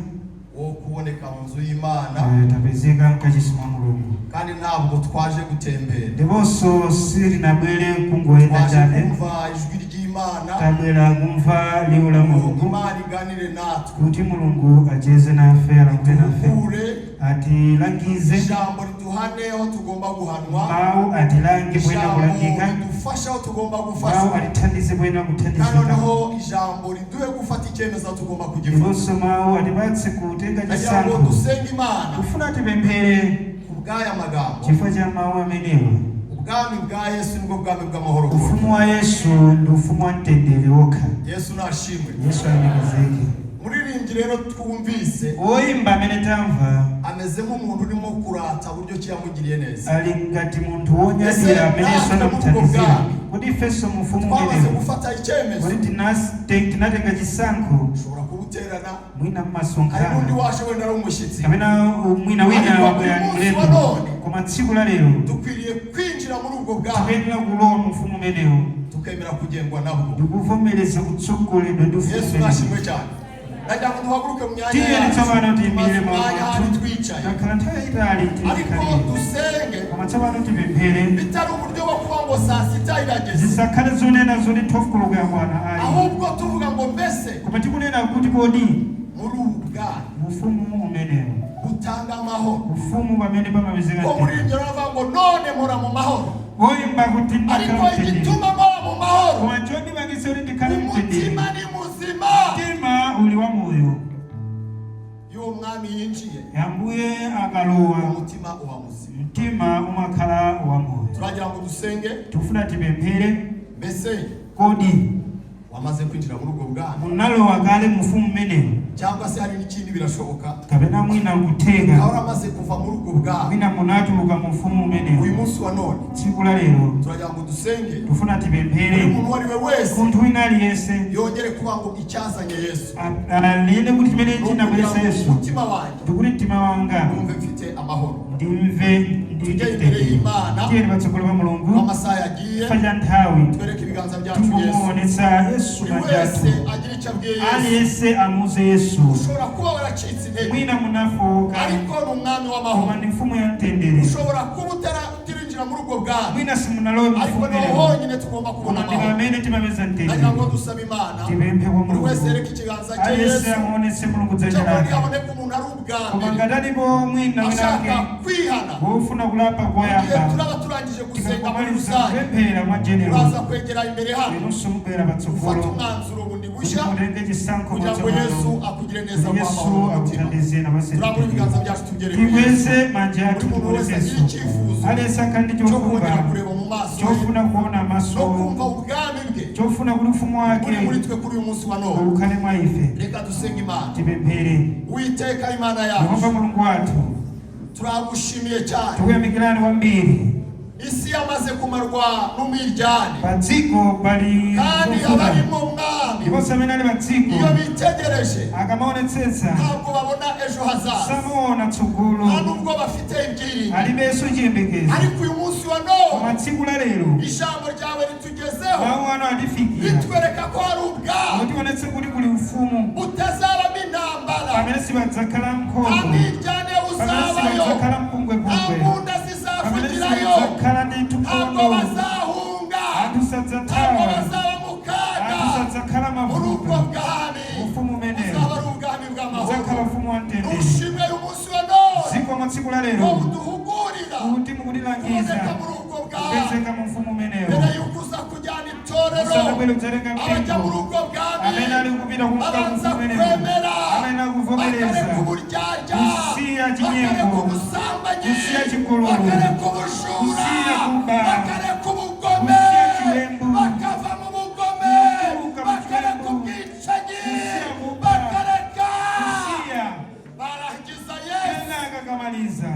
Speaker 6: wo kuboneka mu nzu y'Imana,
Speaker 3: tapezeka mkachisi mwa Mulungu,
Speaker 6: kandi ntabwo twaje gutembera,
Speaker 3: ndiponso sitinabwere kungoyenda
Speaker 6: twaje
Speaker 3: chabe,
Speaker 6: kumva ijwi ry'Imana,
Speaker 3: tabwera kumva liwu la
Speaker 6: ngo
Speaker 3: Mulungu,
Speaker 6: Imana iganire natwe,
Speaker 3: kuti Mulungu acheze nafe, alankhule nafe,
Speaker 6: duhure,
Speaker 3: atilangize,
Speaker 6: ijambo riduhane aho tugomba guhanwa,
Speaker 3: mawu atilange poyena
Speaker 6: ijambo
Speaker 3: kulangika,
Speaker 6: ridufashe aho tugomba
Speaker 3: mawu
Speaker 6: gufashwa,
Speaker 3: atithandize poyena
Speaker 6: kandi
Speaker 3: kuthandizika,
Speaker 6: noneho ijambo riduhe gufata icyemezo aho tugomba kugifata.
Speaker 3: Ndiponso mawu atipatse kutenga
Speaker 6: Ndagira ngo
Speaker 3: chisankho.
Speaker 6: dusenge Imana
Speaker 3: Kufuna tipemphere
Speaker 6: ku bw'aya magambo.
Speaker 3: Chifukwa cha mawu amenewa.
Speaker 6: Ubwami bwa Yesu nibwo bwami bw'amahoro bwonyine.
Speaker 3: Ufumu wa Yesu ndi ufumu wa mtendere wokha.
Speaker 6: Yesu nashimwe.
Speaker 3: Yesu alemekezeke.
Speaker 6: Muririmbyi rero twumvise
Speaker 3: Oyimba amene tamva
Speaker 6: ameze nk'umuntu urimo kurata buryo ki yamugiriye neza.
Speaker 3: Ali ngati munthu wonyadira amene Yesu anamuthandizira. Kuti ifenso mu ufumu
Speaker 6: Twamaze
Speaker 3: umenewu,
Speaker 6: gufata icyemezo.
Speaker 3: kuti tinatenga chisankho.
Speaker 6: Ushobora kubuterana,
Speaker 3: Mwina
Speaker 6: hari n'undi
Speaker 3: mmasonkhana,
Speaker 6: waje wenda ari umushyitsi,
Speaker 3: kapena mwina wina
Speaker 6: ariko
Speaker 3: wabwera
Speaker 6: uyu munsi
Speaker 3: mlendo,
Speaker 6: wa none
Speaker 3: koma tsiku la lero
Speaker 6: dukwiriye kwinjira muri ubwo bwami,
Speaker 3: tikuyenera kulowa mu ufumu umenewu,
Speaker 6: tukemera kugengwa nabwo.
Speaker 3: Ndikuvomereza kutsogoledwa ndi ufumu
Speaker 6: Yesu
Speaker 3: umenewu.
Speaker 6: nashimwe cyane. Ndagira ngo duhaguruke mu myanya
Speaker 3: Tiyeni
Speaker 6: yacu.
Speaker 3: tsopano
Speaker 6: Tumaze
Speaker 3: tiyimirire
Speaker 6: umwanya hano
Speaker 3: mawu.
Speaker 6: twicaye,
Speaker 3: Takhala nthawi yayitali
Speaker 6: ariko
Speaker 3: tilikhalire,
Speaker 6: dusenge
Speaker 3: koma tsopano tipemphere.
Speaker 6: bitari uburyo bwo kuvuga ngo saa sita irageze,
Speaker 3: Zisakhale zonena zoti 12 koloko yakwana, ayi,
Speaker 6: ahubwo tuvuga ngo mbese
Speaker 3: koma tikunena kuti kodi
Speaker 6: muri ubu bwami
Speaker 3: ufumu umenewu
Speaker 6: butanga amahoro,
Speaker 3: ufumu pamene pamapezeka
Speaker 6: ko muri
Speaker 3: mtendere.
Speaker 6: ibyo baravuga ngo none mpora mu mahoro,
Speaker 3: Oyimba kuti
Speaker 6: ariko
Speaker 3: ndikhala mtendere,
Speaker 6: igituma mpora mu mahoro,
Speaker 3: koma chondipangitsa kuti ndikhale mtendere,
Speaker 6: umutima ni muzima.
Speaker 3: Mtima uli wa moyo.
Speaker 6: Iyo umwami yinjiye,
Speaker 3: Ambuye akalowa,
Speaker 6: umutima uba muzima.
Speaker 3: Mtima umakhala wa moyo.
Speaker 6: Turagira ngo dusenge.
Speaker 3: Tifuna tipemphere.
Speaker 6: Mbese
Speaker 3: Kodi
Speaker 6: Wamaze kwinjira muri ubwo bwami,
Speaker 3: Munalowa kale mufumu mmenewu,
Speaker 6: cyangwa se hari n'ikindi, birashoboka,
Speaker 3: kapena mwina nkutheka,
Speaker 6: ukaba waramaze kuva muri ubwo bwami.
Speaker 3: Mwina munatuluka mu ufumu umenewu.
Speaker 6: Uyu munsi wa none,
Speaker 3: Tsiku la lero,
Speaker 6: turagira ngo dusenge.
Speaker 3: Tufuna tipemphere.
Speaker 6: Buri muntu uwo ari we wese
Speaker 3: Munthu wina aliyense
Speaker 6: yongere kuba ngo icyazanye Yesu
Speaker 3: anene kuti chimene
Speaker 6: ni ukugira
Speaker 3: chinabweretsa
Speaker 6: ngo
Speaker 3: Yesu
Speaker 6: umutima wanjye
Speaker 3: ndikuti mtima wanga
Speaker 6: numve mfite amahoro.
Speaker 3: Ndimve.
Speaker 6: Tujye imbere y'Imana.
Speaker 3: Tiyeni patsogolo pa Mulungu.
Speaker 6: Amasaha yagiye.
Speaker 3: Chifukwa cha nthawi,
Speaker 6: Twereke ibiganza byacu Yesu.
Speaker 3: Tungumuonetsa Yesu
Speaker 6: Buri
Speaker 3: manja
Speaker 6: wese
Speaker 3: athu.
Speaker 6: agira icyo abwiye Yesu.
Speaker 3: Aliyense amuuze Yesu.
Speaker 6: Ushobora kuba waracitse intege,
Speaker 3: Mwina munafowoka,
Speaker 6: ariko ni umwami
Speaker 3: koma
Speaker 6: w'amahoro.
Speaker 3: ndi mfumu ya mtendere.
Speaker 6: Ushobora kuba utirinjira muri ubwo bwami,
Speaker 3: Mwina simunalowe
Speaker 6: ariko
Speaker 3: mfumu
Speaker 6: niho
Speaker 3: umenewu,
Speaker 6: honyine tugomba kubona
Speaker 3: koma ndi
Speaker 6: amahoro.
Speaker 3: pamene timapeza
Speaker 6: Ndagira
Speaker 3: mtendere.
Speaker 6: ngo dusabe Imana.
Speaker 3: Tipemphe kwa
Speaker 6: Buri wese
Speaker 3: Mulungu.
Speaker 6: yereke ikiganza cye
Speaker 3: Aliyense
Speaker 6: Yesu.
Speaker 3: amuonetse Mulungu dzanja
Speaker 6: Cyangwa
Speaker 3: lake.
Speaker 6: ntiyaboneka umuntu ari ubwa
Speaker 3: Koma
Speaker 6: mbere
Speaker 3: ngati alipo mwina
Speaker 6: ashaka
Speaker 3: winake
Speaker 6: kwihana,
Speaker 3: wofuna kulapa
Speaker 6: igihe
Speaker 3: koyamba,
Speaker 6: turaba turangije gusenga muri
Speaker 3: tikakumaliza
Speaker 6: rusange,
Speaker 3: kupemphera mwa general,
Speaker 6: uraza kwegera imbere hano,
Speaker 3: inunso mubwera
Speaker 6: ufate
Speaker 3: patsogolo
Speaker 6: umwanzuro bundi
Speaker 3: kuti
Speaker 6: bushya
Speaker 3: mutenge chisankho
Speaker 6: kugira ngo
Speaker 3: mwatsopano,
Speaker 6: Yesu akugire neza,
Speaker 3: kuti
Speaker 6: kwa
Speaker 3: Yesu
Speaker 6: amahoro mu mutima.
Speaker 3: akuthandize.
Speaker 6: Turambure ibiganza byacu tubyereke Yesu.
Speaker 3: Tikweze manja athu,
Speaker 6: Buri muntu wese
Speaker 3: tikuonetse
Speaker 6: agira
Speaker 3: Yesu.
Speaker 6: icyifuzo
Speaker 3: Aliyense akhale ndi
Speaker 6: cyo
Speaker 3: chokhumba
Speaker 6: kongera kureba mu maso ye
Speaker 3: chofuna kuona maso,
Speaker 6: no kumva ubwami bwe
Speaker 3: chofuna kuti ufumu wake
Speaker 6: buri muri twe kuri uyu munsi wa none.
Speaker 3: ukhale mwa ife.
Speaker 6: Reka dusenge Imana.
Speaker 3: Tipemphere.
Speaker 6: Uwiteka Imana
Speaker 3: Yehova
Speaker 6: yacu,
Speaker 3: Mulungu wathu,
Speaker 6: turagushimiye cyane.
Speaker 3: Tikuyamikirani kwambiri.
Speaker 6: Isi yamaze kumarwa n'umwiryane,
Speaker 3: Pa dziko pali
Speaker 6: kandi
Speaker 3: zovuta,
Speaker 6: abarimo, Mwami,
Speaker 3: ndiponso amene ali pa dziko,
Speaker 6: iyo bitegereje,
Speaker 3: akamaonetsetsa,
Speaker 6: ntabwo babona ejo hazaza,
Speaker 3: samaona tsogolo,
Speaker 6: nta nubwo bafite ibyiringiro.
Speaker 3: Alibenso chiyembekezo.
Speaker 6: Ariko uyu munsi wa
Speaker 3: Koma
Speaker 6: none,
Speaker 3: tsiku la lero,
Speaker 6: ijambo ryawe ritugezeho,
Speaker 3: mawu anu atifikira,
Speaker 6: ritwereka ko hari ubwami
Speaker 3: mutionetse kuti kuli ufumu
Speaker 6: butazabamo intambara,
Speaker 3: pamene sipadzakhala
Speaker 6: nta
Speaker 3: nkhondo,
Speaker 6: mwiryane
Speaker 3: pamene
Speaker 6: uzabayo,
Speaker 3: sipadzakhala
Speaker 6: nta
Speaker 3: mpungwepungwe,
Speaker 6: mbunda
Speaker 3: pamene
Speaker 6: zizavugirayo,
Speaker 3: sipadzakhala ndi
Speaker 6: ntabwo
Speaker 3: nkhondo,
Speaker 6: bazahunga,
Speaker 3: anthu
Speaker 6: ntabwo
Speaker 3: sadzathawa,
Speaker 6: bazaba mu kaga.
Speaker 3: Anthu sadzakhala
Speaker 6: Muri ubwo
Speaker 3: mavuto.
Speaker 6: bwami
Speaker 3: Ufumu umenewo
Speaker 6: uzaba ari ubwami
Speaker 3: udzakhala
Speaker 6: bw'amahoro.
Speaker 3: ufumu wa mtendere.
Speaker 6: Nushimwe uyu munsi wa none
Speaker 3: Zikomo tsiku la
Speaker 6: ko
Speaker 3: lero
Speaker 6: uduhugurira
Speaker 3: kuti mukutilangiza
Speaker 6: kuboneka muri ubwo bwami
Speaker 3: kupezeka mu mfumu umenewo
Speaker 6: mbere y'uko uza kujyana itorero.
Speaker 3: Usanabwere kudzatenga
Speaker 6: Abajya muri
Speaker 3: mpingo,
Speaker 6: ubwo bwami
Speaker 3: amene ali kupita kumka
Speaker 6: babanza
Speaker 3: mfumu umenewo,
Speaker 6: kwemera,
Speaker 3: amene akuvomereza
Speaker 6: bakareka uburyarya,
Speaker 3: kusiya
Speaker 6: bakareka
Speaker 3: chinyengo,
Speaker 6: ubusambanyi,
Speaker 3: kusiya chigololo,
Speaker 6: bakareka ubujura,
Speaker 3: kusiya kuba,
Speaker 6: bakareka ubugome,
Speaker 3: kusiya chiwembu,
Speaker 6: bakava mu bugome,
Speaker 3: kutuluka mu
Speaker 6: bakareka
Speaker 3: chiwembu,
Speaker 6: ubwicanyi,
Speaker 3: kusiya kuba,
Speaker 6: bakareka,
Speaker 3: kusiya.
Speaker 6: Barangiza Yesu,
Speaker 3: Kenaka akamaliza,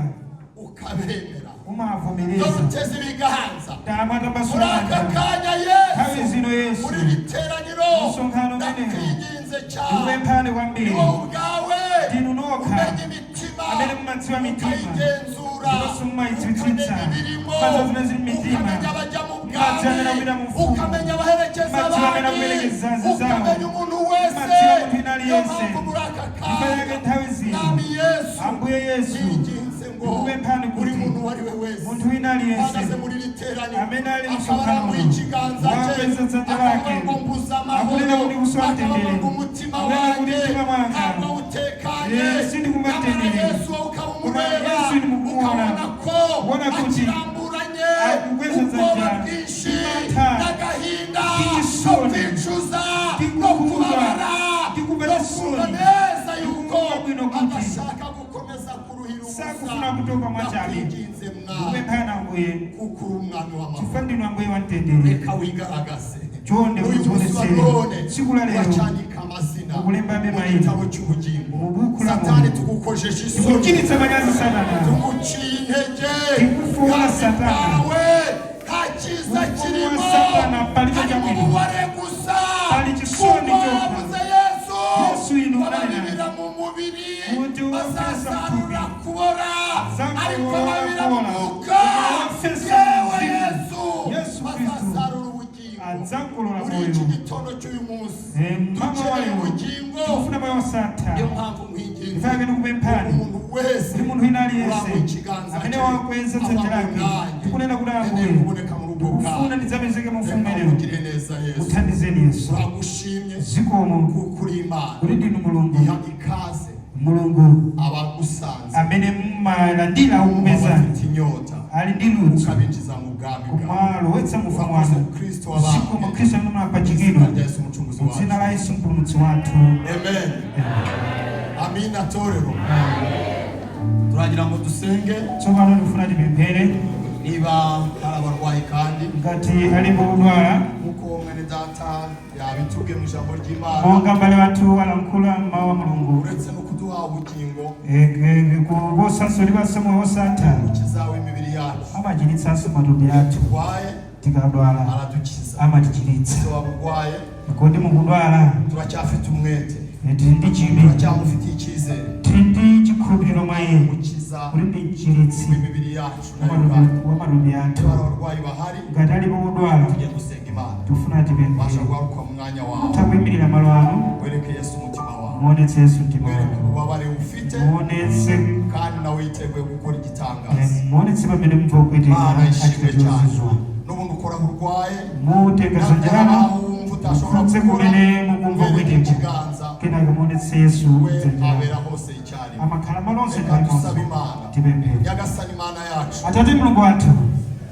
Speaker 6: ukabemera.
Speaker 3: Umavomereza.
Speaker 6: Dore uteze ibiganza
Speaker 3: Tamatambasula
Speaker 6: muri aka
Speaker 3: manja.
Speaker 6: kanya,
Speaker 3: Nthawi
Speaker 6: Yesu,
Speaker 3: zino, Yesu,
Speaker 6: muri iri teraniro,
Speaker 3: msonkhano umenewu,
Speaker 6: ndakwinginze cyane,
Speaker 3: ndikupemphani
Speaker 6: ni
Speaker 3: kwambiri,
Speaker 6: wowe ubwawe
Speaker 3: ndinu nokha
Speaker 6: umenya imitima,
Speaker 3: amene mumadziwa mitima,
Speaker 6: ukayigenzura,
Speaker 3: ndiponso mumayitsitsitsa,
Speaker 6: ukamenya ibirimo,
Speaker 3: mumadziwa zimene zili m'mitima,
Speaker 6: ukamenya abajya mu
Speaker 3: mumadziwa amene
Speaker 6: bwami,
Speaker 3: akupita mu mfumu,
Speaker 6: ukamenya abaherekeza
Speaker 3: mumadziwa amene
Speaker 6: abandi,
Speaker 3: akuperekeza anzawo,
Speaker 6: ukamenya umuntu wese.
Speaker 3: Mumadziwa munthu wina
Speaker 6: Niyo
Speaker 3: aliyense.
Speaker 6: mpamvu muri aka
Speaker 3: Chifukwa chake
Speaker 6: kanya,
Speaker 3: nthawi zino,
Speaker 6: Mwami Yesu,
Speaker 3: Ambuye Yesu,
Speaker 6: ninginze ngo
Speaker 3: ndikupemphani
Speaker 6: buri
Speaker 3: kuti
Speaker 6: muntu uwo ari we wese
Speaker 3: munthu wina aliyense
Speaker 6: uhagaze muri iri teraniro
Speaker 3: amene ali
Speaker 6: akaba
Speaker 3: msonkhano
Speaker 6: arambuye ikiganza cye,
Speaker 3: wakweza dzanja
Speaker 6: akavuga
Speaker 3: lake,
Speaker 6: ngo mbuze
Speaker 3: akunena
Speaker 6: amahoro,
Speaker 3: kuti kusowa
Speaker 6: akavuga
Speaker 3: mtendere,
Speaker 6: ngo umutima
Speaker 3: akunena kuti
Speaker 6: wanjye
Speaker 3: mtima mwanga
Speaker 6: ntabwo utekanye,
Speaker 3: Yesu ndikumva
Speaker 6: nyamara
Speaker 3: mtendere.
Speaker 6: Yesu wowe ukaba
Speaker 3: Koma
Speaker 6: umureba,
Speaker 3: Yesu ndikumuona,
Speaker 6: ukabona ko
Speaker 3: kuona kuti
Speaker 6: akiramburanye
Speaker 3: akukweza
Speaker 6: ubwoba
Speaker 3: dzanja,
Speaker 6: bwinshi
Speaker 3: mantha,
Speaker 6: n'agahinda no
Speaker 3: ndichisoni,
Speaker 6: kwicuza no
Speaker 3: ndikukhumudwa,
Speaker 6: kubabara
Speaker 3: ndikumva
Speaker 6: no kumva
Speaker 3: chisoni,
Speaker 6: neza yuko
Speaker 3: ndikumva bwino kuti
Speaker 6: adashaka gukomeza kuruhira ubusa.
Speaker 3: Sakufuna kutopa mwachabe.
Speaker 6: Ndakwinginze Mwami,
Speaker 3: Ndikupemphani Ambuye,
Speaker 6: kuko uri umwami w'amahoro,
Speaker 3: chifukwa ndinu Ambuye wamtendere,
Speaker 6: reka wigaragaze.
Speaker 3: Chonde
Speaker 6: Uyu munsi wa
Speaker 3: mudzionesere.
Speaker 6: none
Speaker 3: Tsiku la lero
Speaker 6: uracyandika amazina
Speaker 3: ukulembabe
Speaker 6: mu
Speaker 3: mayina
Speaker 6: gitabo cy'ubugingo.
Speaker 3: Mu buku la
Speaker 6: Satani,
Speaker 3: moyo.
Speaker 6: tugukojeje isoni,
Speaker 3: Tikuchititsa manyazi Satana.
Speaker 6: tuguciye intege.
Speaker 3: Tikufuula
Speaker 6: Ubwami
Speaker 3: Satana.
Speaker 6: bwawe nta cyiza
Speaker 3: Ufumu wa
Speaker 6: kirimo,
Speaker 3: Satana palibe
Speaker 6: harimo
Speaker 3: chabwino.
Speaker 6: ububare gusa,
Speaker 3: Pali chisoni
Speaker 6: kuko
Speaker 3: chokha.
Speaker 6: wabuze Yesu.
Speaker 3: Yesu inu
Speaker 6: Ababibira mu mubiri
Speaker 3: Kuti wofesa
Speaker 6: bazasarura
Speaker 3: mthupi.
Speaker 6: kubora,
Speaker 3: Zangolola
Speaker 6: ariko babira mu
Speaker 3: kubola.
Speaker 6: mwuka,
Speaker 3: Wofesa
Speaker 6: yewe
Speaker 3: mzimu.
Speaker 6: Yesu,
Speaker 3: Yesu Kristu
Speaker 6: bazasarura ubugingo.
Speaker 3: Adzangolola
Speaker 6: Muri
Speaker 3: moyo.
Speaker 6: iki gitondo cy'uyu munsi
Speaker 3: Mama
Speaker 6: dukeneye
Speaker 3: wayo,
Speaker 6: ubugingo.
Speaker 3: tikufuna moyo wosatha.
Speaker 6: Niyo mpamvu nkwinginze,
Speaker 3: Chifukwa ndikupemphani
Speaker 6: umuntu wese
Speaker 3: kuti munthu wina aliyense
Speaker 6: urambuye ikiganza
Speaker 3: amene
Speaker 6: cye,
Speaker 3: wakweza dzanja
Speaker 6: avuga
Speaker 3: lake,
Speaker 6: nanjye,
Speaker 3: tikunena kuti
Speaker 6: nkeneye
Speaker 3: Ambuye,
Speaker 6: kuboneka muri ubwo
Speaker 3: ndikufuna
Speaker 6: bwami.
Speaker 3: ndidzapezeke mu ufumu
Speaker 6: Reka
Speaker 3: umenewu.
Speaker 6: ungire neza, Yesu.
Speaker 3: Muthandizeni Yesu.
Speaker 6: Turagushimye
Speaker 3: Zikomo
Speaker 6: kuko uri Imana
Speaker 3: kuti ndinu Mulungu,
Speaker 6: iha ikaze
Speaker 3: Mulungu
Speaker 6: abagusanze,
Speaker 3: amene mumalandira okupezani
Speaker 6: abafite inyota,
Speaker 3: ali ndi ludzu,
Speaker 6: ukabinjiza mu bwami bwawe.
Speaker 3: kumalowetsa mu ufumu
Speaker 6: Urakoze,
Speaker 3: wanu.
Speaker 6: Kristo
Speaker 3: Zikomo,
Speaker 6: wabambwe.
Speaker 3: Khristu amene
Speaker 6: Mu izina
Speaker 3: munapachikidwa.
Speaker 6: rya Yesu umucunguzi
Speaker 3: Mu dzina
Speaker 6: wacu.
Speaker 3: la Yesu mpulumutsi wathu.
Speaker 6: Amen. Amina. Torero, turagira ngo dusenge.
Speaker 3: Tsopano ndikufuna tipemphere.
Speaker 6: Niba hari abarwayi kandi,
Speaker 3: Ngati alipo kudwala,
Speaker 6: nk'uko mwene data yabitubwiye mu ijambo ry'Imana,
Speaker 3: monga mbale wathu alankhula mawu a Mulungu,
Speaker 6: uretse no kuduha ubugingo,
Speaker 3: kuposanso lipatsa moyo wosatha,
Speaker 6: umukiza w'imibiri yacu,
Speaker 3: amachiritsanso matupi athu.
Speaker 6: Turwaye,
Speaker 3: Tikadwala,
Speaker 6: aradukiza.
Speaker 3: amatichiritsa.
Speaker 6: Ese waba urwaye,
Speaker 3: Kodi mukudwala?
Speaker 6: Turacyafite umwete,
Speaker 3: Tili ndi chidwi,
Speaker 6: turacyamufitiye icyizere,
Speaker 3: tili ndi chikhulupiriro mwa iye
Speaker 6: umukiza
Speaker 3: kuti ndi mchiritsi
Speaker 6: w'imibiri yacu nayo ubwayo.
Speaker 3: wa matupi athu.
Speaker 6: Niba hari abarwayi bahari,
Speaker 3: Ngati alipo kudwala,
Speaker 6: tugiye gusenga Imana.
Speaker 3: tifuna
Speaker 6: Ubasha
Speaker 3: tipemphere.
Speaker 6: guhaguruka mu mwanya wawe,
Speaker 3: Mutha kuyimirira malo anu,
Speaker 6: wereke Yesu umutima wawe,
Speaker 3: muonetse Yesu mtima
Speaker 6: wereke
Speaker 3: wanu,
Speaker 6: ububabare ufite,
Speaker 3: muonetse
Speaker 6: kandi nawe yiteguye gukora igitangaza.
Speaker 3: Muonetse pamene mumva kupweteka,
Speaker 6: Imana ishimwe
Speaker 3: achita
Speaker 6: cyane.
Speaker 3: chozizwa.
Speaker 6: N'ubundi ukora aho urwaye,
Speaker 3: Mutenga dzanja lanu,
Speaker 6: aho wumva utashobora
Speaker 3: mukhudze
Speaker 6: gukora,
Speaker 3: kumene mukumva
Speaker 6: wereke
Speaker 3: kupweteka,
Speaker 6: ikiganza.
Speaker 3: Kenaka muonetse Yesu
Speaker 6: We
Speaker 3: dzanja lanu.
Speaker 6: abera hose icyarimwe.
Speaker 3: Amakhala malo onse
Speaker 6: Reka
Speaker 3: nthawi
Speaker 6: dusabe
Speaker 3: imodzi.
Speaker 6: Imana.
Speaker 3: Tipemphere.
Speaker 6: Nyagasani Imana yacu,
Speaker 3: Atate Mulungu wathu,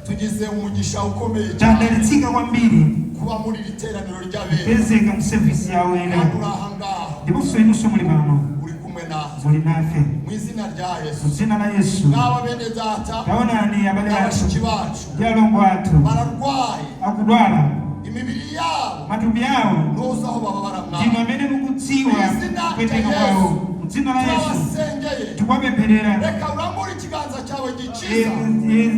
Speaker 6: tugize umugisha ukomeye cyane
Speaker 3: tadalitsika kwambiri
Speaker 6: kuba muri iri teraniro ry'abera,
Speaker 3: kupezeka mu sevisi yawo ena,
Speaker 6: kandi uri aha ngaha,
Speaker 3: ndiponso inunso muli pano,
Speaker 6: uri kumwe natwe.
Speaker 3: Muli nafe.
Speaker 6: Mu izina rya Yesu,
Speaker 3: Mu dzina la Yesu,
Speaker 6: n'aba bene data
Speaker 3: taonani abale
Speaker 6: na
Speaker 3: athu
Speaker 6: bashiki bacu
Speaker 3: ndi alongo athu
Speaker 6: bararwaye,
Speaker 3: akudwala,
Speaker 6: imibiri yabo,
Speaker 3: matupi awo,
Speaker 6: ntuzi aho bababara
Speaker 3: ndinu
Speaker 6: mwana.
Speaker 3: amene mukudziwa
Speaker 6: Mu izina
Speaker 3: kupweteka
Speaker 6: rya
Speaker 3: kwawo.
Speaker 6: Yesu,
Speaker 3: Mu dzina la Yesu,
Speaker 6: turabasengeye,
Speaker 3: tikuwapempherera.
Speaker 6: Reka urambure ikiganza cyawe gikiza,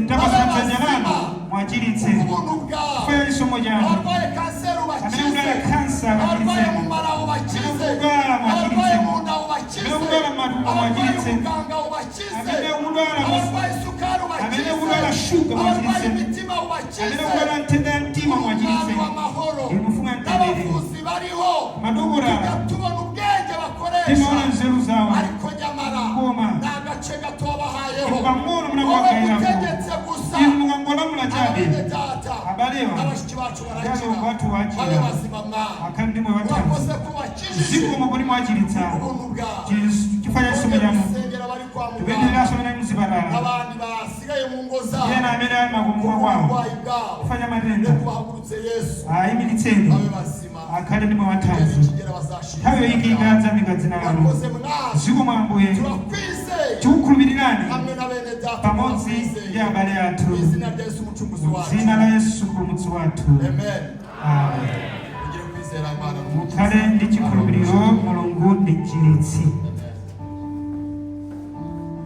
Speaker 3: Tapasana lanu, mwachiritse
Speaker 6: ubuntu bwawe.
Speaker 3: Chifukwa chisomo chanu.
Speaker 6: Abarwaye kanseri
Speaker 3: Amene
Speaker 6: ubakize,
Speaker 3: kudwala khansa,
Speaker 6: abarwaye
Speaker 3: abachiritse.
Speaker 6: mu mara ubakize,
Speaker 3: Amene kudwala,
Speaker 6: abarwaye
Speaker 3: mwachiritse.
Speaker 6: mu nda ubakize,
Speaker 3: Amene kudwala matumbo,
Speaker 6: abarwaye
Speaker 3: mwachiritse.
Speaker 6: ubuganga ubakize,
Speaker 3: Amene kudwala
Speaker 6: abarwaye isukari
Speaker 3: Amene
Speaker 6: ubakize,
Speaker 3: kudwala shuga,
Speaker 6: abarwaye
Speaker 3: mwachiritse.
Speaker 6: imitima ubakize.
Speaker 3: Amene kudwala nthenda ya mtima, mwachiritse.
Speaker 6: Umwami w'amahoro,
Speaker 3: Inu mfumu ya mtendere,
Speaker 6: n'abavuzi bariho,
Speaker 3: madokotala,
Speaker 6: tujya tubona ubwenge bakoresha,
Speaker 3: timaona nzeru zawo,
Speaker 6: ariko nyamara
Speaker 3: Koma
Speaker 6: ni agace gato wabahayeho.
Speaker 3: pang'ono
Speaker 6: Wowe
Speaker 3: munakuwagayirako.
Speaker 6: utegetse gusa,
Speaker 3: Inu mukangolamula chabe,
Speaker 6: abene data
Speaker 3: abalewa
Speaker 6: n'abashiki bacu barakira,
Speaker 3: alongo athu
Speaker 6: babe
Speaker 3: wachira,
Speaker 6: bazima mwana.
Speaker 3: akhale ndi moyo wathanzi.
Speaker 6: Urakoze ko wakijije
Speaker 3: Zikomo kuti mwachiritsa
Speaker 6: ubuntu bwawe.
Speaker 3: Chifukwa cha chisomo chanu.
Speaker 6: Gusengera abari kwa muganga
Speaker 3: Tipemphereranso amene ali mzipatala,
Speaker 6: n'abandi basigaye mu ngo zabo
Speaker 3: ena amene ali makomo kwawo
Speaker 6: uburwayi bwabo,
Speaker 3: chifukwa cha matenda,
Speaker 6: reka ubahagurutse Yesu,
Speaker 3: ayimilitseni,
Speaker 6: babe bazima.
Speaker 3: Akhale ndi moyo
Speaker 6: Igihe
Speaker 3: wathanzi.
Speaker 6: nikigera bazashira.
Speaker 3: Nthawi yoyikika adzamika dzina lanu.
Speaker 6: Urakoze mwana.
Speaker 3: Zikomo Ambuye.
Speaker 6: Turakwizeye
Speaker 3: Tikukhulupirirani
Speaker 6: hamwe na bene data,
Speaker 3: pamodzi ndi abale athu,
Speaker 6: mu izina rya Yesu umucunguzi
Speaker 3: mu
Speaker 6: wacu.
Speaker 3: dzina la Yesu Mpulumutsi wathu.
Speaker 6: Amen.
Speaker 3: Amen.
Speaker 6: Ugire kwizera Imana.
Speaker 3: Mukhale ndi chikhulupiriro, Mulungu ndi mchiritsi.
Speaker 6: Amen.